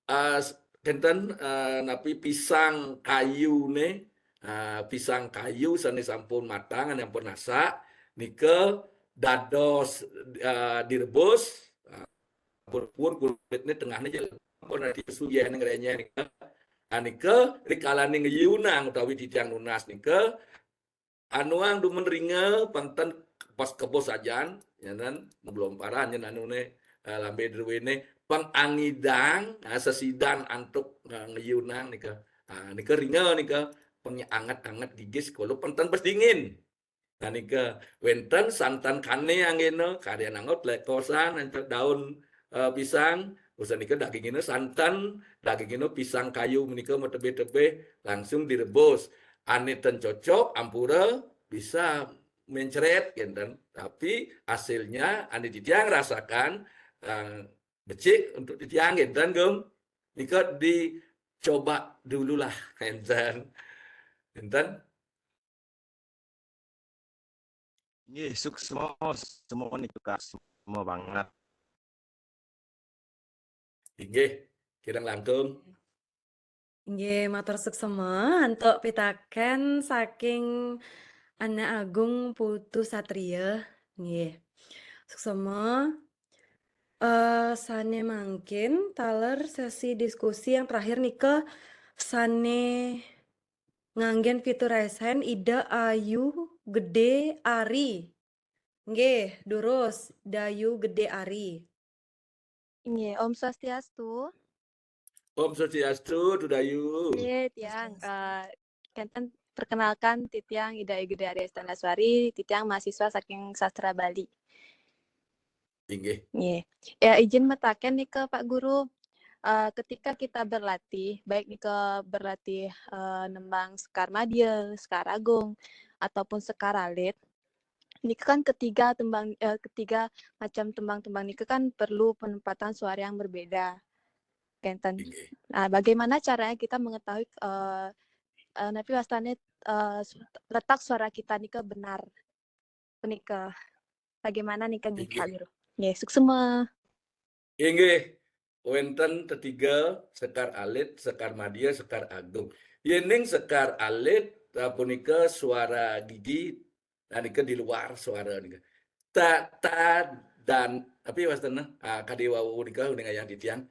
eh, kenten, eh, napi pisang kayune, eh, pisang kayu sane sampun matang, ane ampun nasak, nika dados, eh, direbus, eh, pur-pur kulitne tengahne jelas, ampun nanti suyen ngrenyeh nika. Nah, nika rikalane ngeyunang utawi titiang nunas nika, anuang dumun ringa, pang ten pas kebo sajan, ya kan, belum paran yen anune, eh, lambe druene, pang angidang, ah, sesidan antuk, eh, ngeyunang nika. Ah, nika ringa nika, pang anget-anget gigis kolo pang ten bes dingin. Nah, nika wenten santan kane anggena, karyan angot lekosan antuk daun, eh, pisang, usan nika dagingina santan, dagingina pisang kayu menika matebih-tebih, langsung direbus. Ane ten cocok, ampura bisa mencret, kenten. Tapi hasilnya ane titiang rasakan, eh, becik untuk titiang, kenten, Gung. Nika dicoba dululah, kenten. Kenten. Nggih, suksma, suksma niku, Kak, suksma banget. Inggih, kirang langkung. Nggih, matur suksma antuk pitaken saking Anak Agung Putu Satria. Nggih. Suksma. Eh, sane mangkin taler sesi diskusi yang terakhir nika sane nganggen fitur raise hand Ida Ayu Gede Ari. Nggih, durus, Dayu Gede Ari. Nggih, Om Swastiastu. Om Swastiastu, Dudayu. Nggih, tiang, eh, kenten perkenalkan, titiang Ida Ayu Gede Ari Astanaswari, titiang mahasiswa saking Sastra Bali. Inggih. Nggih. Ya, izin metaken nika, Pak Guru. eh, ketika kita berlatih, baik nika berlatih, eh, nembang sekar madya, sekar agung, ataupun sekar alit, nika kan ketiga tembang, eh, ketiga macam tembang-tembang nika kan perlu penempatan suara yang berbeda. Kenten. Inggih. Nah, bagaimana caranya kita mengetahui, eh, eh, napi wastane, eh, su-, letak suara kita nika benar? Punika. Bagaimana nika nggih, Pak Inggih. Guru? Nggih, suksema. Inggih, wenten tetiga, sekar alit, sekar madya, sekar agung. Yening sekar alit, eh, punika suara gigi, nah, nika di luar suara nika. Ta, ta, dan, tapi wastane, ah, kadi wau nika uning ayah titiang.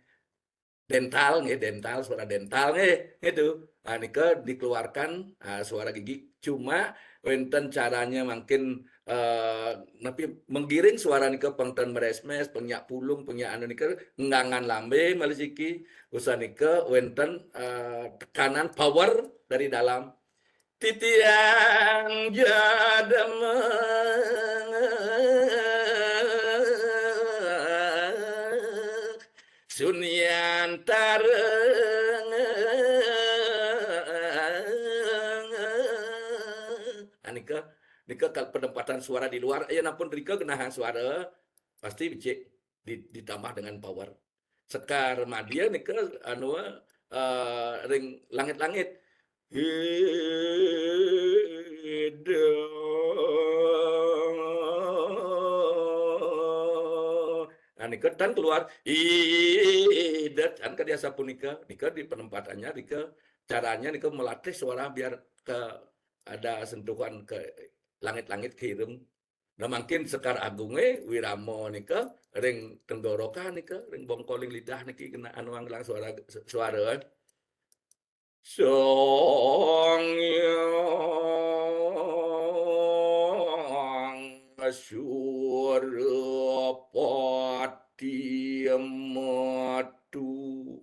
Dental, nggih, dental, suara dental, nggih, gitu. Nah, nika dikeluarkan, ah, suara gigi. Cuma wenten caranya mungkin, eh, napi menggiring suara nika pang ten meresmes, pang nyak pulung, pang nyak anu nika nggangan lambe malih siki. Usan nika wenten, eh, tekanan power dari dalam. Titiang jademeng sunian tareng. Ah, nika, nika kal penempatan suara di luar, ya, nampun rika genahang suara, pasti becik di, ditambah dengan power. Sekar madya nika anu, eh, ring langit-langit. Ida. Nah, nika tan keluar. Ida, tan kadi asapunika. Nika di penempatannya, nika caranya nika melatih suara biar ke ada sentuhan ke langit-langit, ke irung. Nah, mangkin sekar agunge wirama nika ring tenggorokan nika, ring bongkoling lidah niki kena anu anggelang suara, suara. Sang Hyang Surapati Matu.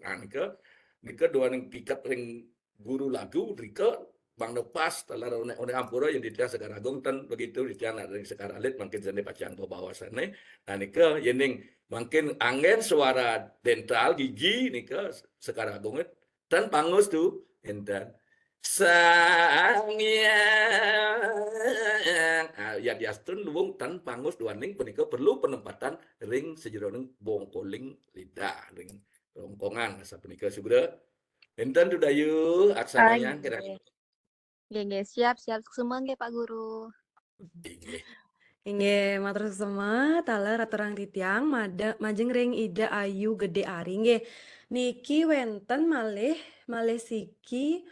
Nah, nika, nika duaning piket ring guru lagu, rika mangda pas taler oleh, oleh ampura yen titiang Sekar Agung ten begitu, titiang nak ring Sekar Alit mangkin sane pacang bebaosane. Nah, nika yening mangkin anggen suara dental gigi nika Sekar Agung ten pangus tu enten. Sang Hyang, ah, ya diastun luwung ten pangus duaning punika perlu penempatan ring sajeroning bongkoling lidah, ring kerongkongan sapunika, Sugra. Enten Dudayu, aksananya kira. Nggih. Nggih, nggih, siap, siap. Suksema nggih, Pak Guru. Inggih. Inggih, matur suksema, taler aturang titiang, mada-, majeng ring Ida Ayu Gede Ari, nggih. Niki wenten malih, malih siki,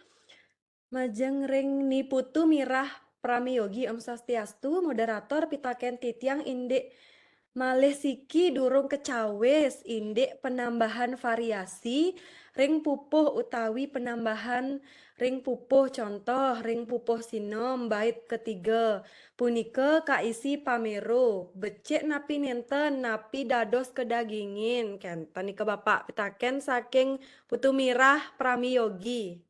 majeng ring Ni Putu Mirah Pramiyogi, Om Swastiastu, moderator, pitaken titiang indik malih siki durung kecawis, indik penambahan variasi ring pupuh utawi penambahan ring pupuh, contoh ring pupuh sinom bait ketiga. Punika kaisi pamero, becik napi nenten, napi dados kedagingin. Kenten nika Bapak pitaken saking Putu Mirah Pramiyogi.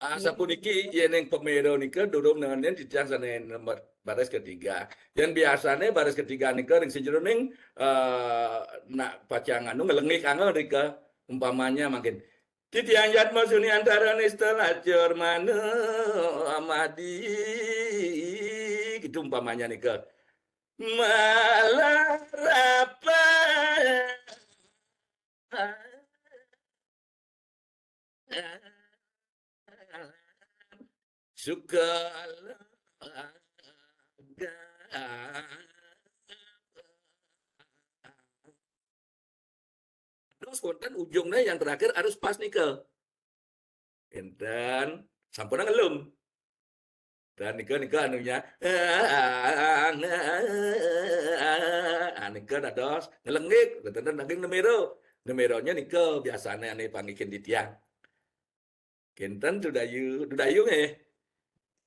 Ah, Nggih. Sapuniki, yening pamero nika durung nengenin titiang sane nomor baris ketiga. Yen biasane baris ketiga nika ring sajeroning, eh, nak pacang anu ngelengik angel rika. Umpamanya mangkin, titiang jadma suni antara nista lacur manu amadi. Gitu umpamanya nika. Malarapa. Sukalaga. Terus konten ujungnya yang terakhir harus pas nika. Enten, sampun ngelum. Dan nika, nika anunya, ah, nika dados ngelengik, enten daging nemero. Nemeronya nika biasane ane panggihin titiang. Kenten Dudayu, Dudayu nggih.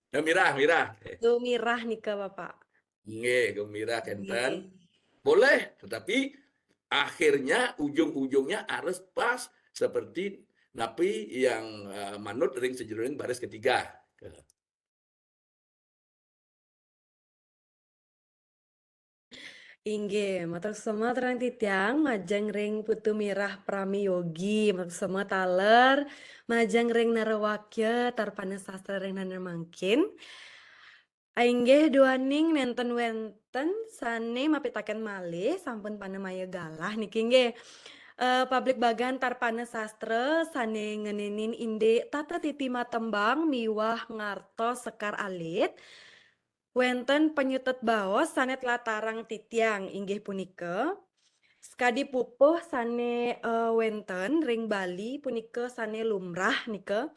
Ya, Mirah, Mirah. Eh, Dumirah nika, Bapak. Nggih, Dumirah kenten. Nggih. Boleh, tetapi akhirnya, ujung-ujungnya harus pas seperti napi yang, eh, manut ring sajeroning baris ketiga. Inggih, matur suksma aturang titiang, majeng ring Putu Mirah Pramiyogi, matur suksma taler, majeng ring Narawakya Tarpana Sastra ring rahina mangkin. Inggih, duaning nénten wénten sané mapitaken malih, sampun panamaya galah niki nggih. Eh, pabligbagan Tarpana Sastra sané ngeninin indik tata titi matembang miwah ngartos sekar alit. Wénten panyutet baos sané tlatarang titiang inggih punika, sakadi pupuh sané, eh, wénten ring Bali punika sané lumrah nika.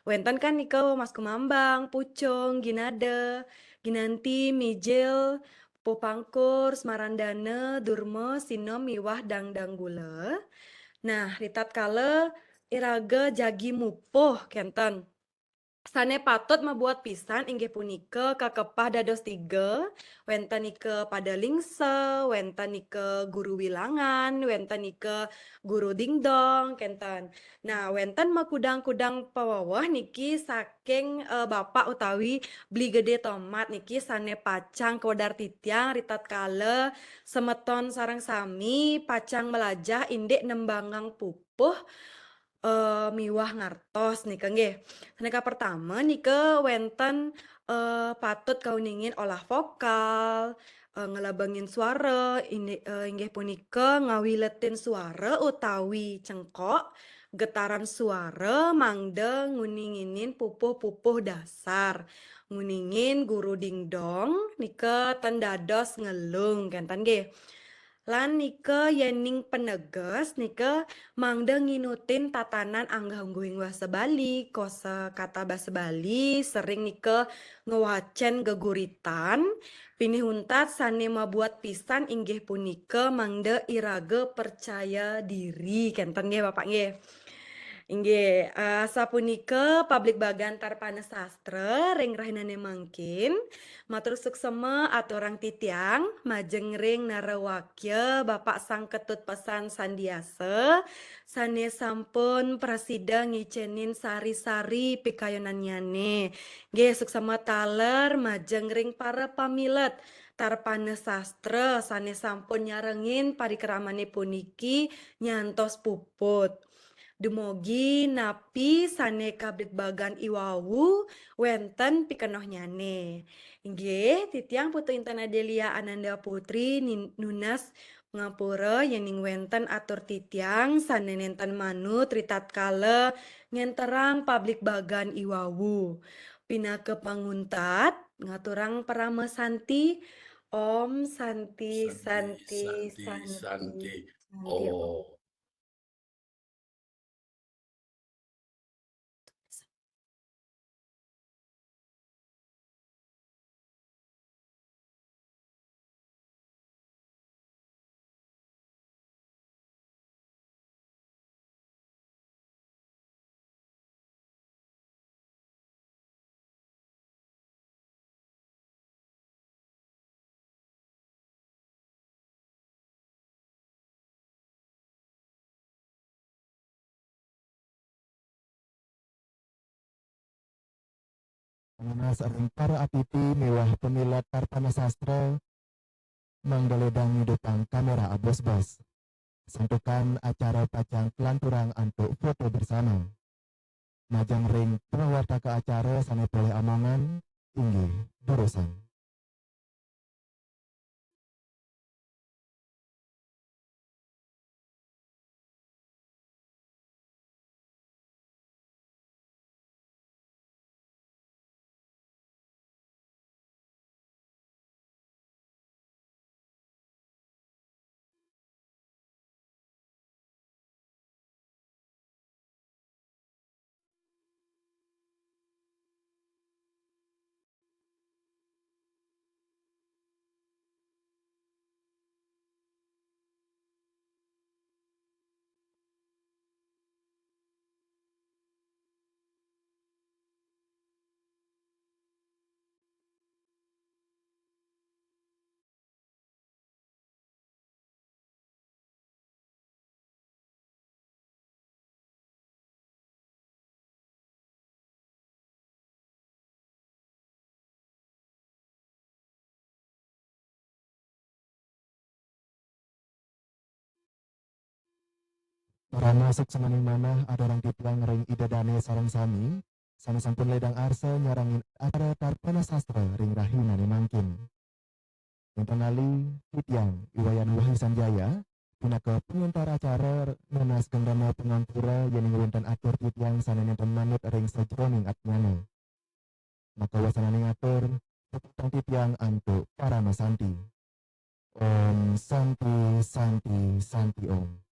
Wénten kan nika Mas Kumambang, Pucung, Ginada, Ginanti, Mijil, Pupuh Pangkur, Smarandana, Durma, Sinem miwah Dangdanggula. Nah, ritatkala iraga jagi mupuh kénten. Sané patut mabuat pisan inggih punika kakepah dados tiga, wénten nika Padalingsa, wénten nika Guru Wilangan, wénten nika Guru Dingdong, kénten. Nah, wénten makudang-kudang paweweh niki saking, eh, Bapak utawi Bli Gedé Tomat niki sané pacang kawedar titiang ritatkala semeton sareng sami pacang malajah indik nembangang pupuh, eh, miwah ngartos nika nggih. Sané kapertama nika wénten, eh, patut kauningin olah vokal, eh, ngelebengin suara, ini, eh, inggih punika ngawiletin suara utawi cengkok, getaran suara mangda nguninginin pupuh-pupuh dasar. Nguningin Guru Dingdong nika ten dados ngelung kénten nggih. Lan nika yéning peneges nika mangda nginutin tatanan anggah-ungguhing basa Bali, kosa kata basa Bali, sering nika ngwacén geguritan, pinih untat sané mabuat pisan inggih punika mangda iraga percaya diri, kénten nggih Bapak nggih. Inggih, eh, sapunika pabligbagan Tarpana Sastra ring rahinané mangkin. Matur suksma aturang titiang majeng ring Narawakya Bapak Sang Ketut Pesan Sandiasa sané sampun prasida ngicénin sari-sari pikayunannyané. Nggih, suksma taler majeng ring para pamilet Tarpana Sastra sané sampun nyarengin parikramané puniki nyantos puput. Dumogi napi sané kabligbagan iwau wénten pikenohnyané. Inggih, titiang Putu Intan Adelia Ananda Putri nin-, nunas ngapura yéning wénten atur titiang sané nénten manut ritatkala ngénterang pabligbagan iwau. Pinaka panguntat, ngaturang parama santi. Om Santi, Santi, Santi, Santi, Santi, Santi. Santi Om. Om. Nunas ring para atiti miwah pamilet Tarpana Sastra, mangda lédang ngidupang kaméra abos-bos. Santukan acara pacang kalanturang antuk foto bersama. Majeng ring pawartaka acara sané polih amongan, inggih, durusang. Para masuk semaning manah aturang titiang ring Ida Dane sareng sami, sane sampun ledang arsa nyarengin acara Tarpana Sastra ring rahinane mangkin. Wenten ngalih, titiang, I Wayan Wohi Sanjaya, pinaka pangwentar acara nunas geng rama pangampura yening wenten atur titiang sane nenten manut ring sajeroning ajnana. Maka wasananing atur, puputang titiang antuk parama santi. Om Santi, Santi, Santi Om.